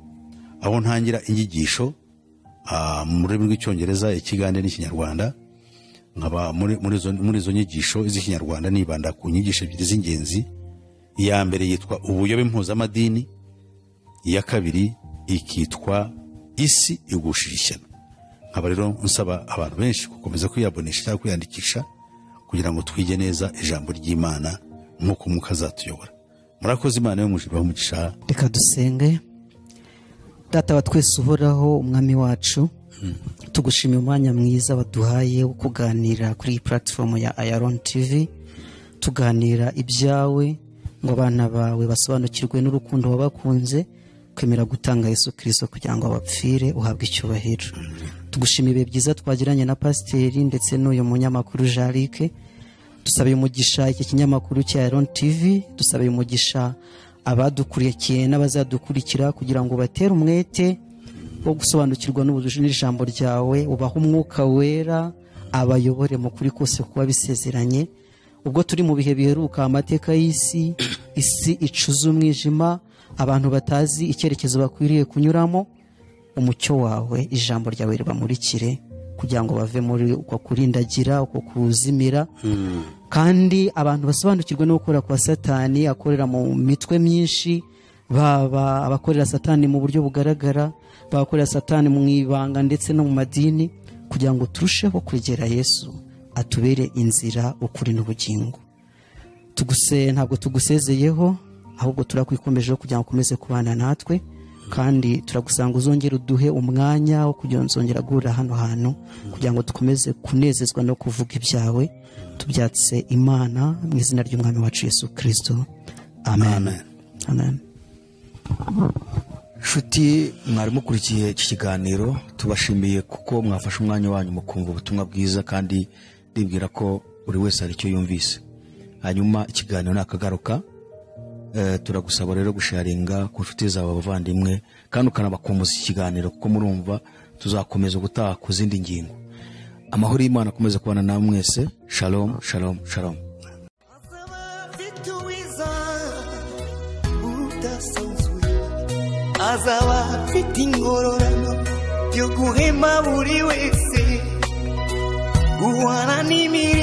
aho ntangira inyigisho mu rurimi rw'Icyongereza, Ikigande n'Ikinyarwanda. Nkaba muri izo nyigisho z'Ikinyarwanda nibanda ku nyigisho ebyiri z'ingenzi. Iya mbere yitwa ubuyobe mpuzamadini, iya kabiri ikitwa isi igushije ishyano. Nkaba rero nsaba abantu benshi gukomeza kwiyabonesha cyangwa kwiyandikisha kugira ngo twige neza ijambo ry'Imana nk'uko Umwuka azatuyobora. Murakoze, Imana yo mu ijuru ibahe umugisha. Reka dusenge. Data wa twese uhoraho, Umwami wacu, tugushimiye umwanya mwiza waduhaye wo kuganira kuri iyi platform ya Ayaron TV, tuganira ibyawe ngo abana bawe basobanukirwe n'urukundo wabakunze, kwemera gutanga Yesu Kristo kugira ngo abapfire, uhabwe icyubahiro. Tugushimiye ibihe byiza twagiranye na pasiteri ndetse n'uyu munyamakuru Jarike. Dusabiye umugisha iki kinyamakuru cya Ayaron TV, dusabiye umugisha abadukurikiye n'abazadukurikira kugira ngo batere umwete wo gusobanukirwa n'ijambo ryawe, ubahe umwuka wera abayobore mu kuri kose kuba bisezeranye. Ubwo turi mu bihe biheruka amateka y'isi, isi icuza umwijima, abantu batazi icyerekezo bakwiriye kunyuramo, umucyo wawe, ijambo ryawe ribamurikire kugira ngo bave muri uko kurindagira, uko kuzimira, kandi abantu basobanukirwe no gukora kwa Satani akorera mu mitwe myinshi, baba abakorera Satani mu buryo bugaragara, bakorera Satani mu ibanga ndetse no mu madini, kugira ngo turusheho kwegera Yesu atubere inzira, ukuri n'ubugingo. Tuguse ntabwo tugusezeyeho, ahubwo turakwikomejeho kugira ngo ukomeze kubana natwe, kandi turagusanga uzongera uduhe umwanya wo kugira ngo nzongera guhurira hano hantu kugira ngo dukomeze kunezezwa no kuvuga ibyawe. Tubyatse Imana mu izina ry'Umwami wacu Yesu Kristo, amen. Amen. Nshuti mwari mukurikiye iki kiganiro, tubashimiye kuko mwafashe umwanya wanyu mukumva ubutumwa bwiza, kandi ndibwira ko buri wese hari icyo yumvise. Hanyuma ikiganiro nakagaruka. Turagusaba rero gusharinga ku nshuti zawe, abavandimwe, kandi ukanabakumbuza iki kiganiro, kuko murumva tuzakomeza gutaha ku zindi ngingo. Amahoro y'Imana akomeze kubana namwe mwese. Shalom, shalom, shalom. Azaba afite uwiza udasanzwe, azaba afite ingororano yo guhema buri wese, guhana n'imirimo.